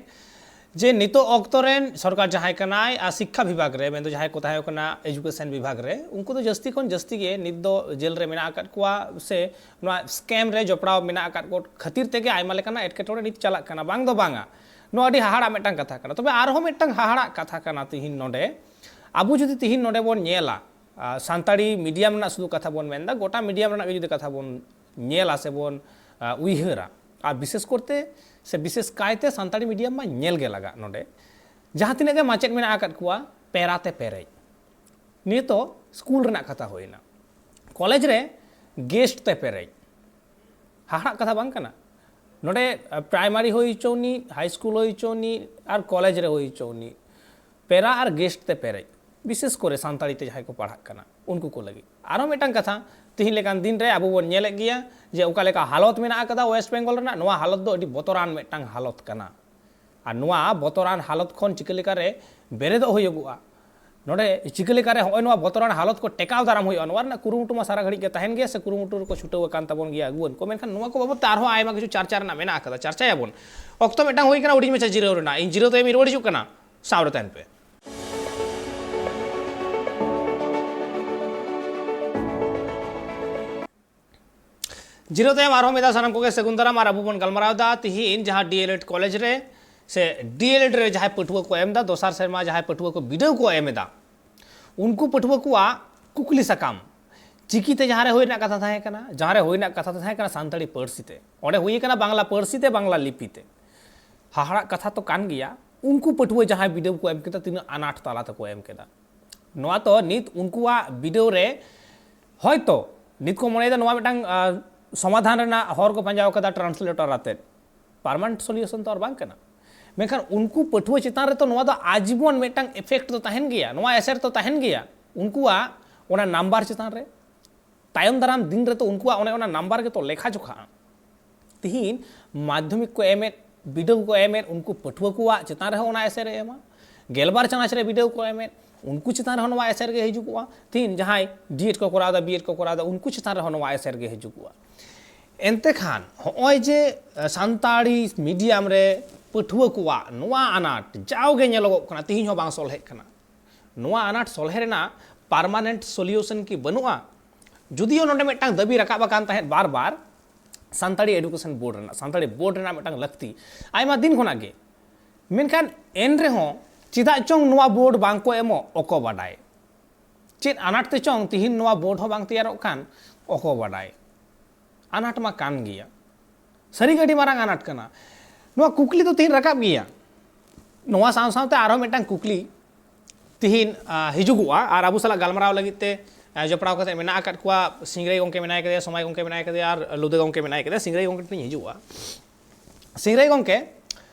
ᱡᱮ ᱱᱤᱛᱚᱜ ᱚᱠᱛᱚ ᱨᱮᱱ ᱥᱚᱨᱠᱟᱨ ᱡᱟᱦᱟᱸᱭ ᱠᱟᱱᱟᱭ ᱟᱨ ᱥᱤᱠᱠᱷᱟ ᱵᱤᱵᱷᱟᱜᱽ ᱨᱮ, ᱢᱮᱱᱫᱚ ᱡᱟᱦᱟᱸᱭ ᱠᱚ ᱛᱟᱦᱮᱸ ᱠᱟᱱᱟ ᱮᱡᱩᱠᱮᱥᱚᱱ ᱵᱤᱵᱷᱟᱜᱽ ᱨᱮ, ᱩᱱᱠᱩ ᱫᱚ ᱡᱟᱹᱥᱛᱤ ᱠᱷᱚᱱ ᱡᱟᱹᱥᱛᱤ ᱜᱮ ᱱᱤᱛ ᱫᱚ ᱡᱮᱞ ᱨᱮ ᱢᱮᱱᱟᱜ ᱟᱠᱟᱫ ᱠᱚᱣᱟ, ᱥᱮ ᱱᱚᱣᱟ ᱥᱠᱮᱢ ᱨᱮ ᱡᱚᱯᱲᱟᱣ ᱢᱮᱱᱟᱜ ᱟᱠᱟᱫ ᱠᱚ ᱠᱷᱟᱹᱛᱤᱨ ᱛᱮᱜᱮ ᱟᱭᱢᱟ ᱞᱮᱠᱟᱱᱟᱜ ᱮᱴᱠᱮᱴᱚᱬᱮ ᱱᱤᱛ ᱪᱟᱞᱟᱜ ᱠᱟᱱᱟ, ᱵᱟᱝ ᱫᱚ ᱵᱟᱝᱟ᱾ ᱱᱚᱣᱟ ᱟᱹᱰᱤ ᱦᱟᱦᱟᱲᱟᱜ ᱢᱤᱫᱴᱟᱝ ᱠᱟᱛᱷᱟ ᱠᱟᱱᱟ᱾ ᱛᱚᱵᱮ ᱟᱨᱦᱚᱸ ᱢᱤᱫᱴᱟᱝ ᱦᱟᱦᱟᱲᱟᱜ ᱠᱟᱛᱷᱟ ᱠᱟᱱᱟ ᱛᱤᱦᱤᱧ ᱱᱚᱰᱮ, ᱟᱵᱚ ᱡᱩᱫᱤ ᱛᱤᱦᱤᱧ ᱱᱚᱰᱮ ᱵᱚᱱ ᱧᱮᱞᱟ, ᱥᱟᱱᱛᱟᱲᱤ ᱢᱤᱰᱤᱭᱟᱢ ᱨᱮᱱᱟᱜ ᱥᱩᱫᱷᱩ ᱠᱟᱛᱷᱟ ᱵᱚᱱ ᱢᱮᱱᱫᱟ, ᱜᱚᱴᱟ ᱢᱤᱰᱤᱭᱟᱢ ᱨᱮᱱᱟᱜ ᱜᱮ ᱡᱩᱫᱤ ᱠᱟᱛᱷᱟ ᱵᱚᱱ ᱧᱮᱞᱟ ᱥᱮ ᱵᱚᱱ ᱩᱭᱦᱟᱹᱨᱟ, ᱟᱨ ᱵᱤᱥᱮᱥ ᱠᱚᱨᱛᱮ ᱥᱮ ᱵᱤᱥᱮᱥ ᱠᱟᱭᱛᱮ ᱥᱟᱱᱛᱟᱲᱤ ᱢᱤᱰᱤᱭᱟᱢ ᱢᱟ ᱧᱮᱞ ᱜᱮ ᱞᱟᱜᱟᱜ᱾ ᱱᱚᱰᱮ ᱡᱟᱦᱟᱸ ᱛᱤᱱᱟᱹᱜ ᱜᱮ ᱢᱟᱪᱮᱫ ᱢᱮᱱᱟᱜ ᱟᱠᱟᱫ ᱠᱚᱣᱟ, ᱯᱮᱨᱟ ᱛᱮ ᱯᱮᱨᱮᱡ᱾ ᱱᱤᱭᱟᱹ ᱛᱚ ᱥᱠᱩᱞ ᱨᱮᱱᱟᱜ ᱠᱟᱛᱷᱟ ᱦᱩᱭᱱᱟ᱾ ᱠᱚᱞᱮᱡᱽ ᱨᱮ ᱜᱮᱥᱴ ᱛᱮ ᱯᱮᱨᱮᱡ᱾ ᱦᱟᱦᱟᱲᱟᱜ ᱠᱟᱛᱷᱟ ᱵᱟᱝ ᱠᱟᱱᱟ? ᱱᱚᱰᱮ ᱯᱨᱟᱭᱢᱟᱨᱤ ᱦᱩᱭ ᱦᱚᱪᱚ ᱩᱱᱤ, ᱦᱟᱭ ᱥᱠᱩᱞ ᱦᱩᱭ ᱦᱚᱪᱚ ᱩᱱᱤ, ᱟᱨ ᱠᱚᱞᱮᱡᱽ ᱨᱮ ᱦᱩᱭ ᱦᱚᱪᱚ ᱩᱱᱤ, ᱯᱮᱨᱟ ᱟᱨ ᱜᱮᱥᱴ ᱛᱮ ᱯᱮᱨᱮᱡ, ᱵᱤᱥᱮᱥ ᱠᱚᱨᱮ ᱥᱟᱱᱛᱟᱲᱤ ᱛᱮ ᱡᱟᱦᱟᱸᱭ ᱠᱚ ᱯᱟᱲᱦᱟᱜ ᱠᱟᱱᱟ ᱩᱱᱠᱩ ᱠᱚ ᱞᱟᱹᱜᱤᱫ᱾ ᱟᱨᱦᱚᱸ ᱢᱤᱫᱴᱟᱝ ᱠᱟᱛᱷᱟ, ᱛᱤᱦᱤᱧ ᱞᱮᱠᱟᱱ ᱫᱤᱱ ᱨᱮ ᱟᱵᱚ ᱵᱚᱱ ᱧᱮᱞᱮᱫ ᱜᱮᱭᱟ ᱡᱮ ᱚᱠᱟ ᱞᱮᱠᱟ ᱦᱟᱞᱚᱛ ᱢᱮᱱᱟᱜ ᱟᱠᱟᱫᱟ ᱳᱭᱮᱥᱴ ᱵᱮᱝᱜᱚᱞ ᱨᱮᱱᱟᱜ᱾ ᱱᱚᱣᱟ ᱦᱟᱞᱚᱛ ᱫᱚ ᱟᱹᱰᱤ ᱵᱚᱛᱚᱨᱟᱱ ᱢᱤᱫᱴᱟᱝ ᱦᱟᱞᱚᱛ ᱠᱟᱱᱟ᱾ ᱟᱨ ᱱᱚᱣᱟ ᱵᱚᱛᱚᱨᱟᱱ ᱦᱟᱞᱚᱛ ᱠᱷᱚᱱ ᱪᱤᱠᱟᱹ ᱞᱮᱠᱟᱨᱮ ᱵᱮᱨᱮᱫᱚᱜ ᱦᱩᱭᱩᱜᱚᱜᱼᱟ, ᱱᱚᱰᱮ ᱪᱤᱠᱟᱹ ᱞᱮᱠᱟᱨᱮ ᱦᱚᱸᱜᱼᱚᱭ ᱱᱚᱣᱟ ᱵᱚᱛᱚᱨᱟᱱ ᱦᱟᱞᱚᱛ ᱠᱚ ᱴᱮᱠᱟᱣ ᱫᱟᱨᱟᱢ ᱦᱩᱭᱩᱜᱼᱟ, ᱱᱚᱣᱟ ᱨᱮᱱᱟᱜ ᱠᱩᱨᱩᱢᱩᱴᱩ ᱢᱟ ᱥᱟᱨᱟ ᱜᱷᱟᱹᱲᱤᱡ ᱜᱮ ᱛᱟᱦᱮᱱ ᱜᱮᱭᱟ ᱥᱮ ᱠᱩᱨᱩᱢᱩᱴᱩ ᱨᱮᱠᱚ ᱪᱷᱩᱴᱟᱹᱣ ᱟᱠᱟᱱ ᱛᱟᱵᱚᱱ ᱜᱮᱭᱟ ᱟᱹᱜᱩᱣᱟᱹᱱ ᱠᱚ᱾ ᱢᱮᱱᱠᱷᱟᱱ ᱱᱚᱣᱟ ᱠᱚ ᱵᱟᱵᱚᱫ ᱛᱮ ᱟᱨᱦᱚᱸ ᱟᱭᱢᱟ ᱠᱤᱪᱷᱩ ᱪᱟᱨᱪᱟ ᱨᱮᱱᱟᱜ ᱢᱮᱱᱟᱜ ᱟᱠᱟᱫᱟ, ᱪᱟᱨᱪᱟᱭᱟᱵᱚᱱ᱾ ᱚᱠᱛᱚ ᱢᱤᱫᱴᱟᱝ ᱦᱩᱭ ᱠᱟᱱᱟ ᱦᱩᱰᱤᱧ ᱢᱟᱪᱷᱟ ᱡᱤᱨᱟᱹᱣ ᱨᱮᱱᱟᱜ, ᱤᱧ ᱡᱤᱨᱟᱹᱣ ᱛᱟᱭᱚᱢ ᱤᱧ ᱨᱩᱣᱟᱹᱲ ᱦᱤᱡᱩᱜ ᱠᱟᱱᱟ, ᱥᱟᱶᱨᱮ ᱛᱟᱦᱮᱱ ᱯᱮ᱾ ᱡᱤᱨᱟᱹᱣ ᱛᱟᱭᱚᱢ ᱟᱨᱦᱚᱸ ᱢᱤᱫ ᱫᱷᱟᱣ ᱥᱟᱱᱟᱢ ᱠᱚᱜᱮ ᱥᱟᱹᱜᱩᱱ ᱫᱟᱨᱟᱢ᱾ ᱟᱨ ᱟᱵᱚ ᱵᱚᱱ ᱜᱟᱞᱢᱟᱨᱟᱣ ᱮᱫᱟ ᱛᱤᱦᱤᱧ ᱡᱟᱦᱟᱸ ᱰᱤ ᱮᱞ ᱮᱰ ᱠᱚᱞᱮᱡᱽ ᱨᱮ ᱥᱮ ᱰᱤ ᱮᱞ ᱮᱰ ᱨᱮ ᱡᱟᱦᱟᱸᱭ ᱯᱟᱹᱴᱷᱩᱣᱟᱹ ᱠᱚ ᱮᱢ ᱮᱫᱟ, ᱫᱚᱥᱟᱨ ᱥᱮᱨᱢᱟ ᱡᱟᱦᱟᱸᱭ ᱯᱟᱹᱴᱷᱩᱣᱟᱹ ᱠᱚ ᱵᱤᱰᱟᱹᱣ ᱠᱚ ᱮᱢ ᱮᱫᱟ, ᱩᱱᱠᱩ ᱯᱟᱹᱴᱷᱩᱣᱟᱹ ᱠᱚᱣᱟᱜ ᱠᱩᱠᱞᱤ ᱥᱟᱠᱟᱢ, ᱪᱤᱠᱤᱛᱮ ᱡᱟᱦᱟᱸ ᱨᱮ ᱦᱩᱭ ᱨᱮᱱᱟᱜ ᱠᱟᱛᱷᱟ ᱛᱟᱦᱮᱸ ᱠᱟᱱᱟ, ᱡᱟᱦᱟᱸ ᱨᱮ ᱦᱩᱭ ᱨᱮᱱᱟᱜ ᱠᱟᱛᱷᱟ ᱫᱚ ᱛᱟᱦᱮᱸ ᱠᱟᱱᱟ ᱥᱟᱱᱛᱟᱲᱤ ᱯᱟᱹᱨᱥᱤ ᱛᱮ, ᱚᱸᱰᱮ ᱦᱩᱭ ᱟᱠᱟᱱᱟ ᱵᱟᱝᱞᱟ ᱯᱟᱹᱨᱥᱤ ᱛᱮ, ᱵᱟᱝᱞᱟ ᱞᱤᱯᱤ ᱛᱮ᱾ ᱦᱟᱦᱟᱲᱟᱜ ᱠᱟᱛᱷᱟ ᱛᱚ ᱠᱟᱱ ᱜᱮᱭᱟ, ᱩᱱᱠᱩ ᱯᱟᱹᱴᱷᱩᱣᱟᱹ ᱡᱟᱦᱟᱸᱭ ᱵᱤᱰᱟᱹᱣ ᱠᱚ ᱮᱢ ᱠᱮᱫᱟ, ᱛᱤᱱᱟᱹᱜ ᱟᱱᱟᱴ ᱛᱟᱞᱟ ᱛᱮᱠᱚ ᱮᱢ ᱠᱮᱫᱟ᱾ ᱱᱚᱣᱟ ᱛᱚ ᱱᱤᱛ ᱩᱱᱠᱩᱣᱟᱜ ᱵᱤᱰᱟᱹᱣ ᱨᱮ ᱦᱚᱭᱛᱚ ᱱᱤᱛ ᱠᱚ ᱢᱚᱱᱮᱭᱮᱫᱟ ᱱᱚᱣᱟ ᱢᱤᱫᱴᱟᱝ, ᱟ, ᱥᱚᱢᱟᱫᱷᱟᱱ ᱨᱮᱱᱟᱜ ᱦᱚᱨ ᱠᱚ ᱯᱟᱸᱡᱟ ᱟᱠᱟᱫᱟ ᱴᱨᱟᱱᱥᱞᱮᱴᱚᱨ ᱟᱛᱮᱫ᱾ ᱯᱟᱨᱢᱟᱱᱮᱱᱴ ᱥᱚᱞᱤᱭᱩᱥᱚᱱ ᱛᱚ ᱟᱨ ᱵᱟᱝ ᱠᱟᱱᱟ᱾ ᱢᱮᱱᱠᱷᱟᱱ ᱩᱱᱠᱩ ᱯᱟᱹᱴᱷᱩᱣᱟᱹ ᱪᱮᱛᱟᱱ ᱨᱮᱛᱚ ᱱᱚᱣᱟ ᱫᱚ ᱟᱡᱤᱵᱚᱱ ᱢᱤᱫᱴᱟᱝ ᱤᱯᱷᱮᱠᱴ ᱫᱚ ᱛᱟᱦᱮᱱ ᱜᱮᱭᱟ, ᱱᱚᱣᱟ ᱮᱥᱮᱨ ᱫᱚ ᱛᱟᱦᱮᱱ ᱜᱮᱭᱟ ᱩᱱᱠᱩᱣᱟᱜ ᱚᱱᱟ ᱱᱟᱢᱵᱟᱨ ᱪᱮᱛᱟᱱ ᱨᱮ᱾ ᱛᱟᱭᱚᱢ ᱫᱟᱨᱟᱢ ᱫᱤᱱ ᱨᱮᱛᱚ ᱩᱱᱠᱩᱣᱟᱜ ᱚᱱᱮ ᱚᱱᱟ ᱱᱟᱢᱵᱟᱨ ᱜᱮᱛᱚ ᱞᱮᱠᱷᱟ ᱡᱚᱠᱷᱟᱜᱼᱟ᱾ ᱛᱤᱦᱤᱧ ᱢᱟᱫᱽᱫᱷᱚᱢᱤᱠ ᱠᱚ ᱮᱢᱮᱫ, ᱵᱤᱰᱟᱹᱣ ᱠᱚ ᱮᱢᱮᱫ, ᱩᱱᱠᱩ ᱯᱟᱹᱴᱷᱩᱣᱟᱹ ᱠᱚᱣᱟᱜ ᱪᱮᱛᱟᱱ ᱨᱮᱦᱚᱸ ᱚᱱᱟ ᱮᱥᱮᱨ ᱮ ᱮᱢᱟ᱾ ᱜᱮᱞᱵᱟᱨ ᱪᱟᱱᱟᱪ ᱨᱮ ᱵᱤᱰᱟᱹᱣ ᱠᱚ ᱮᱢᱮᱫ, ᱩᱱᱠᱩ ᱪᱮᱛᱟᱱ ᱨᱮᱦᱚᱸ ᱱᱚᱣᱟ ᱮᱥᱮᱨ ᱜᱮ ᱦᱤᱡᱩᱜᱚᱜᱼᱟ᱾ ᱛᱤᱦᱤᱧ ᱡᱟᱦᱟᱸᱭ ᱰᱤ ᱮᱰ ᱠᱚ ᱠᱚᱨᱟᱣ ᱮᱫᱟ, ᱵᱤ ᱮᱰ ᱠᱚ ᱠᱚᱨᱟᱣ ᱮᱫᱟ, ᱩᱱᱠᱩ ᱪᱮᱛᱟᱱ ᱨᱮᱦᱚᱸ ᱱᱚᱣᱟ ᱮᱥᱮᱨ ᱜᱮ ᱦᱤᱡᱩᱜᱚᱜᱼᱟ᱾ ᱮᱱᱛᱮ ᱠᱷᱟᱱ ᱦᱚᱸᱜᱼᱚᱭ ᱡᱮ, ᱮ, ᱥᱟᱱᱛᱟᱲᱤ ᱢᱤᱰᱤᱭᱟᱢ ᱨᱮ ᱯᱟᱹᱴᱷᱩᱣᱟᱹ ᱠᱚᱣᱟᱜ ᱱᱚᱣᱟ ᱟᱱᱟᱴ ᱡᱟᱣᱜᱮ ᱧᱮᱞᱚᱜᱚᱜ ᱠᱟᱱᱟ, ᱛᱤᱦᱤᱧ ᱦᱚᱸ ᱵᱟᱝ ᱥᱚᱞᱦᱮᱜ ᱠᱟᱱᱟ᱾ ᱱᱚᱣᱟ ᱟᱱᱟᱴ ᱥᱚᱞᱦᱮ ᱨᱮᱱᱟᱜ ᱯᱟᱨᱢᱟᱱᱮᱱᱴ ᱥᱚᱞᱤᱭᱩᱥᱚᱱ ᱠᱤ ᱵᱟᱹᱱᱩᱜᱼᱟ? ᱡᱩᱫᱤᱭᱳ ᱱᱚᱰᱮ ᱢᱤᱫᱴᱟᱝ ᱫᱟᱹᱵᱤ ᱨᱟᱠᱟᱵ ᱟᱠᱟᱱ ᱛᱟᱦᱮᱸᱫ ᱵᱟᱨ ᱵᱟᱨ, ᱥᱟᱱᱛᱟᱲᱤ ᱮᱰᱩᱠᱮᱥᱚᱱ ᱵᱳᱨᱰ ᱨᱮᱱᱟᱜ, ᱥᱟᱱᱛᱟᱲᱤ ᱵᱳᱨᱰ ᱨᱮᱱᱟᱜ ᱢᱤᱫᱴᱟᱝ ᱞᱟᱹᱠᱛᱤ ᱟᱭᱢᱟ ᱫᱤᱱ ᱠᱷᱚᱱᱟᱜ ᱜᱮ᱾ ᱢᱮᱱᱠᱷᱟᱱ ᱮᱱ ᱨᱮᱦᱚᱸ ᱪᱮᱫᱟᱜ ᱪᱚᱝ ᱱᱚᱣᱟ ᱵᱳᱨᱰ ᱵᱟᱝ ᱠᱚ ᱮᱢᱚᱜ, ᱚᱠᱚ ᱵᱟᱰᱟᱭ᱾ ᱪᱮᱫ ᱟᱱᱟᱴ ᱛᱮ ᱪᱚᱝ ᱛᱤᱦᱤᱧ ᱱᱚᱣᱟ ᱵᱳᱨᱰ ᱦᱚᱸ ᱵᱟᱝ ᱛᱮᱭᱟᱨᱚᱜ ᱠᱟᱱ, ᱚᱠᱚ ᱵᱟᱰᱟᱭ᱾ ᱟᱱᱟᱴ ᱢᱟ ᱠᱟᱱ ᱜᱮᱭᱟ, ᱥᱟᱹᱨᱤ ᱜᱮ ᱟᱹᱰᱤ ᱢᱟᱨᱟᱝ ᱟᱱᱟᱴ ᱠᱟᱱᱟ᱾ ᱱᱚᱣᱟ ᱠᱩᱠᱞᱤ ᱫᱚ ᱛᱤᱦᱤᱧ ᱨᱟᱠᱟᱵ ᱜᱮᱭᱟ᱾ ᱱᱚᱣᱟ ᱥᱟᱶ ᱥᱟᱶᱛᱮ ᱟᱨᱦᱚᱸ ᱢᱤᱫᱴᱟᱝ ᱠᱩᱠᱞᱤ ᱛᱤᱦᱤᱧ, ᱟ, ᱦᱤᱡᱩᱜᱚᱜᱼᱟ, ᱟᱨ ᱟᱵᱚ ᱥᱟᱞᱟᱜ ᱜᱟᱞᱢᱟᱨᱟᱣ ᱞᱟᱹᱜᱤᱫ ᱛᱮ, ᱟ, ᱡᱚᱯᱲᱟᱣ ᱠᱟᱛᱮ ᱢᱮᱱᱟᱜ ᱟᱠᱟᱫ ᱠᱚᱣᱟ᱾ ᱥᱤᱝᱨᱟᱹᱭ ᱜᱚᱢᱠᱮ ᱢᱮᱱᱟᱭ ᱠᱟᱫᱮᱭᱟ, ᱥᱚᱢᱟᱭ ᱜᱚᱢᱠᱮ ᱢᱮᱱᱟᱭ ᱠᱟᱫᱮᱭᱟ, ᱟᱨ ᱞᱩᱫᱟᱹ ᱜᱚᱢᱠᱮ ᱢᱮᱱᱟᱭ ᱠᱟᱫᱮᱭᱟ᱾ ᱥᱤᱝᱨᱟᱹᱭ ᱜᱚᱢᱠᱮ ᱴᱷᱮᱱ ᱤᱧ ᱦᱤᱡᱩᱜᱼᱟ᱾ ᱥᱤᱝᱨᱟᱹᱭ ᱜᱚᱢᱠᱮ,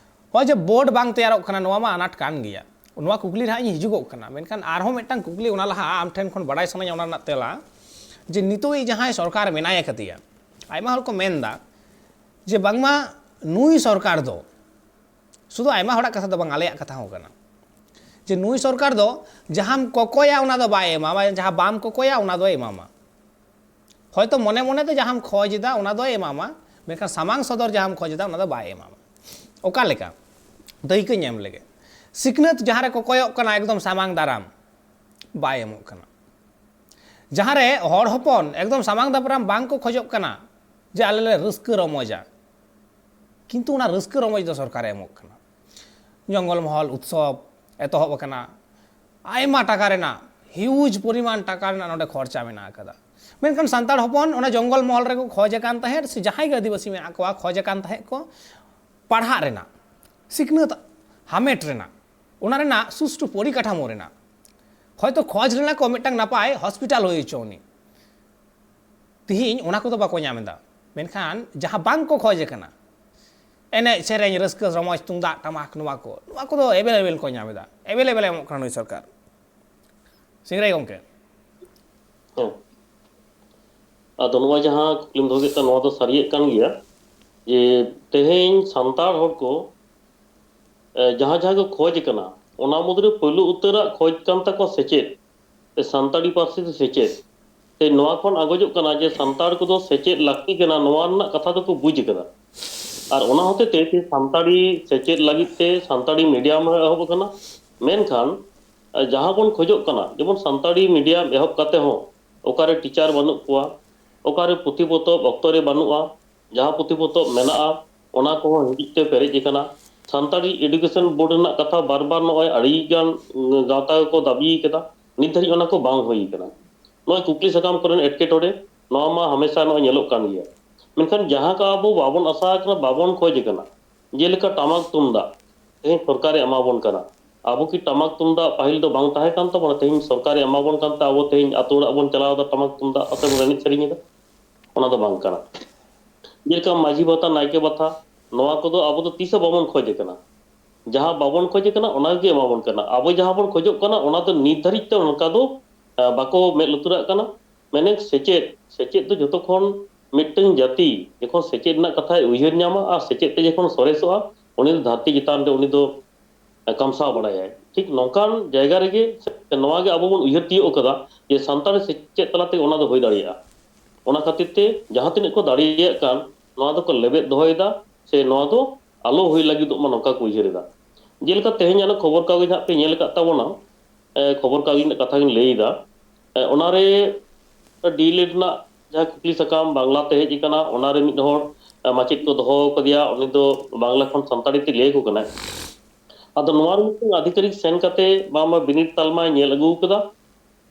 ᱱᱚᱜᱼᱚᱭ ᱡᱮ ᱵᱳᱨᱰ ᱵᱟᱝ ᱛᱮᱭᱟᱨᱚᱜ ᱠᱟᱱᱟ, ᱱᱚᱣᱟ ᱢᱟ ᱟᱱᱟᱴ ᱠᱟᱱ ᱜᱮᱭᱟ, ᱱᱚᱣᱟ ᱠᱩᱠᱞᱤ ᱨᱮ ᱦᱟᱸᱜ ᱤᱧ ᱦᱤᱡᱩᱜᱚᱜ ᱠᱟᱱᱟ᱾ ᱢᱮᱱᱠᱷᱟᱱ ᱟᱨᱦᱚᱸ ᱢᱤᱫᱴᱟᱝ ᱠᱩᱠᱞᱤ ᱚᱱᱟ ᱞᱟᱦᱟ ᱟᱢ ᱴᱷᱮᱱ ᱠᱷᱚᱱ ᱵᱟᱰᱟᱭ ᱥᱟᱱᱟᱧᱟ ᱚᱱᱟ ᱨᱮᱱᱟᱜ ᱛᱮᱞᱟ, ᱡᱮ ᱱᱤᱛᱚᱜ ᱡᱟᱦᱟᱸᱭ ᱥᱚᱨᱠᱟᱨ ᱢᱮᱱᱟᱭ ᱟᱠᱟᱫᱮᱭᱟ, ᱟᱭᱢᱟ ᱦᱚᱲ ᱠᱚ ᱢᱮᱱᱫᱟ ᱡᱮ ᱵᱟᱝᱢᱟ ᱱᱩᱭ ᱥᱚᱨᱠᱟᱨ ᱫᱚ, ᱥᱩᱫᱷᱩ ᱟᱭᱢᱟ ᱦᱚᱲᱟᱜ ᱠᱟᱛᱷᱟ ᱫᱚ ᱵᱟᱝ, ᱟᱞᱮᱭᱟᱜ ᱠᱟᱛᱷᱟ ᱦᱚᱸ ᱠᱟᱱᱟ, ᱡᱮ ᱱᱩᱭ ᱥᱚᱨᱠᱟᱨ ᱫᱚ ᱡᱟᱦᱟᱸᱢ ᱠᱚᱠᱚᱭᱟ ᱚᱱᱟ ᱫᱚ ᱵᱟᱭ ᱮᱢᱟᱢᱟ, ᱡᱟᱦᱟᱸ ᱵᱟᱢ ᱠᱚᱠᱚᱭᱟ ᱚᱱᱟ ᱫᱚᱭ ᱮᱢᱟᱢᱟ᱾ ᱦᱚᱭᱛᱚ ᱢᱚᱱᱮ ᱢᱚᱱᱮᱛᱮ ᱡᱟᱦᱟᱸᱢ ᱠᱷᱚᱡᱽ ᱮᱫᱟ ᱚᱱᱟ ᱫᱚᱭ ᱮᱢᱟᱢᱟ, ᱢᱮᱱᱠᱷᱟᱱ ᱥᱟᱢᱟᱝ ᱥᱚᱫᱚᱨ ᱡᱟᱦᱟᱸᱢ ᱠᱷᱚᱡᱽ ᱮᱫᱟ ᱚᱱᱟ ᱫᱚ ᱵᱟᱭ ᱮᱢᱟᱢᱟ᱾ ᱚᱠᱟ ᱞᱮᱠᱟ? ᱫᱟᱹᱭᱠᱟᱹᱧ ᱮᱢ ᱞᱮᱜᱮ᱾ ᱥᱤᱠᱷᱱᱟᱹᱛ ᱡᱟᱦᱟᱸ ᱨᱮ ᱠᱚᱠᱚᱭᱚᱜ ᱠᱟᱱᱟ ᱮᱠᱫᱚᱢ ᱥᱟᱢᱟᱝ ᱫᱟᱨᱟᱢ, ᱵᱟᱭ ᱮᱢᱚᱜ ᱠᱟᱱᱟ᱾ ᱡᱟᱦᱟᱸ ᱨᱮ ᱦᱚᱲ ᱦᱚᱯᱚᱱ ᱮᱠᱫᱚᱢ ᱥᱟᱢᱟᱝ ᱫᱟᱯᱨᱟᱢ ᱵᱟᱝ ᱠᱚ ᱠᱷᱚᱡᱚᱜ ᱠᱟᱱᱟ ᱡᱮ ᱟᱞᱮ ᱞᱮ ᱨᱟᱹᱥᱠᱟᱹ ᱨᱚᱢᱚᱡᱟ, ᱠᱤᱱᱛᱩ ᱚᱱᱟ ᱨᱟᱹᱥᱠᱟᱹ ᱨᱚᱢᱚᱡᱽ ᱫᱚ ᱥᱚᱨᱠᱟᱨᱮ ᱮᱢᱚᱜ ᱠᱟᱱᱟ᱾ ᱡᱚᱝᱜᱚᱞ ᱢᱚᱦᱚᱞ ᱩᱛᱥᱚᱵ ᱮᱛᱚᱦᱚᱵ ᱟᱠᱟᱱᱟ, ᱟᱭᱢᱟ ᱴᱟᱠᱟ ᱨᱮᱱᱟᱜ, huge ᱯᱚᱨᱤᱢᱟᱱ ᱴᱟᱠᱟ ᱨᱮᱱᱟᱜ ᱱᱚᱰᱮ ᱠᱷᱚᱨᱪᱟ ᱢᱮᱱᱟᱜ ᱟᱠᱟᱫᱟ᱾ ᱢᱮᱱᱠᱷᱟᱱ ᱥᱟᱱᱛᱟᱲ ᱦᱚᱯᱚᱱ ᱚᱱᱟ ᱡᱚᱝᱜᱚᱞ ᱢᱚᱦᱚᱞ ᱨᱮᱠᱚ ᱠᱷᱚᱡᱽ ᱟᱠᱟᱱ ᱛᱟᱦᱮᱸᱫ, ᱥᱮ ᱡᱟᱦᱟᱸᱭ ᱜᱮ ᱟᱹᱫᱤᱵᱟᱹᱥᱤ ᱢᱮᱱᱟᱜ ᱠᱚᱣᱟ, ᱠᱷᱚᱡᱽ ᱟᱠᱟᱱ ᱛᱟᱦᱮᱸᱫ ᱠᱚ ᱯᱟᱲᱦᱟᱜ ᱨᱮᱱᱟᱜ, ᱥᱤᱠᱷᱱᱟᱹᱛ ᱦᱟᱢᱮᱴ ᱨᱮᱱᱟᱜ, ᱚᱱᱟ ᱨᱮᱱᱟᱜ ᱥᱩᱥᱴᱩ ᱯᱚᱨᱤᱠᱟᱴᱷᱟᱢᱳ ᱨᱮᱱᱟᱜ᱾ ᱦᱚᱭᱛᱚ ᱠᱷᱚᱡᱽ ᱞᱮᱱᱟ ᱠᱚ ᱢᱤᱫᱴᱟᱝ ᱱᱟᱯᱟᱭ ᱦᱚᱥᱯᱤᱴᱟᱞ ᱦᱩᱭ ᱦᱚᱪᱚ ᱩᱱᱤ, ᱛᱤᱦᱤᱧ ᱚᱱᱟ ᱠᱚᱫᱚ ᱵᱟᱠᱚ ᱧᱟᱢ ᱮᱫᱟ᱾ ᱢᱮᱱᱠᱷᱟᱱ ᱡᱟᱦᱟᱸ ᱵᱟᱝ ᱠᱚ ᱠᱷᱚᱡᱽ ᱠᱟᱱᱟ, ᱮᱱᱮᱡ ᱥᱮᱨᱮᱧ, ᱨᱟᱹᱥᱠᱟᱹ ᱨᱚᱢᱚᱡᱽ, ᱛᱩᱢᱫᱟᱜ ᱴᱟᱢᱟᱠ, ᱱᱚᱣᱟ ᱠᱚ, ᱱᱚᱣᱟ ᱠᱚᱫᱚ available ᱠᱚ ᱧᱟᱢ ᱮᱫᱟ, available ᱮᱢᱚᱜ ᱠᱟᱱᱟ ᱱᱩᱭ ᱥᱚᱨᱠᱟᱨ᱾ ᱥᱤᱝᱨᱟᱹᱭ ᱜᱚᱢᱠᱮ᱾ ᱦᱮᱸ᱾ ᱟᱫᱚ ᱱᱚᱣᱟ ᱡᱟᱦᱟᱸ ᱠᱩᱠᱞᱤᱢ ᱫᱚᱦᱚ ᱠᱮᱫ ᱛᱟᱦᱮᱸ, ᱱᱚᱣᱟ ᱫᱚ ᱥᱟᱹᱨᱤᱭᱟᱜ ᱠᱟᱱ ᱜᱮᱭᱟ ᱡᱮ ᱛᱮᱦᱮᱧ ᱥᱟᱱᱛᱟᱲ ᱦᱚᱲ ᱠᱚ, ᱮ, ᱡᱟᱦᱟᱸ ᱡᱟᱦᱟᱸ ᱠᱚ ᱠᱷᱚᱡᱽ ᱠᱟᱱᱟ, ᱚᱱᱟ ᱢᱩᱫᱽᱨᱮ ᱯᱳᱭᱞᱳ ᱩᱛᱟᱹᱨᱟᱜ ᱠᱷᱚᱡᱽ ᱠᱟᱱ ᱛᱟᱠᱚᱣᱟ ᱥᱮᱪᱮᱫ, ᱥᱮ ᱥᱟᱱᱛᱟᱲᱤ ᱯᱟᱹᱨᱥᱤ ᱛᱮ ᱥᱮᱪᱮᱫ᱾ ᱥᱮ ᱱᱚᱣᱟ ᱠᱷᱚᱱ ᱟᱸᱜᱚᱡᱚᱜ ᱠᱟᱱᱟ ᱡᱮ ᱥᱟᱱᱛᱟᱲ ᱠᱚᱫᱚ ᱥᱮᱪᱮᱫ ᱞᱟᱹᱠᱛᱤ ᱠᱟᱱᱟ, ᱱᱚᱣᱟ ᱨᱮᱱᱟᱜ ᱠᱟᱛᱷᱟ ᱫᱚᱠᱚ ᱵᱩᱡᱽ ᱠᱟᱫᱟ᱾ ᱟᱨ ᱚᱱᱟ ᱦᱚᱛᱮ ᱛᱮ ᱛᱮ ᱥᱟᱱᱛᱟᱲᱤ ᱥᱮᱪᱮᱫ ᱞᱟᱹᱜᱤᱫ ᱛᱮ ᱥᱟᱱᱛᱟᱲᱤ ᱢᱤᱰᱤᱭᱟᱢ ᱦᱚᱸ ᱮᱦᱚᱵ ᱟᱠᱟᱱᱟ᱾ ᱢᱮᱱᱠᱷᱟᱱ, ᱮ, ᱡᱟᱦᱟᱸ ᱵᱚᱱ ᱠᱷᱚᱡᱚᱜ ᱠᱟᱱᱟ, ᱡᱮᱢᱚᱱ ᱥᱟᱱᱛᱟᱲᱤ ᱢᱤᱰᱤᱭᱟᱢ ᱮᱦᱚᱵ ᱠᱟᱛᱮ ᱦᱚᱸ ᱚᱠᱟᱨᱮ ᱴᱤᱪᱟᱨ ᱵᱟᱹᱱᱩᱜ ᱠᱚᱣᱟ, ᱚᱠᱟᱨᱮ ᱯᱩᱛᱷᱤ ᱯᱚᱛᱚᱵ ᱚᱠᱛᱚ ᱨᱮ ᱵᱟᱹᱱᱩᱜᱼᱟ, ᱡᱟᱦᱟᱸ ᱯᱩᱛᱷᱤ ᱯᱚᱛᱚᱵ ᱢᱮᱱᱟᱜᱼᱟ ᱚᱱᱟ ᱠᱚᱦᱚᱸ ᱦᱤᱸᱫᱤᱡ ᱛᱮ ᱯᱮᱨᱮᱡ ᱟᱠᱟᱱᱟ᱾ ᱥᱟᱱᱛᱟᱲᱤ ᱮᱰᱩᱠᱮᱥᱚᱱ ᱵᱳᱨᱰ ᱨᱮᱱᱟᱜ ᱠᱟᱛᱷᱟ ᱵᱟᱨ ᱵᱟᱨ ᱱᱚᱜᱼᱚᱭ ᱟᱹᱰᱤ ᱜᱟᱱ ᱜᱟᱶᱛᱟ ᱠᱚ ᱫᱟᱹᱵᱤ ᱠᱟᱫᱟ, ᱱᱤᱛ ᱫᱷᱟᱹᱨᱤᱡ ᱚᱱᱟ ᱠᱚ ᱵᱟᱝ ᱦᱩᱭ ᱠᱟᱱᱟ᱾ ᱱᱚᱜᱼᱚᱭ ᱠᱩᱠᱞᱤ ᱥᱟᱠᱟᱢ ᱠᱚᱨᱮᱱ ᱮᱴᱠᱮᱴᱚᱬᱮ, ᱱᱚᱣᱟ ᱢᱟ ᱦᱟᱢᱮᱥᱟ ᱱᱚᱜᱼᱚᱭ ᱧᱮᱞᱚᱜ ᱠᱟᱱ ᱜᱮᱭᱟ᱾ ᱢᱮᱱᱠᱷᱟᱱ ᱡᱟᱦᱟᱸ ᱠᱚ ᱟᱵᱚ ᱵᱟᱵᱚᱱ ᱟᱥᱟ ᱟᱠᱟᱱᱟ, ᱵᱟᱵᱚᱱ ᱠᱷᱚᱡ ᱟᱠᱟᱱᱟ, ᱡᱮᱞᱮᱠᱟ ᱴᱟᱢᱟᱠ ᱛᱩᱢᱫᱟᱜ ᱛᱮᱦᱮᱧ ᱥᱚᱨᱠᱟᱨᱮ ᱮᱢᱟ ᱵᱚᱱ ᱠᱟᱱᱟ᱾ ᱟᱵᱚ ᱠᱤ ᱴᱟᱢᱟᱠ ᱛᱩᱢᱫᱟᱜ ᱯᱟᱹᱦᱤᱞ ᱫᱚ ᱵᱟᱝ ᱛᱟᱦᱮᱸ ᱠᱟᱱ ᱛᱟᱵᱚᱱᱟ? ᱛᱮᱦᱮᱧ ᱥᱚᱨᱠᱟᱨᱮ ᱮᱢᱟ ᱵᱚᱱ ᱠᱟᱱᱛᱮ ᱟᱵᱚ ᱛᱮᱦᱮᱧ ᱟᱹᱛᱩ ᱚᱲᱟᱜ ᱵᱚᱱ ᱪᱟᱞᱟᱣ ᱮᱫᱟ, ᱴᱟᱢᱟᱠ ᱛᱩᱢᱫᱟᱜ ᱟᱛᱮ ᱵᱚᱱ ᱮᱱᱮᱡ ᱥᱮᱨᱮᱧ ᱮᱫᱟ? ᱚᱱᱟ ᱫᱚ ᱵᱟᱝ ᱠᱟᱱᱟ᱾ ᱡᱮᱞᱮᱠᱟ ᱢᱟᱹᱡᱷᱤ ᱵᱷᱟᱛᱟ, ᱱᱟᱭᱠᱮ ᱵᱷᱟᱛᱟ, ᱱᱚᱣᱟ ᱠᱚᱫᱚ ᱟᱵᱚ ᱫᱚ ᱛᱤᱥ ᱦᱚᱸ ᱵᱟᱵᱚᱱ ᱠᱷᱚᱡ ᱟᱠᱟᱱᱟ᱾ ᱡᱟᱦᱟᱸ ᱵᱟᱵᱚᱱ ᱠᱷᱚᱡ ᱟᱠᱟᱱᱟ, ᱚᱱᱟ ᱜᱮ ᱮᱢᱟ ᱵᱚᱱ ᱠᱟᱱᱟ᱾ ᱟᱵᱚ ᱡᱟᱦᱟᱸ ᱵᱚᱱ ᱠᱷᱚᱡᱚᱜ ᱠᱟᱱᱟ, ᱚᱱᱟ ᱫᱚ ᱱᱤᱛ ᱫᱷᱟᱹᱨᱤᱡ ᱛᱮ ᱚᱱᱠᱟ ᱫᱚ, ᱟ, ᱵᱟᱠᱚ ᱢᱮᱫ ᱞᱩᱛᱩᱨᱟᱜ ᱠᱟᱱᱟ᱾ ᱢᱮᱱᱮᱠ ᱥᱮᱪᱮᱫ, ᱥᱮᱪᱮᱫ ᱫᱚ ᱡᱷᱚᱛᱚ ᱠᱷᱚᱱ ᱢᱤᱫᱴᱟᱝ ᱡᱟᱹᱛᱤ ᱡᱚᱠᱷᱚᱱ ᱥᱮᱪᱮᱫ ᱨᱮᱱᱟᱜ ᱠᱟᱛᱷᱟᱭ ᱩᱭᱦᱟᱹᱨ ᱧᱟᱢᱟ ᱟᱨ ᱥᱮᱪᱮᱫ ᱛᱮ ᱡᱚᱠᱷᱚᱱ ᱥᱚᱨᱮᱥᱚᱜᱼᱟ, ᱩᱱᱤ ᱫᱚ ᱫᱷᱟᱹᱨᱛᱤ ᱪᱮᱛᱟᱱ ᱨᱮ ᱩᱱᱤ ᱫᱚ ᱠᱟᱢᱥᱟᱣ ᱵᱟᱲᱟᱭᱟᱭ᱾ ᱴᱷᱤᱠ ᱱᱚᱝᱠᱟᱱ ᱡᱟᱭᱜᱟ ᱨᱮᱜᱮ ᱱᱚᱣᱟ ᱜᱮ ᱟᱵᱚ ᱵᱚᱱ ᱩᱭᱦᱟᱹᱨ ᱛᱤᱭᱳᱜ ᱠᱟᱫᱟ ᱡᱮ ᱥᱟᱱᱛᱟᱲᱤ ᱥᱮᱪᱮᱫ ᱛᱟᱞᱟ ᱛᱮᱜᱮ ᱚᱱᱟ ᱫᱚ ᱦᱩᱭ ᱫᱟᱲᱮᱭᱟᱜᱼᱟ᱾ ᱚᱱᱟ ᱠᱷᱟᱹᱛᱤᱨ ᱛᱮ ᱡᱟᱦᱟᱸ ᱛᱤᱱᱟᱹᱜ ᱠᱚ ᱫᱟᱲᱮᱭᱟᱜ ᱠᱟᱱ, ᱱᱚᱣᱟ ᱫᱚᱠᱚ ᱞᱮᱵᱮᱫ ᱫᱚᱦᱚᱭᱮᱫᱟ, ᱥᱮ ᱱᱚᱣᱟ ᱫᱚ ᱟᱞᱚ ᱦᱩᱭ ᱞᱟᱹᱜᱤᱫᱚᱜ ᱢᱟ, ᱱᱚᱝᱠᱟ ᱠᱚ ᱩᱭᱦᱟᱹᱨ ᱮᱫᱟ᱾ ᱡᱮᱞᱮᱠᱟ ᱛᱮᱦᱮᱧ ᱟᱞᱮ ᱠᱷᱚᱵᱚᱨ ᱠᱟᱜᱚᱡᱽ ᱦᱟᱸᱜ ᱯᱮ ᱧᱮᱞ ᱟᱠᱟᱫ ᱛᱟᱵᱚᱱᱟ, ᱮ, ᱠᱷᱚᱵᱚᱨ ᱠᱟᱜᱚᱡᱽ ᱨᱮᱱᱟᱜ ᱠᱟᱛᱷᱟ ᱜᱤᱧ ᱞᱟᱹᱭ ᱮᱫᱟ᱾ ᱮ, ᱚᱱᱟᱨᱮ ᱰᱤ ᱮᱞ ᱮᱰ ᱨᱮᱱᱟᱜ ᱡᱟᱦᱟᱸ ᱠᱩᱠᱞᱤ ᱥᱟᱠᱟᱢ ᱵᱟᱝᱞᱟ ᱛᱮ ᱦᱮᱡ ᱟᱠᱟᱱᱟ, ᱚᱱᱟᱨᱮ ᱢᱤᱫ ᱦᱚᱲ, ᱮ, ᱢᱟᱪᱮᱫ ᱠᱚ ᱫᱚᱦᱚ ᱟᱠᱟᱫᱮᱭᱟ, ᱩᱱᱤ ᱫᱚ ᱵᱟᱝᱞᱟ ᱠᱷᱚᱱ ᱥᱟᱱᱛᱟᱲᱤ ᱛᱮ ᱞᱟᱹᱭ ᱟᱠᱚ ᱠᱟᱱᱟᱭ᱾ ᱟᱫᱚ ᱱᱚᱣᱟ ᱨᱮ ᱢᱤᱫᱴᱟᱝ ᱟᱫᱷᱤᱠᱟᱨᱤᱠ ᱥᱮᱱ ᱠᱟᱛᱮ ᱵᱟᱝᱢᱟ ᱵᱤᱱᱤᱰ ᱛᱟᱞᱢᱟᱭ ᱧᱮᱞ ᱟᱹᱜᱩ ᱟᱠᱟᱫᱟ,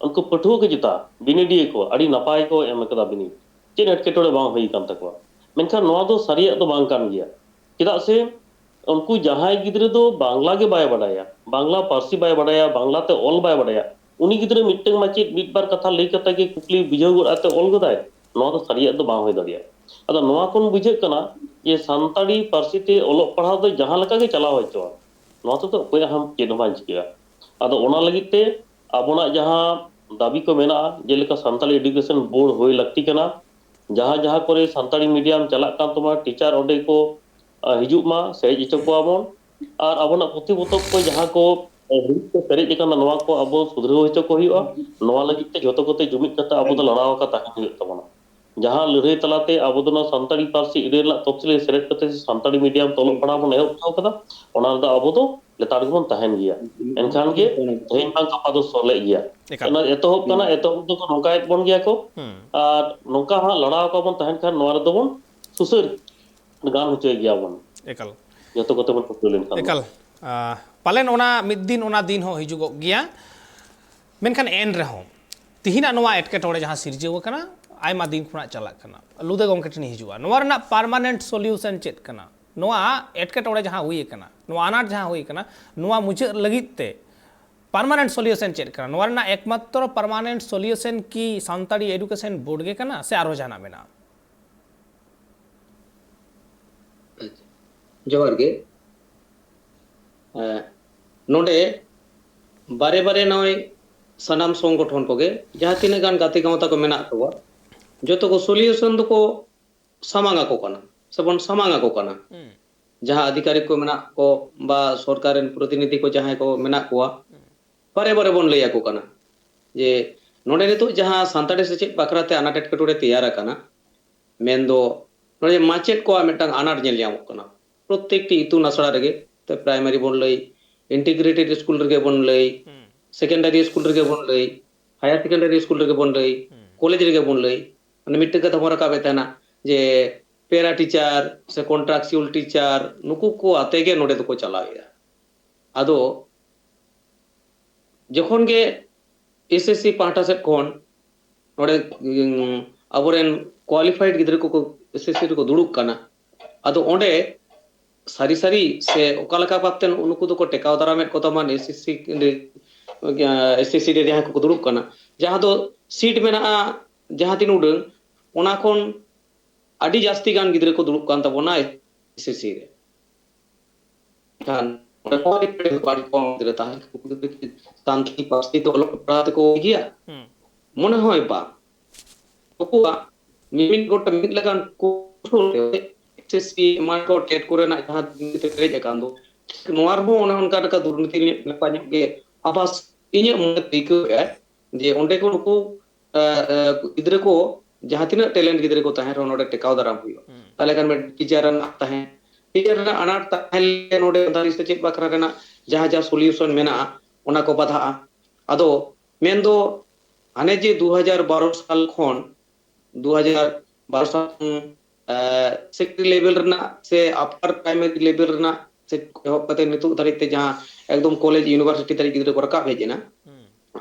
ᱩᱱᱠᱩ ᱯᱟᱹᱴᱷᱩᱣᱟᱹ ᱠᱚ ᱪᱮᱛᱟᱱ ᱵᱤᱱᱤᱰᱤᱭᱟᱹ ᱠᱚ ᱟᱹᱰᱤ ᱱᱟᱯᱟᱭ ᱠᱚ ᱮᱢ ᱟᱠᱟᱫᱟ ᱵᱤᱱᱤᱰ, ᱪᱮᱫ ᱮᱴᱠᱮᱴᱚᱬᱮ ᱵᱟᱝ ᱦᱩᱭ ᱟᱠᱟᱱ ᱛᱟᱠᱚᱣᱟ᱾ ᱢᱮᱱᱠᱷᱟᱱ ᱱᱚᱣᱟ ᱫᱚ ᱥᱟᱹᱨᱤᱭᱟᱜ ᱫᱚ ᱵᱟᱝ ᱠᱟᱱ ᱜᱮᱭᱟ᱾ ᱪᱮᱫᱟᱜ ᱥᱮ ᱩᱱᱠᱩ ᱡᱟᱦᱟᱸᱭ ᱜᱤᱫᱽᱨᱟᱹ ᱫᱚ ᱵᱟᱝᱞᱟ ᱜᱮ ᱵᱟᱭ ᱵᱟᱰᱟᱭᱟ, ᱵᱟᱝᱞᱟ ᱯᱟᱹᱨᱥᱤ ᱵᱟᱭ ᱵᱟᱰᱟᱭᱟ, ᱵᱟᱝᱞᱟ ᱛᱮ ᱚᱞ ᱵᱟᱭ ᱵᱟᱰᱟᱭᱟ, ᱩᱱᱤ ᱜᱤᱫᱽᱨᱟᱹ ᱢᱤᱫᱴᱟᱝ ᱢᱟᱪᱮᱫ ᱢᱤᱫ ᱵᱟᱨ ᱠᱟᱛᱷᱟ ᱞᱟᱹᱭ ᱠᱟᱛᱮ ᱜᱮ ᱠᱩᱠᱞᱤ ᱵᱩᱡᱷᱟᱹᱣ ᱜᱚᱫ ᱟᱛᱮ ᱚᱞ ᱜᱚᱫᱟᱭ, ᱱᱚᱣᱟ ᱫᱚ ᱥᱟᱹᱨᱤᱭᱟᱜ ᱫᱚ ᱵᱟᱝ ᱦᱩᱭ ᱫᱟᱲᱮᱭᱟᱜᱼᱟ᱾ ᱟᱫᱚ ᱱᱚᱣᱟ ᱠᱷᱚᱱ ᱵᱩᱡᱷᱟᱹᱜ ᱠᱟᱱᱟ ᱡᱮ ᱥᱟᱱᱛᱟᱲᱤ ᱯᱟᱹᱨᱥᱤ ᱛᱮ ᱚᱞᱚᱜ ᱯᱟᱲᱦᱟᱣ ᱫᱚ ᱡᱟᱦᱟᱸ ᱞᱮᱠᱟ ᱜᱮ ᱪᱟᱞᱟᱣ ᱦᱚᱪᱚᱣᱟᱱ, ᱱᱚᱣᱟ ᱛᱮᱫᱚ ᱚᱠᱚᱭᱟᱜ ᱦᱚᱸ ᱪᱮᱫ ᱦᱚᱸ ᱵᱟᱝ ᱪᱤᱠᱟᱹᱜᱼᱟ᱾ ᱟᱫᱚ ᱚᱱᱟ ᱞᱟᱹᱜᱤᱫ ᱛᱮ ᱟᱵᱚᱱᱟᱜ ᱡᱟᱦᱟᱸ ᱫᱟᱹᱵᱤ ᱠᱚ ᱢᱮᱱᱟᱜᱼᱟ, ᱡᱮᱞᱮᱠᱟ ᱥᱟᱱᱛᱟᱲᱤ ᱮᱰᱩᱠᱮᱥᱚᱱ ᱵᱳᱨᱰ ᱦᱩᱭ ᱞᱟᱹᱠᱛᱤ ᱠᱟᱱᱟ, ᱡᱟᱦᱟᱸ ᱡᱟᱦᱟᱸ ᱠᱚᱨᱮ ᱥᱟᱱᱛᱟᱲᱤ ᱢᱤᱰᱤᱭᱟᱢ ᱪᱟᱞᱟᱜ ᱠᱟᱱ ᱛᱟᱵᱚᱱᱟ, ᱴᱤᱪᱟᱨ ᱚᱸᱰᱮ ᱠᱚ, ᱟ, ᱦᱤᱡᱩᱜ ᱢᱟ, ᱥᱮ ᱦᱮᱡ ᱦᱚᱪᱚ ᱠᱚᱣᱟ ᱵᱚᱱ᱾ ᱟᱨ ᱟᱵᱚᱱᱟᱜ ᱯᱩᱛᱷᱤ ᱯᱚᱛᱚᱵ ᱠᱚ ᱡᱟᱦᱟᱸ ᱠᱚ, ᱟ, ᱦᱩᱲᱩᱡ ᱛᱮ ᱯᱮᱨᱮᱡ ᱟᱠᱟᱱᱟ, ᱱᱚᱣᱟ ᱠᱚ ᱟᱵᱚ ᱥᱩᱫᱷᱨᱟᱹᱣ ᱦᱚᱪᱚ ᱠᱚ ᱦᱩᱭᱩᱜᱼᱟ᱾ ᱱᱚᱣᱟ ᱞᱟᱹᱜᱤᱫ ᱛᱮ ᱡᱷᱚᱛᱚ ᱠᱚᱛᱮ ᱡᱩᱢᱤᱫ ᱠᱟᱛᱮ ᱟᱵᱚ ᱫᱚ ᱞᱟᱲᱟᱣ ᱟᱠᱟ ᱛᱟᱦᱮᱸ ᱦᱩᱭᱩᱜ ᱛᱟᱵᱚᱱᱟ᱾ ᱡᱟᱦᱟᱸ ᱞᱟᱹᱲᱦᱟᱹᱭ ᱛᱟᱞᱟᱛᱮ ᱟᱵᱚ ᱫᱚ ᱱᱚᱣᱟ ᱥᱟᱱᱛᱟᱲᱤ ᱯᱟᱹᱨᱥᱤ ᱟᱹᱲᱟᱹ ᱨᱮᱱᱟᱜ ᱛᱚᱯᱥᱤᱞ ᱨᱮ ᱥᱮᱞᱮᱫ ᱠᱟᱛᱮ ᱥᱟᱱᱛᱟᱲᱤ ᱢᱤᱰᱤᱭᱟᱢ ᱛᱮ ᱚᱞᱚᱜ ᱯᱟᱲᱦᱟᱣ ᱵᱚᱱ ᱮᱦᱚᱵ ᱦᱚᱪᱚ ᱠᱟᱫᱟ, ᱚᱱᱟ ᱨᱮᱫᱚ ᱟᱵᱚ ᱫᱚ ᱞᱮᱛᱟᱲ ᱜᱮᱵᱚᱱ ᱛᱟᱦᱮᱱ ᱜᱮᱭᱟ᱾ ᱮᱱᱠᱷᱟᱱ ᱜᱮ ᱛᱮᱦᱮᱧ ᱵᱟᱝ ᱜᱟᱯᱟ ᱫᱚ ᱥᱚᱞᱦᱮᱜ ᱜᱮᱭᱟ᱾ ᱮᱠᱟᱞ᱾ ᱚᱱᱟ ᱮᱛᱚᱦᱚᱵ ᱠᱟᱱᱟ, ᱮᱛᱚᱦᱚᱵ ᱫᱚᱠᱚ ᱱᱚᱝᱠᱟᱭᱮᱫ ᱵᱚᱱ ᱜᱮᱭᱟ ᱠᱚ᱾ ᱦᱩᱸ᱾ ᱟᱨ ᱱᱚᱝᱠᱟ ᱦᱟᱸᱜ ᱞᱟᱲᱟᱣ ᱟᱠᱟ ᱵᱚᱱ ᱛᱟᱦᱮᱱ ᱠᱷᱟᱱ ᱱᱚᱣᱟ ᱨᱮᱫᱚ ᱵᱚᱱ ᱥᱩᱥᱟᱹᱨ ᱜᱟᱱ ᱦᱚᱪᱚᱭ ᱜᱮᱭᱟ ᱵᱚᱱ᱾ ᱮᱠᱟᱞ᱾ ᱡᱚᱛᱚ ᱠᱚᱛᱮ ᱵᱚᱱ ᱯᱩᱨᱟᱹᱣ ᱞᱮᱱᱠᱷᱟᱱ ᱢᱟ᱾ ᱮᱠᱟᱞ᱾ ᱟᱦ, ᱯᱟᱞᱮᱱ ᱚᱱᱟ ᱢᱤᱫ ᱫᱤᱱ ᱚᱱᱟ ᱫᱤᱱ ᱦᱚᱸ ᱦᱤᱡᱩᱜᱚᱜ ᱜᱮᱭᱟ᱾ ᱢᱮᱱᱠᱷᱟᱱ ᱮᱱ ᱨᱮᱦᱚᱸ ᱛᱤᱦᱤᱧᱟᱜ ᱱᱚᱣᱟ ᱮᱴᱠᱮᱴᱚᱬᱮ ᱡᱟᱦᱟᱸ ᱥᱤᱨᱡᱟᱹᱣ ᱟᱠᱟᱱᱟ, ᱟᱭᱢᱟ ᱫᱤᱱ ᱠᱷᱚᱱᱟᱜ ᱪᱟᱞᱟᱜ ᱠᱟᱱᱟ, ᱞᱩᱫᱟᱹ ᱜᱚᱢᱠᱮ ᱴᱷᱮᱱ ᱦᱤᱡᱩᱜᱼᱟ, ᱱᱚᱣᱟ ᱨᱮᱱᱟᱜ ᱯᱟᱨᱢᱟᱱᱮᱱᱴ ᱥᱚᱞᱤᱭᱩᱥᱚᱱ ᱪᱮᱫ ᱠᱟᱱᱟ? ᱱᱚᱣᱟ ᱮᱴᱠᱮᱴᱚᱬᱮ ᱡᱟᱦᱟᱸ ᱦᱩᱭ ᱟᱠᱟᱱᱟ, ᱱᱚᱣᱟ ᱟᱱᱟᱴ ᱡᱟᱦᱟᱸ ᱦᱩᱭ ᱟᱠᱟᱱᱟ, ᱱᱚᱣᱟ ᱢᱩᱪᱟᱹᱫ ᱞᱟᱹᱜᱤᱫ ᱛᱮ ᱯᱟᱨᱢᱟᱱᱮᱱᱴ ᱥᱚᱞᱤᱭᱩᱥᱚᱱ ᱪᱮᱫ ᱠᱟᱱᱟ? ᱱᱚᱣᱟ ᱨᱮᱱᱟᱜ ᱮᱠᱢᱟᱛᱨᱚ ᱯᱟᱨᱢᱟᱱᱮᱱᱴ ᱥᱚᱞᱤᱭᱩᱥᱚᱱ ᱠᱤ ᱥᱟᱱᱛᱟᱲᱤ ᱮᱰᱩᱠᱮᱥᱚᱱ ᱵᱳᱨᱰ ᱜᱮ ᱠᱟᱱᱟ ᱥᱮ ᱟᱨᱦᱚᱸ ᱡᱟᱦᱟᱱᱟᱜ ᱢᱮᱱᱟᱜᱼᱟ? ᱡᱚᱦᱟᱨ ᱜᱮ᱾ ᱮᱸ, ᱱᱚᱰᱮ ᱵᱟᱨᱮ ᱵᱟᱨᱮ ᱱᱚᱜᱼᱚᱭ ᱥᱟᱱᱟᱢ ᱥᱚᱝᱜᱚᱴᱷᱚᱱ ᱠᱚᱜᱮ ᱡᱟᱦᱟᱸ ᱛᱤᱱᱟᱹᱜ ᱜᱟᱱ ᱜᱟᱛᱮ ᱜᱟᱶᱛᱟ ᱠᱚ ᱢᱮᱱᱟᱜ ᱠᱚᱣᱟ, ᱡᱚᱛᱚ ᱠᱚ ᱥᱚᱞᱤᱭᱩᱥᱚᱱ ᱫᱚᱠᱚ ᱥᱟᱢᱟᱝ ᱟᱠᱚ ᱠᱟᱱᱟ ᱥᱮᱵᱚᱱ ᱥᱟᱢᱟᱝ ᱟᱠᱚ ᱠᱟᱱᱟ᱾ ᱡᱟᱦᱟᱸ ᱟᱫᱷᱤᱠᱟᱨᱤᱠ ᱠᱚ ᱢᱮᱱᱟᱜ ᱠᱚ ᱵᱟ ᱥᱚᱨᱠᱟᱨ ᱨᱮᱱ ᱯᱨᱚᱛᱤᱱᱤᱫᱷᱤ ᱠᱚ ᱡᱟᱦᱟᱸᱭ ᱠᱚ ᱢᱮᱱᱟᱜ ᱠᱚᱣᱟ, ᱵᱟᱨᱮ ᱵᱟᱨᱮ ᱵᱚᱱ ᱞᱟᱹᱭ ᱟᱠᱚ ᱠᱟᱱᱟ ᱡᱮ ᱱᱚᱰᱮ ᱱᱤᱛᱚᱜ ᱡᱟᱦᱟᱸ ᱥᱟᱱᱛᱟᱲᱤ ᱥᱮᱪᱮᱫ ᱵᱟᱠᱷᱨᱟ ᱛᱮ ᱟᱱᱟᱴ ᱮᱴᱠᱮᱴᱚᱬᱮ ᱛᱮᱭᱟᱨ ᱟᱠᱟᱱᱟ, ᱢᱮᱱᱫᱚ ᱱᱚᱰᱮ ᱢᱟᱪᱮᱫ ᱠᱚᱣᱟᱜ ᱢᱤᱫᱴᱟᱝ ᱟᱱᱟᱴ ᱧᱮᱞ ᱧᱟᱢᱚᱜ ᱠᱟᱱᱟ᱾ ᱯᱨᱚᱛᱮᱠᱴᱤ ᱤᱛᱩᱱ ᱟᱥᱲᱟ ᱨᱮᱜᱮ, ᱯᱨᱟᱭᱢᱟᱨᱤ ᱵᱚᱱ ᱞᱟᱹᱭ, ᱤᱱᱴᱤᱜᱨᱮᱴᱮᱰ ᱥᱠᱩᱞ ᱨᱮᱜᱮ ᱵᱚᱱ ᱞᱟᱹᱭ, ᱥᱮᱠᱮᱱᱰᱟᱨᱤ ᱥᱠᱩᱞ ᱨᱮᱜᱮ ᱵᱚᱱ ᱞᱟᱹᱭ, ᱦᱟᱭᱟᱨ ᱥᱮᱠᱮᱱᱰᱟᱨᱤ ᱥᱠᱩᱞ ᱨᱮᱜᱮ ᱵᱚᱱ ᱞᱟᱹᱭ, ᱠᱚᱞᱮᱡᱽ ᱨᱮᱜᱮ ᱵᱚᱱ ᱞᱟᱹᱭ, ᱢᱟᱱᱮ ᱢᱤᱫᱴᱮᱱ ᱠᱟᱛᱷᱟ ᱵᱚᱱ ᱨᱟᱠᱟᱵᱮᱫ ᱛᱟᱦᱮᱱᱟ ᱡᱮ ᱯᱮᱨᱟ ᱴᱤᱪᱟᱨ ᱥᱮ ᱠᱚᱱᱴᱨᱟᱠᱪᱩᱣᱟᱞ ᱴᱤᱪᱟᱨ, ᱱᱩᱠᱩ ᱠᱚ ᱟᱛᱮ ᱜᱮ ᱱᱚᱰᱮ ᱫᱚᱠᱚ ᱪᱟᱞᱟᱣᱮᱫᱼᱟ᱾ ᱟᱫᱚ ᱡᱚᱠᱷᱚᱱ ᱜᱮ ᱮᱥᱮᱥᱥᱤ ᱯᱟᱦᱴᱟ ᱥᱮᱫ ᱠᱷᱚᱱ ᱱᱚᱰᱮ ᱩᱸ, ᱟᱵᱚᱨᱮᱱ ᱠᱳᱣᱟᱞᱤᱯᱷᱟᱭᱤᱰ ᱜᱤᱫᱽᱨᱟᱹ ᱠᱚᱠᱚ ᱮᱥᱮᱥᱥᱤ ᱨᱮᱠᱚ ᱫᱩᱲᱩᱵ ᱠᱟᱱᱟ, ᱟᱫᱚ ᱚᱸᱰᱮ ᱥᱟᱹᱨᱤ ᱥᱟᱹᱨᱤ ᱥᱮ ᱚᱠᱟ ᱞᱮᱠᱟ ᱵᱷᱟᱵᱛᱮ ᱱᱩᱠᱩ ᱫᱚᱠᱚ ᱴᱮᱠᱟᱣ ᱫᱟᱨᱟᱢᱮᱫ ᱠᱚ ᱛᱟᱵᱚᱱ ᱮᱥᱮᱥᱥᱤ ᱮᱥᱮᱥᱥᱤ ᱨᱮ ᱡᱟᱦᱟᱸᱭ ᱠᱚᱠᱚ ᱫᱩᱲᱩᱵ ᱠᱟᱱᱟ, ᱡᱟᱦᱟᱸ ᱫᱚ ᱥᱤᱴ ᱢᱮᱱᱟᱜᱼᱟ ᱡᱟᱦᱟᱸ ᱛᱤᱱ ᱩᱰᱟᱹᱝ, ᱚᱱᱟ ᱠᱷᱚᱱ ᱟᱹᱰᱤ ᱡᱟᱹᱥᱛᱤ ᱜᱟᱱ ᱜᱤᱫᱽᱨᱟᱹ ᱠᱚ ᱫᱩᱲᱩᱵ ᱠᱟᱱ ᱛᱟᱵᱚᱱᱟ ᱮᱥᱮᱥᱥᱤ ᱨᱮ᱾ ᱠᱷᱟᱱ ᱚᱸᱰᱮ ᱠᱚ ᱟᱹᱰᱤ ᱯᱮᱲᱟ ᱠᱚ ᱟᱹᱰᱤ ᱠᱚᱢ ᱜᱤᱫᱽᱨᱟᱹ ᱛᱟᱦᱮᱸ ᱠᱟᱱᱟ᱾ ᱩᱱᱠᱩ ᱜᱤᱫᱽᱨᱟᱹ ᱠᱤ ᱥᱟᱱᱛᱟᱲᱤ ᱯᱟᱹᱨᱥᱤ ᱛᱮ ᱚᱞᱚᱜ ᱯᱟᱲᱦᱟᱣ ᱛᱮᱠᱚ ᱤᱭᱟᱹᱭᱟ? ᱢᱚᱱᱮ ᱦᱚᱭ ᱵᱟᱝ᱾ ᱱᱩᱠᱩᱣᱟᱜ ᱢᱤᱢᱤᱫ ᱜᱚᱴᱟᱝ ᱢᱤᱫ ᱞᱮᱠᱟᱱ ᱠᱚᱴᱷᱳᱨ ᱮᱥᱮᱥᱥᱤ ᱮᱢᱟᱱ ᱠᱚ ᱴᱮᱴ ᱠᱚᱨᱮᱱᱟᱜ ᱡᱟᱦᱟᱸ ᱫᱩᱨᱱᱤᱛᱤ ᱯᱮᱨᱮᱡ ᱟᱠᱟᱱ ᱫᱚ, ᱱᱚᱣᱟ ᱨᱮᱦᱚᱸ ᱚᱱᱮ ᱚᱱᱠᱟ ᱞᱮᱠᱟ ᱫᱩᱨᱱᱤᱛᱤ ᱧᱚᱜ ᱧᱮᱞᱚᱜ ᱜᱮ ᱟᱵᱷᱟᱥ ᱤᱧᱟᱹᱜ ᱢᱚᱱᱮ ᱛᱮ ᱟᱹᱭᱠᱟᱹᱣ ᱮᱫᱟᱭ ᱡᱮ ᱚᱸᱰᱮ ᱠᱚ ᱱᱩᱠᱩ, ᱮ, ᱮ, ᱜᱤᱫᱽᱨᱟᱹ ᱠᱚ ᱡᱟᱦᱟᱸ ᱛᱤᱱᱟᱹᱜ ᱴᱮᱞᱮᱱᱴ ᱜᱤᱫᱽᱨᱟᱹ ᱠᱚ ᱛᱟᱦᱮᱸᱱ ᱨᱮᱦᱚᱸ ᱱᱚᱰᱮ ᱴᱮᱠᱟᱣ ᱫᱟᱨᱟᱢ ᱦᱩᱭᱩᱜᱼᱟ᱾ ᱛᱟᱦᱚᱞᱮ ᱠᱷᱟᱱ ᱢᱤᱫ ᱴᱤᱪᱟᱨ ᱨᱮᱱᱟᱜ ᱛᱟᱦᱮᱸ, ᱴᱤᱪᱟᱨ ᱨᱮᱱᱟᱜ ᱟᱱᱟᱴ ᱛᱟᱦᱮᱸ ᱞᱮᱱᱠᱷᱟᱱ ᱱᱚᱰᱮ ᱥᱟᱱᱛᱟᱲᱤ ᱥᱮᱪᱮᱫ ᱵᱟᱠᱷᱨᱟ ᱨᱮᱱᱟᱜ ᱡᱟᱦᱟᱸ ᱡᱟᱦᱟᱸ ᱥᱚᱞᱤᱭᱩᱥᱚᱱ ᱢᱮᱱᱟᱜᱼᱟ, ᱚᱱᱟ ᱠᱚ ᱵᱟᱫᱷᱟᱜᱼᱟ᱾ ᱟᱫᱚ ᱢᱮᱱᱫᱚ ᱦᱟᱱᱮ ᱡᱮ ᱫᱩ ᱦᱟᱡᱟᱨ ᱵᱟᱨᱚ ᱥᱟᱞ ᱠᱷᱚᱱ, ᱫᱩ ᱦᱟᱡᱟᱨ ᱵᱟᱨᱚ ᱥᱟᱞ ᱠᱷᱚᱱ secondary level ᱨᱮᱱᱟᱜ ᱥᱮ upper primary level ᱨᱮᱱᱟᱜ ᱥᱮ ᱮᱦᱚᱵ ᱠᱟᱛᱮ ᱱᱤᱛᱚᱜ ᱫᱷᱟᱹᱨᱤᱡ ᱛᱮ ᱡᱟᱦᱟᱸ ᱮᱠᱫᱚᱢ college university ᱫᱷᱟᱹᱨᱤᱡ ᱜᱤᱫᱽᱨᱟᱹ ᱠᱚ ᱨᱟᱠᱟᱵ ᱦᱮᱡ ᱮᱱᱟ᱾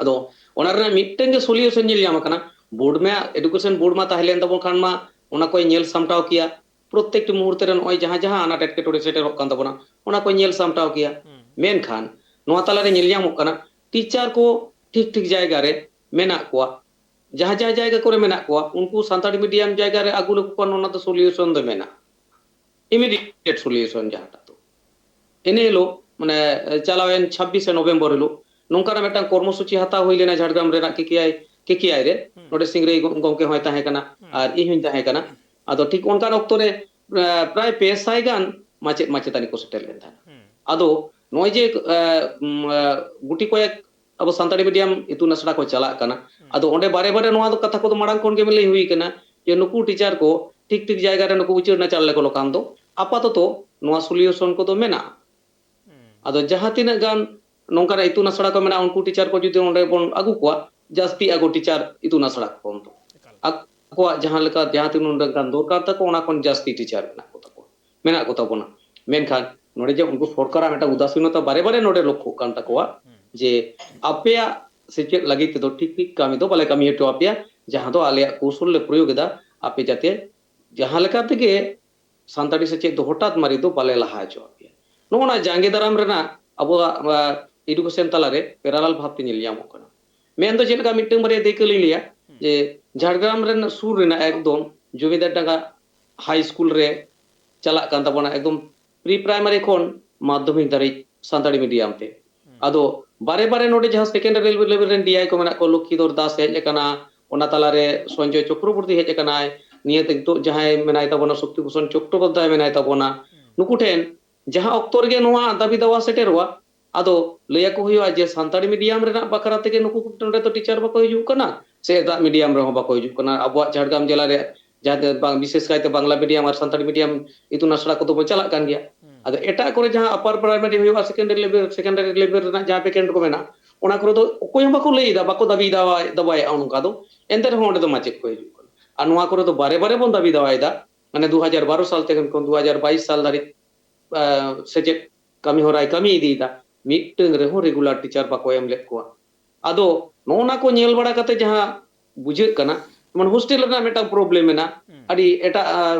ᱟᱫᱚ ᱚᱱᱟ ᱨᱮᱱᱟᱜ ᱢᱤᱫᱴᱮᱱ ᱜᱮ solution ᱧᱮᱞ ᱧᱟᱢ ᱟᱠᱟᱱᱟ᱾ Board ᱢᱟ, education board ᱢᱟ ᱛᱟᱦᱮᱸ ᱞᱮᱱ ᱛᱟᱵᱚᱱ ᱠᱷᱟᱱ ᱢᱟ ᱚᱱᱟ ᱠᱚᱭ ᱧᱮᱞ ᱥᱟᱢᱴᱟᱣ ᱠᱮᱭᱟ᱾ ᱯᱨᱚᱛᱮᱠᱴᱤ ᱢᱩᱦᱩᱨᱛᱮ ᱨᱮ ᱱᱚᱜᱼᱚᱭ ᱡᱟᱦᱟᱸ ᱡᱟᱦᱟᱸ ᱟᱱᱟᱴ ᱮᱴᱠᱮᱴᱚᱬᱮ ᱥᱮᱴᱮᱨᱚᱜ ᱠᱟᱱ ᱛᱟᱵᱚᱱᱟ, ᱚᱱᱟ ᱠᱚᱭ ᱧᱮᱞ ᱥᱟᱢᱴᱟᱣ ᱠᱮᱭᱟ᱾ ᱢᱮᱱᱠᱷᱟᱱ ᱱᱚᱣᱟ ᱛᱟᱞᱟᱨᱮ ᱧᱮᱞ ᱧᱟᱢᱚᱜ ᱠᱟᱱᱟ, teacher ᱠᱚ ᱴᱷᱤᱠ ᱴᱷᱤᱠ ᱡᱟᱭᱜᱟ ᱨᱮ ᱢᱮᱱᱟᱜ ᱠᱚᱣᱟ, ᱡᱟᱦᱟᱸ ᱡᱟᱦᱟᱸ ᱡᱟᱭᱜᱟ ᱠᱚᱨᱮ ᱢᱮᱱᱟᱜ ᱠᱚᱣᱟ, ᱩᱱᱠᱩ ᱥᱟᱱᱛᱟᱲᱤ medium ᱡᱟᱭᱜᱟ ᱨᱮ ᱟᱹᱜᱩ ᱞᱮᱠᱚ ᱠᱷᱟᱱ ᱚᱱᱟ ᱫᱚ solution ᱫᱚ ᱢᱮᱱᱟᱜᱼᱟ, immediate solution ᱡᱟᱦᱟᱸᱴᱟᱜ ᱫᱚ᱾ ᱤᱱᱟᱹ ᱦᱤᱞᱳᱜ, ᱢᱟᱱᱮ, ᱪᱟᱞᱟᱣᱮᱱ ᱪᱷᱟᱵᱵᱤᱥᱮ ᱱᱚᱵᱷᱮᱢᱵᱚᱨ ᱦᱤᱞᱳᱜ ᱱᱚᱝᱠᱟᱱᱟᱜ ᱢᱤᱫᱴᱟᱝ ᱠᱚᱨᱢᱚᱥᱩᱪᱤ ᱦᱟᱛᱟᱣ ᱦᱩᱭ ᱞᱮᱱᱟ ᱡᱷᱟᱲᱜᱨᱟᱢ ᱨᱮᱱᱟᱜ ᱠᱮᱠᱮᱟᱭ, ᱠᱮᱠᱮᱟᱭ ᱨᱮ᱾ ᱱᱚᱰᱮ ᱥᱤᱝᱨᱟᱹᱭ ᱜᱚ-, ᱜᱚᱢᱠᱮ ᱦᱚᱸᱭ ᱛᱟᱦᱮᱸ ᱠᱟᱱᱟ ᱟᱨ ᱤᱧ ᱦᱚᱸᱧ ᱛᱟᱦᱮᱸ ᱠᱟᱱᱟ᱾ ᱟᱫᱚ ᱴᱷᱤᱠ ᱚᱱᱠᱟᱱ ᱚᱠᱛᱚ ᱨᱮ, ᱟᱸ, ᱯᱨᱟᱭ ᱯᱮ ᱥᱟᱭ ᱜᱟᱱ ᱢᱟᱪᱮᱫ ᱢᱟᱪᱮᱛᱟᱹᱱᱤ ᱠᱚ ᱥᱮᱴᱮᱨ ᱞᱮᱱ ᱛᱟᱦᱮᱸᱱᱟ᱾ ᱟᱫᱚ ᱱᱚᱜᱼᱚᱭ ᱡᱮ, ᱟᱸ, ᱩᱢ, ᱟᱸ, ᱜᱩᱴᱤ ᱠᱚᱭᱮᱠ ᱟᱵᱚ ᱥᱟᱱᱛᱟᱲᱤ medium ᱤᱛᱩᱱ ᱟᱥᱲᱟ ᱠᱚ ᱪᱟᱞᱟᱜ ᱠᱟᱱᱟ᱾ ᱟᱫᱚ ᱚᱸᱰᱮ ᱵᱟᱨᱮ ᱵᱟᱨᱮ ᱱᱚᱣᱟ ᱫᱚ ᱠᱟᱛᱷᱟ ᱠᱚᱫᱚ ᱢᱟᱲᱟᱝ ᱠᱷᱚᱱ ᱜᱮ ᱞᱟᱹᱭ ᱦᱩᱭ ᱠᱟᱱᱟ ᱡᱮ ᱱᱩᱠᱩ teacher ᱠᱚ ᱴᱷᱤᱠ ᱴᱷᱤᱠ ᱡᱟᱭᱜᱟ ᱨᱮ ᱱᱩᱠᱩ ᱩᱪᱟᱹᱲ ᱱᱟᱪᱟᱨ ᱞᱮᱠᱚ ᱞᱮᱠᱷᱟᱱ ᱫᱚ ᱟᱯᱟᱛᱚᱛᱚ ᱱᱚᱣᱟ solution ᱠᱚᱫᱚ ᱢᱮᱱᱟᱜᱼᱟ᱾ ᱟᱫᱚ ᱡᱟᱦᱟᱸ ᱛᱤᱱᱟᱹᱜ ᱜᱟᱱ ᱱᱚᱝᱠᱟᱱᱟᱜ ᱤᱛᱩᱱ ᱟᱥᱲᱟ ᱠᱚ ᱢᱮᱱᱟᱜᱼᱟ, ᱩᱱᱠᱩ teacher ᱠᱚ ᱡᱩᱫᱤ ᱚᱸᱰᱮ ᱵᱚᱱ ᱟᱹᱜᱩ ᱠᱚᱣᱟ, ᱡᱟᱹᱥᱛᱤ ᱟᱠᱚ teacher ᱤᱛᱩᱱ ᱟᱥᱲᱟ ᱠᱷᱚᱱ ᱫᱚ᱾ ᱮᱠᱟᱞ᱾ ᱟᱠᱚᱣᱟᱜ ᱡᱟᱦᱟᱸ ᱞᱮᱠᱟ, ᱡᱟᱦᱟᱸ ᱛᱤᱱᱟᱹᱜ ᱩᱰᱟᱹᱝ ᱜᱟᱱ ᱫᱚᱨᱠᱟᱨ ᱛᱟᱠᱚ, ᱚᱱᱟ ᱠᱷᱚᱱ ᱡᱟᱹᱥᱛᱤ teacher ᱢᱮᱱᱟᱜ ᱠᱚ ᱛᱟᱠᱚᱣᱟ, ᱢᱮᱱᱟᱜ ᱠᱚ ᱛᱟᱵᱚᱱᱟ᱾ ᱢᱮᱱᱠᱷᱟᱱ ᱱᱚᱰᱮ ᱡᱮ ᱩᱱᱠᱩ ᱥᱚᱨᱠᱟᱨᱟᱜ ᱢᱤᱫᱴᱟᱝ ᱩᱫᱟᱥᱤᱱᱚᱛᱟ ᱵᱟᱨᱮ ᱵᱟᱨᱮ ᱱᱚᱰᱮ ᱞᱚᱠᱠᱷᱚᱜ ᱠᱟᱱ ᱛᱟᱠᱚᱣᱟ ᱡᱮ ᱟᱯᱮᱭᱟᱜ ᱥᱮᱪᱮᱫ ᱞᱟᱹᱜᱤᱫ ᱛᱮᱫᱚ ᱴᱷᱤᱠ ᱴᱷᱤᱠ ᱠᱟᱹᱢᱤ ᱫᱚ ᱵᱟᱞᱮ ᱠᱟᱹᱢᱤ ᱦᱚᱪᱚ ᱟᱯᱮᱭᱟ, ᱡᱟᱦᱟᱸ ᱫᱚ ᱟᱞᱮᱭᱟᱜ ᱠᱳᱣᱥᱚᱞ ᱞᱮ ᱯᱨᱚᱭᱳᱜᱽ ᱮᱫᱟ, ᱟᱯᱮ ᱡᱟᱛᱮ ᱡᱟᱦᱟᱸ ᱞᱮᱠᱟ ᱛᱮᱜᱮ ᱥᱟᱱᱛᱟᱲᱤ ᱥᱮᱪᱮᱫ ᱫᱚ ᱦᱚᱴᱟᱛ ᱢᱟᱨᱮ ᱫᱚ ᱵᱟᱞᱮ ᱞᱟᱦᱟ ᱦᱚᱪᱚ ᱟᱯᱮᱭᱟ᱾ ᱱᱚᱜᱼᱚ ᱱᱟ ᱡᱟᱸᱜᱮ ᱫᱟᱨᱟᱢ ᱨᱮᱱᱟᱜ ᱟᱵᱚᱣᱟᱜ, ᱟ, education ᱛᱟᱞᱟᱨᱮ parallel ᱵᱷᱟᱵᱽᱛᱮ ᱧᱮᱞ ᱧᱟᱢᱚᱜ ᱠᱟᱱᱟ᱾ ᱢᱮᱱᱫᱚ ᱪᱮᱫ ᱞᱮᱠᱟ, ᱢᱤᱫᱴᱟᱝ ᱵᱟᱨᱭᱟ ᱫᱟᱹᱭᱠᱟᱹ ᱞᱤᱧ ᱞᱟᱹᱭᱟ ᱡᱮ ᱡᱷᱟᱲᱜᱨᱟᱢ ᱨᱮᱱᱟᱜ ᱥᱩᱨ ᱨᱮᱱᱟᱜ ᱮᱠᱫᱚᱢ ᱡᱚᱢᱤᱫᱟᱨ ᱰᱟᱸᱜᱟ high school ᱨᱮ ᱪᱟᱞᱟᱜ ᱠᱟᱱ ᱛᱟᱵᱚᱱᱟ, ᱮᱠᱫᱚᱢ pre primary ᱠᱷᱚᱱ ᱢᱟᱫᱽᱫᱷᱚᱢᱤᱠ ᱫᱷᱟᱹᱨᱤᱡ ᱥᱟᱱᱛᱟᱲᱤ medium ᱛᱮ᱾ ᱟᱫᱚ ᱵᱟᱨᱮ ᱵᱟᱨᱮ ᱱᱚᱰᱮ ᱡᱟᱦᱟᱸ secondary level ᱨᱮᱱ D I ᱠᱚ ᱢᱮᱱᱟᱜ ᱠᱚᱣᱟ, ᱞᱚᱠᱠᱷᱤᱫᱷᱚᱨ ᱫᱟᱥ ᱦᱮᱡ ᱟᱠᱟᱱᱟ, ᱚᱱᱟ ᱛᱟᱞᱟᱨᱮ ᱥᱚᱧᱡᱚᱭ ᱪᱚᱠᱨᱚᱵᱚᱨᱛᱤ ᱦᱮᱡ ᱟᱠᱟᱱᱟᱭ, ᱱᱤᱭᱟᱹ ᱛᱮ ᱱᱤᱛᱚᱜ ᱡᱟᱦᱟᱸᱭ ᱢᱮᱱᱟᱭ ᱛᱟᱵᱚᱱᱟ, ᱥᱚᱠᱛᱤ ᱵᱷᱩᱥᱚᱱ ᱪᱚᱴᱴᱳᱯᱟᱫᱽᱫᱷᱟᱭ ᱢᱮᱱᱟᱭ ᱛᱟᱵᱚᱱᱟ, ᱱᱩᱠᱩ ᱴᱷᱮᱱ ᱡᱟᱦᱟᱸ ᱚᱠᱛᱚ ᱨᱮᱜᱮ ᱱᱚᱣᱟ ᱫᱟᱹᱵᱤ ᱫᱟᱣᱟ ᱥᱮᱴᱮᱨᱚᱜᱼᱟ, ᱟᱫᱚ ᱞᱟᱹᱭ ᱟᱠᱚ ᱦᱩᱭᱩᱜᱼᱟ ᱡᱮ ᱥᱟᱱᱛᱟᱲᱤ medium ᱨᱮᱱᱟᱜ ᱵᱟᱠᱷᱨᱟ ᱛᱮᱜᱮ ᱱᱩᱠᱩ ᱱᱚᱰᱮ ᱫᱚ teacher ᱵᱟᱠᱚ ᱦᱤᱡᱩᱜ ᱠᱟᱱᱟ, ᱥᱮ ᱮᱴᱟᱜ medium ᱨᱮᱦᱚᱸ ᱵᱟᱠᱚ ᱦᱤᱡᱩᱜ ᱠᱟᱱᱟ᱾ ᱟᱵᱚᱣᱟᱜ ᱡᱷᱟᱲᱜᱨᱟᱢ ᱡᱮᱞᱟ ᱨᱮ ᱡᱟᱦᱟᱸ ᱛᱮ ᱵᱟᱝ, ᱵᱤᱥᱮᱥ ᱠᱟᱭᱛᱮ ᱵᱟᱝᱞᱟ medium ᱟᱨ ᱥᱟᱱᱛᱟᱲᱤ medium ᱤᱛᱩᱱ ᱟᱥᱲᱟ ᱠᱚᱫᱚ ᱵᱚᱱ ᱪᱟᱞᱟᱜ ᱠᱟᱱ ᱜᱮᱭᱟ᱾ ᱟᱫᱚ ᱮᱴᱟᱜ ᱠᱚᱨᱮ ᱡᱟᱦᱟᱸ upper primary ᱦᱩᱭᱩᱜᱼᱟ, secondary level, secondary level ᱨᱮᱱᱟᱜ ᱡᱟᱦᱟᱸ vacant ᱠᱚ ᱢᱮᱱᱟᱜᱼᱟ, ᱚᱱᱟ ᱠᱚᱨᱮ ᱫᱚ ᱚᱠᱚᱭ ᱦᱚᱸ ᱵᱟᱠᱚ ᱞᱟᱹᱭ ᱮᱫᱟ, ᱵᱟᱠᱚ ᱫᱟᱹᱵᱤ ᱫᱟᱣᱟ-, ᱫᱟᱵᱟᱭᱮᱫᱼᱟ ᱚᱱᱠᱟ ᱫᱚ᱾ ᱮᱱᱛᱮ ᱨᱮᱦᱚᱸ ᱚᱸᱰᱮ ᱫᱚ ᱢᱟᱪᱮᱫ ᱠᱚ ᱦᱤᱡᱩᱜ ᱠᱟᱱᱟ᱾ ᱟᱨ ᱱᱚᱣᱟ ᱠᱚᱨᱮ ᱫᱚ ᱵᱟᱨᱮ ᱵᱟᱨᱮ ᱵᱚᱱ ᱫᱟᱹᱵᱤ ᱫᱟᱣᱟᱭᱮᱫᱟ ᱢᱟᱱᱮ ᱫᱩ ᱦᱟᱡᱟᱨ ᱵᱟᱨᱚ ᱥᱟᱞ ᱛᱮ ᱠᱷᱚᱱ ᱫᱩ ᱦᱟᱡᱟᱨ ᱵᱟᱭᱤᱥ ᱥᱟᱞ ᱫᱷᱟᱹᱨᱤᱡ ᱥᱮᱪᱮᱫ ᱠᱟᱹᱢᱤ ᱦᱚᱨᱟᱭ ᱠᱟᱹᱢᱤ ᱤᱫᱤᱭᱮᱫᱟ, ᱢᱤᱫᱴᱟᱝ ᱨᱮᱦᱚᱸ ᱨᱮᱜᱩᱞᱟᱨ ᱴᱤᱪᱟᱨ ᱵᱟᱠᱚ ᱮᱢ ᱞᱮᱫ ᱠᱚᱣᱟ᱾ ᱟᱫᱚ ᱱᱚᱜᱼᱚ ᱱᱟ ᱠᱚ ᱧᱮᱞ ᱵᱟᱲᱟ ᱠᱟᱛᱮ ᱡᱟᱦᱟᱸ ᱵᱩᱡᱷᱟᱹᱜ ᱠᱟᱱᱟ, ᱡᱮᱢᱚᱱ ᱦᱳᱥᱴᱮᱞ ᱨᱮᱱᱟᱜ ᱢᱤᱫᱴᱟᱝ ᱯᱨᱚᱵᱞᱮᱢ ᱢᱮᱱᱟᱜᱼᱟ᱾ ᱟᱹᱰᱤ ᱮᱴᱟᱜ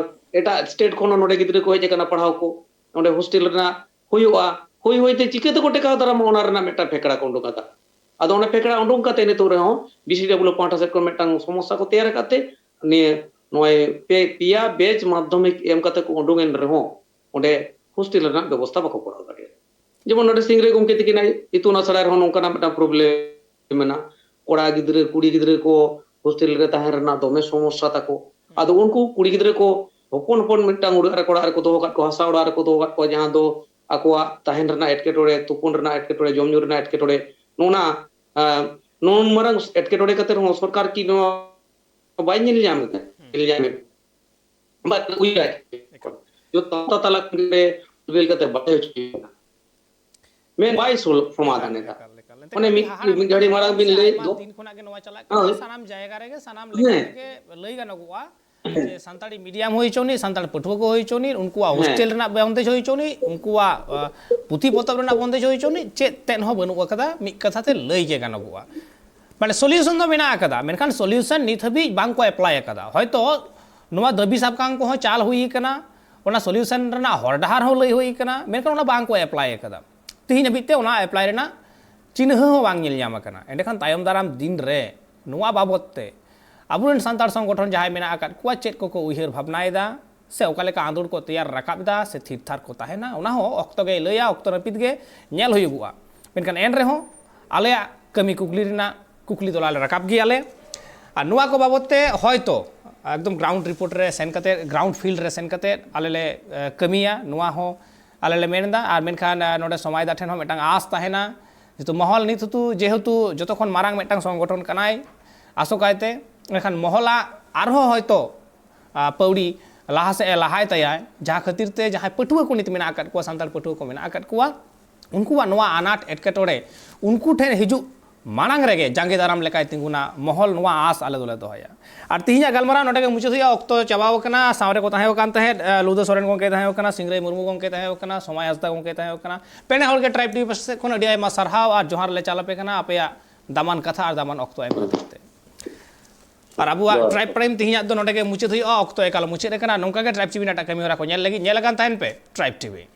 ᱮᱴᱟᱜ ᱥᱴᱮᱴ ᱠᱷᱚᱱ ᱦᱚᱸ ᱱᱚᱰᱮ ᱜᱤᱫᱽᱨᱟᱹ ᱠᱚ ᱦᱮᱡ ᱟᱠᱟᱱᱟ ᱯᱟᱲᱦᱟᱣ ᱠᱚ, ᱱᱚᱰᱮ ᱦᱳᱥᱴᱮᱞ ᱨᱮᱱᱟᱜ ᱦᱩᱭᱩᱜᱼᱟ, ᱦᱩᱭ ᱦᱩᱭᱛᱮ ᱪᱤᱠᱟᱹ ᱛᱮᱠᱚ ᱴᱮᱠᱟᱣ ᱫᱟᱨᱟᱢᱟ, ᱚᱱᱟ ᱨᱮᱱᱟᱜ ᱢᱤᱫᱴᱟᱝ ᱯᱷᱮᱠᱲᱟ ᱠᱚ ᱩᱰᱩᱠ ᱟᱠᱟᱫᱟ᱾ ᱟᱫᱚ ᱚᱱᱟ ᱯᱷᱮᱠᱲᱟ ᱩᱰᱩᱝ ᱠᱟᱛᱮ ᱱᱤᱛᱚᱜ ᱨᱮᱦᱚᱸ ᱵᱤᱥᱤᱰᱟᱵᱞᱤᱭᱩ ᱯᱟᱦᱴᱟ ᱥᱮᱫ ᱠᱷᱚᱱ ᱢᱤᱫᱴᱟᱝ ᱥᱚᱢᱚᱥᱥᱟ ᱠᱚ ᱛᱮᱭᱟᱨ ᱟᱠᱟᱫ ᱛᱮ, ᱱᱤᱭᱟᱹ ᱱᱚᱜᱼᱚᱭ ᱯᱮ ᱯᱮᱭᱟ ᱵᱮᱪ ᱢᱟᱫᱽᱫᱷᱚᱢᱤᱠ ᱮᱢ ᱠᱟᱛᱮ ᱠᱚ ᱩᱰᱩᱝ ᱮᱱ ᱨᱮᱦᱚᱸ ᱚᱸᱰᱮ ᱦᱳᱥᱴᱮᱞ ᱨᱮᱱᱟᱜ ᱵᱮᱵᱚᱥᱛᱷᱟ ᱵᱟᱠᱚ ᱠᱚᱨᱟᱣ ᱫᱟᱲᱮᱭᱟᱜᱼᱟ᱾ ᱡᱮᱢᱚᱱ ᱱᱚᱰᱮ ᱥᱤᱝᱨᱟᱹᱭ ᱜᱚᱢᱠᱮ ᱛᱤᱠᱤᱱᱟᱜ ᱤᱛᱩᱱ ᱟᱥᱲᱟ ᱨᱮᱦᱚᱸ ᱱᱚᱝᱠᱟᱱᱟᱜ ᱢᱤᱫᱴᱟᱝ ᱯᱨᱚᱵᱞᱮᱢ ᱢᱮᱱᱟᱜᱼᱟ᱾ ᱠᱚᱲᱟ ᱜᱤᱫᱽᱨᱟᱹ ᱠᱩᱲᱤ ᱜᱤᱫᱽᱨᱟᱹ ᱠᱚ ᱦᱳᱥᱴᱮᱞ ᱨᱮ ᱛᱟᱦᱮᱱ ᱨᱮᱱᱟᱜ ᱫᱚᱢᱮ ᱥᱚᱢᱚᱥᱥᱟ ᱛᱟᱠᱚ᱾ ᱟᱫᱚ ᱩᱱᱠᱩ ᱠᱩᱲᱤ ᱜᱤᱫᱽᱨᱟᱹ ᱠᱚ ᱦᱚᱯᱚᱱ ᱦᱚᱯᱚᱱ ᱢᱤᱫᱴᱟᱝ ᱚᱲᱟᱜ ᱨᱮ, ᱠᱚᱲᱟ ᱨᱮᱠᱚ ᱫᱚᱦᱚ ᱟᱠᱟᱫ ᱠᱚᱣᱟ, ᱦᱟᱥᱟ ᱚᱲᱟᱜ ᱨᱮᱠᱚ ᱫᱚᱦᱚ ᱟᱠᱟᱫ ᱠᱚᱣᱟ, ᱡᱟᱦᱟᱸ ᱫᱚ ᱟᱠᱚᱣᱟᱜ ᱛᱟᱦᱮᱱ ᱨᱮᱱᱟᱜ ᱮᱴᱠᱮᱴᱚᱬᱮ, ᱛᱩᱯᱩᱱ ᱨᱮᱱᱟᱜ ᱮᱴᱠᱮᱴᱚᱬᱮ, ᱡᱚᱢ ᱧᱩ ᱨᱮᱱᱟᱜ ᱮᱴᱠᱮᱴᱚᱬᱮ, ᱱᱚᱜᱼᱚ ᱱᱟ ᱱᱚᱣᱟ ᱢᱟᱨᱟᱝ ᱮᱴᱠᱮᱴᱚᱬᱮ ᱠᱟᱛᱮ ᱨᱮᱦᱚᱸ ᱥᱚᱨᱠᱟᱨ ᱠᱤ ᱱᱚᱣᱟ ᱵᱟᱭ ᱧᱮᱞ ᱧᱟᱢ ᱮᱫᱟ? ᱧᱮᱞ ᱧᱟᱢ ᱮᱫᱟ᱾ ᱵᱟᱭ ᱩᱭᱦᱟᱹᱨ ᱮᱠᱟᱞ᱾ ᱡᱚᱛᱚ ᱛᱟᱞᱟ ᱠᱷᱚᱱ ᱜᱮ ᱵᱤᱞ ᱠᱟᱛᱮ ᱵᱟᱭ ᱦᱚᱪᱚᱭᱮᱫᱟ᱾ ᱢᱮᱱ ᱵᱟᱭ ᱥᱚᱞ-, ᱥᱚᱢᱟᱫᱷᱟᱱ ᱮᱫᱟ᱾ ᱮᱠᱟᱞ, ᱮᱠᱟᱞ᱾ ᱮᱱᱛᱮ ᱚᱱᱮ ᱟᱹᱰᱤ ᱢᱤᱫ, ᱦᱟᱦᱟᱲᱟᱜ ᱢᱤᱫ ᱜᱷᱟᱹᱲᱤ ᱢᱟᱲᱟᱝ ᱵᱤᱱ ᱥᱮ ᱞᱟᱹᱭ ᱟᱭᱢᱟ ᱫᱚ᱾ ᱫᱤᱱ ᱠᱷᱚᱱᱟᱜ ᱜᱮ ᱱᱚᱣᱟ ᱪᱟᱞᱟᱜ ᱠᱟᱱᱟ᱾ ᱦᱳᱭ᱾ ᱥᱟᱱᱟᱢ ᱡᱟᱭᱜᱟ ᱨᱮᱜᱮ, ᱥᱟᱱᱟᱢ ᱞᱮᱠᱟ ᱦᱮᱸ᱾ ᱛᱮᱜᱮ ᱞᱟᱹᱭ ᱜᱟᱱᱚᱜᱚᱜᱼᱟ ᱡᱮ ᱥᱟᱱᱛᱟᱲᱤ ᱢᱤᱰᱤᱭᱟᱢ ᱦᱩᱭ ᱦᱚᱪᱚᱱᱤᱡ, ᱥᱟᱱᱛᱟᱲ ᱯᱟᱹᱴᱷᱩᱣᱟᱹ ᱠᱚ ᱦᱩᱭ ᱦᱚᱪᱚᱱᱤᱡ, ᱩᱱᱠᱩᱣᱟᱜ ᱦᱮᱸ᱾ ᱦᱳᱥᱴᱮᱞ ᱨᱮᱱᱟᱜ ᱵᱚᱱᱫᱮᱡᱽ ᱦᱩᱭ ᱦᱚᱪᱚᱱᱤᱡ, ᱩᱱᱠᱩᱣᱟᱜ, ᱟ, ᱯᱩᱛᱷᱤ ᱯᱚᱛᱚᱵ ᱨᱮᱱᱟᱜ ᱵᱚᱱᱫᱮᱡᱽ ᱦᱩᱭ ᱦᱚᱪᱚᱱᱤᱡ, ᱪᱮᱫ ᱛᱮᱫ ᱦᱚᱸ ᱵᱟᱹᱱᱩᱜ ᱟᱠᱟᱫᱟ᱾ ᱢᱤᱫ ᱠᱟᱛᱷᱟ ᱛᱮ ᱞᱟᱹᱭ ᱜᱮ ᱜᱟᱱᱚᱜᱚᱜᱼᱟ᱾ ᱢᱟᱱᱮ solution ᱫᱚ ᱢᱮᱱᱟᱜ ᱟᱠᱟᱫᱟ, ᱢᱮᱱᱠᱷᱟᱱ solution ᱱᱤᱛ ᱦᱟᱹᱵᱤᱡ ᱵᱟᱝ ᱠᱚ apply ᱟᱠᱟᱫᱟ᱾ ᱦᱚᱭᱛᱚ ᱱᱚᱣᱟ ᱫᱟᱹᱵᱤ ᱥᱟᱵ ᱠᱟᱝ ᱠᱚᱦᱚᱸ ᱪᱟᱞ ᱦᱩᱭ ᱟᱠᱟᱱᱟ, ᱚᱱᱟ solution ᱨᱮᱱᱟᱜ ᱦᱚᱨ ᱰᱟᱦᱟᱨ ᱦᱚᱸ ᱞᱟᱹᱭ ᱦᱩᱭ ᱟᱠᱟᱱᱟ, ᱢᱮᱱᱠᱷᱟᱱ ᱚᱱᱟ ᱵᱟᱝ ᱠᱚ apply ᱟᱠᱟᱫᱟ᱾ ᱛᱮᱦᱮᱧ ᱦᱟᱹᱵᱤᱡ ᱛᱮ ᱚᱱᱟ apply ᱨᱮᱱᱟᱜ ᱪᱤᱱᱦᱟᱹ ᱦᱚᱸ ᱵᱟᱝ ᱧᱮᱞ ᱧᱟᱢ ᱟᱠᱟᱱᱟ᱾ ᱮᱸᱰᱮᱠᱷᱟᱱ ᱛᱟᱭᱚᱢ ᱫᱟᱨᱟᱢ ᱫᱤᱱ ᱨᱮ ᱱᱚᱣᱟ ᱵᱟᱵᱚᱛ ᱛᱮ ᱟᱵᱚᱨᱮᱱ ᱥᱟᱱᱛᱟᱲ ᱥᱚᱝᱜᱚᱴᱷᱚᱱ ᱡᱟᱦᱟᱸᱭ ᱢᱮᱱᱟᱜ ᱟᱠᱟᱫ ᱠᱚᱣᱟ, ᱪᱮᱫ ᱠᱚᱠᱚ ᱩᱭᱦᱟᱹᱨ ᱵᱷᱟᱵᱽᱱᱟᱭᱮᱫᱟ ᱥᱮ ᱚᱠᱟ ᱞᱮᱠᱟ ᱟᱸᱫᱳᱲ ᱠᱚ ᱛᱮᱭᱟᱨ ᱨᱟᱠᱟᱵ ᱮᱫᱟ ᱥᱮ ᱛᱷᱤᱨ ᱛᱷᱟᱨ ᱠᱚ ᱛᱟᱦᱮᱱᱟ, ᱚᱱᱟ ᱦᱚᱸ ᱚᱠᱛᱚ ᱜᱮᱭ ᱞᱟᱹᱭᱟ, ᱚᱠᱛᱚ ᱱᱟᱹᱯᱤᱛ ᱜᱮ ᱧᱮᱞ ᱦᱩᱭᱩᱜᱚᱜᱼᱟ᱾ ᱢᱮᱱᱠᱷᱟᱱ ᱮᱱ ᱨᱮᱦᱚᱸ ᱟᱞᱮᱭᱟᱜ ᱠᱟᱹᱢᱤ ᱠᱩᱠᱞᱤ ᱨᱮᱱᱟᱜ ᱠᱩᱠᱞᱤ ᱫᱚ ᱞᱮ ᱨᱟᱠᱟᱵ ᱜᱮᱭᱟᱞᱮ᱾ ᱟᱨ ᱱᱚᱣᱟ ᱠᱚ ᱵᱟᱵᱚᱛ ᱛᱮ ᱦᱚᱭᱛᱚ ᱮᱠᱫᱚᱢ ground report ᱨᱮ ᱥᱮᱱ ᱠᱟᱛᱮ, ground field ᱨᱮ ᱥᱮᱱ ᱠᱟᱛᱮ ᱟᱞᱮ ᱞᱮ, ᱮ, ᱠᱟᱹᱢᱤᱭᱟ, ᱱᱚᱣᱟ ᱦᱚᱸ ᱟᱞᱮ ᱞᱮ ᱢᱮᱱ ᱮᱫᱟ᱾ ᱟᱨ ᱢᱮᱱᱠᱷᱟᱱ, ᱮ, ᱱᱚᱰᱮ ᱥᱚᱢᱟᱭ ᱫᱟ ᱴᱷᱮᱱ ᱦᱚᱸ ᱢᱤᱫᱴᱟᱝ ᱟᱸᱥ ᱛᱟᱦᱮᱱᱟ, ᱡᱮᱦᱮᱛᱩ ᱢᱚᱦᱚᱞ ᱱᱤᱛ ᱦᱚᱸᱛᱚ, ᱡᱮᱦᱮᱛᱩ ᱡᱚᱛᱚ ᱠᱷᱚᱱ ᱢᱟᱨᱟᱝ ᱢᱤᱫᱴᱟᱝ ᱥᱚᱝᱜᱚᱴᱷᱚᱱ ᱠᱟᱱᱟᱭ, ᱟᱥᱚᱠᱟᱭᱛᱮ ᱮᱱᱠᱷᱟᱱ ᱢᱚᱦᱚᱞᱟᱜ ᱟᱨᱦᱚᱸ ᱦᱚᱭᱛᱚ, ᱟ, ᱯᱟᱹᱣᱲᱤ ᱞᱟᱦᱟ ᱥᱮᱫ ᱮ ᱞᱟᱦᱟᱭ ᱛᱟᱭᱟ, ᱡᱟᱦᱟᱸ ᱠᱷᱟᱹᱛᱤᱨ ᱛᱮ ᱡᱟᱦᱟᱸᱭ ᱯᱟᱹᱴᱷᱩᱣᱟᱹ ᱠᱚ ᱱᱤᱛ ᱢᱮᱱᱟᱜ ᱟᱠᱟᱫ ᱠᱚᱣᱟ, ᱥᱟᱱᱛᱟᱲ ᱯᱟᱹᱴᱷᱩᱣᱟᱹ ᱠᱚ ᱢᱮᱱᱟᱜ ᱟᱠᱟᱫ ᱠᱚᱣᱟ, ᱩᱱᱠᱩᱣᱟᱜ ᱱᱚᱣᱟ ᱟᱱᱟᱴ ᱮᱴᱠᱮᱴᱚᱬᱮ ᱩᱱᱠᱩ ᱴᱷᱮᱱ ᱦᱤᱡᱩᱜ ᱢᱟᱲᱟᱝ ᱨᱮᱜᱮ ᱡᱟᱸᱜᱮ ᱫᱟᱨᱟᱢ ᱞᱮᱠᱟᱭ ᱛᱤᱸᱜᱩᱱᱟ, ᱢᱚᱦᱚᱞ ᱱᱚᱣᱟ ᱟᱸᱥ ᱟᱞᱮ ᱫᱚᱞᱮ ᱫᱚᱦᱚᱭᱟ᱾ ᱟᱨ ᱛᱤᱦᱤᱧᱟᱜ ᱜᱟᱞᱢᱟᱨᱟᱣ ᱱᱚᱰᱮ ᱜᱮ ᱢᱩᱪᱟᱹᱫ ᱦᱩᱭᱩᱜᱼᱟ᱾ ᱚᱠᱛᱚ ᱪᱟᱵᱟᱣ ᱟᱠᱟᱱᱟ᱾ ᱥᱟᱶ ᱨᱮᱠᱚ ᱛᱟᱦᱮᱸ ᱟᱠᱟᱱ ᱛᱟᱦᱮᱸᱫ, ᱟᱸ, ᱞᱩᱫᱟᱹ ᱥᱚᱨᱮᱱ ᱜᱚᱢᱠᱮ ᱛᱟᱦᱮᱸ ᱟᱠᱟᱱᱟ, ᱥᱤᱝᱨᱟᱹᱭ ᱢᱩᱨᱢᱩ ᱜᱚᱢᱠᱮ ᱛᱟᱦᱮᱸ ᱟᱠᱟᱱᱟ, ᱥᱚᱢᱟᱭ ᱦᱟᱸᱥᱫᱟ ᱜᱚᱢᱠᱮ ᱛᱟᱦᱮᱸ ᱟᱠᱟᱱᱟ᱾ ᱯᱮᱱᱮ ᱦᱚᱲ ᱜᱮ ᱴᱨᱟᱭᱤᱵᱽ ᱴᱤᱵᱷᱤ ᱯᱟᱥᱴᱟ ᱥᱮᱫ ᱠᱷᱚᱱ ᱟᱹᱰᱤ ᱟᱭᱢᱟ ᱥᱟᱨᱦᱟᱣ ᱟᱨ ᱡᱚᱦᱟᱨ ᱞᱮ ᱪᱟᱞ ᱟᱯᱮ ᱠᱟᱱᱟ, ᱟᱯᱮᱭᱟᱜ ᱫᱟᱢᱟᱱ ᱠᱟᱛᱷᱟ ᱟᱨ ᱫᱟᱢᱟᱱ ᱚᱠᱛᱚ ᱮᱢ ᱠᱷᱟᱹᱛᱤᱨ ᱛᱮ᱾ ᱟᱨ ᱟᱵᱚᱣᱟᱜ ᱡᱚᱦᱟᱨ᱾ ᱴᱨᱟᱭᱤᱵᱽ ᱴᱟᱭᱤᱢ ᱛᱤᱦᱤᱧᱟᱜ ᱫᱚ ᱱᱚᱰᱮ ᱜᱮ ᱢᱩᱪᱟᱹᱫ ᱦᱩᱭᱩᱜᱼᱟ᱾ ᱚᱠᱛᱚ ᱮᱠᱟᱞ ᱢᱩᱪᱟᱹᱫ ᱟᱠᱟᱱᱟ᱾ ᱱᱚᱝᱠᱟ ᱜᱮ ᱴᱨᱟᱭᱤᱵᱽ ᱴᱤᱵᱷᱤ ᱨᱮᱱᱟᱜ ᱮᱴᱟᱜ ᱠᱟᱹᱢᱤ ᱦᱚᱨᱟ ᱠᱚ ᱧᱮᱞ ᱞᱟᱹᱜᱤᱫ ᱧᱮᱞ ᱟᱠᱟᱱ ᱛᱟᱦᱮᱱ ᱯᱮ ᱴᱨᱟᱭᱤᱵᱽ ᱴᱤᱵᱷᱤ᱾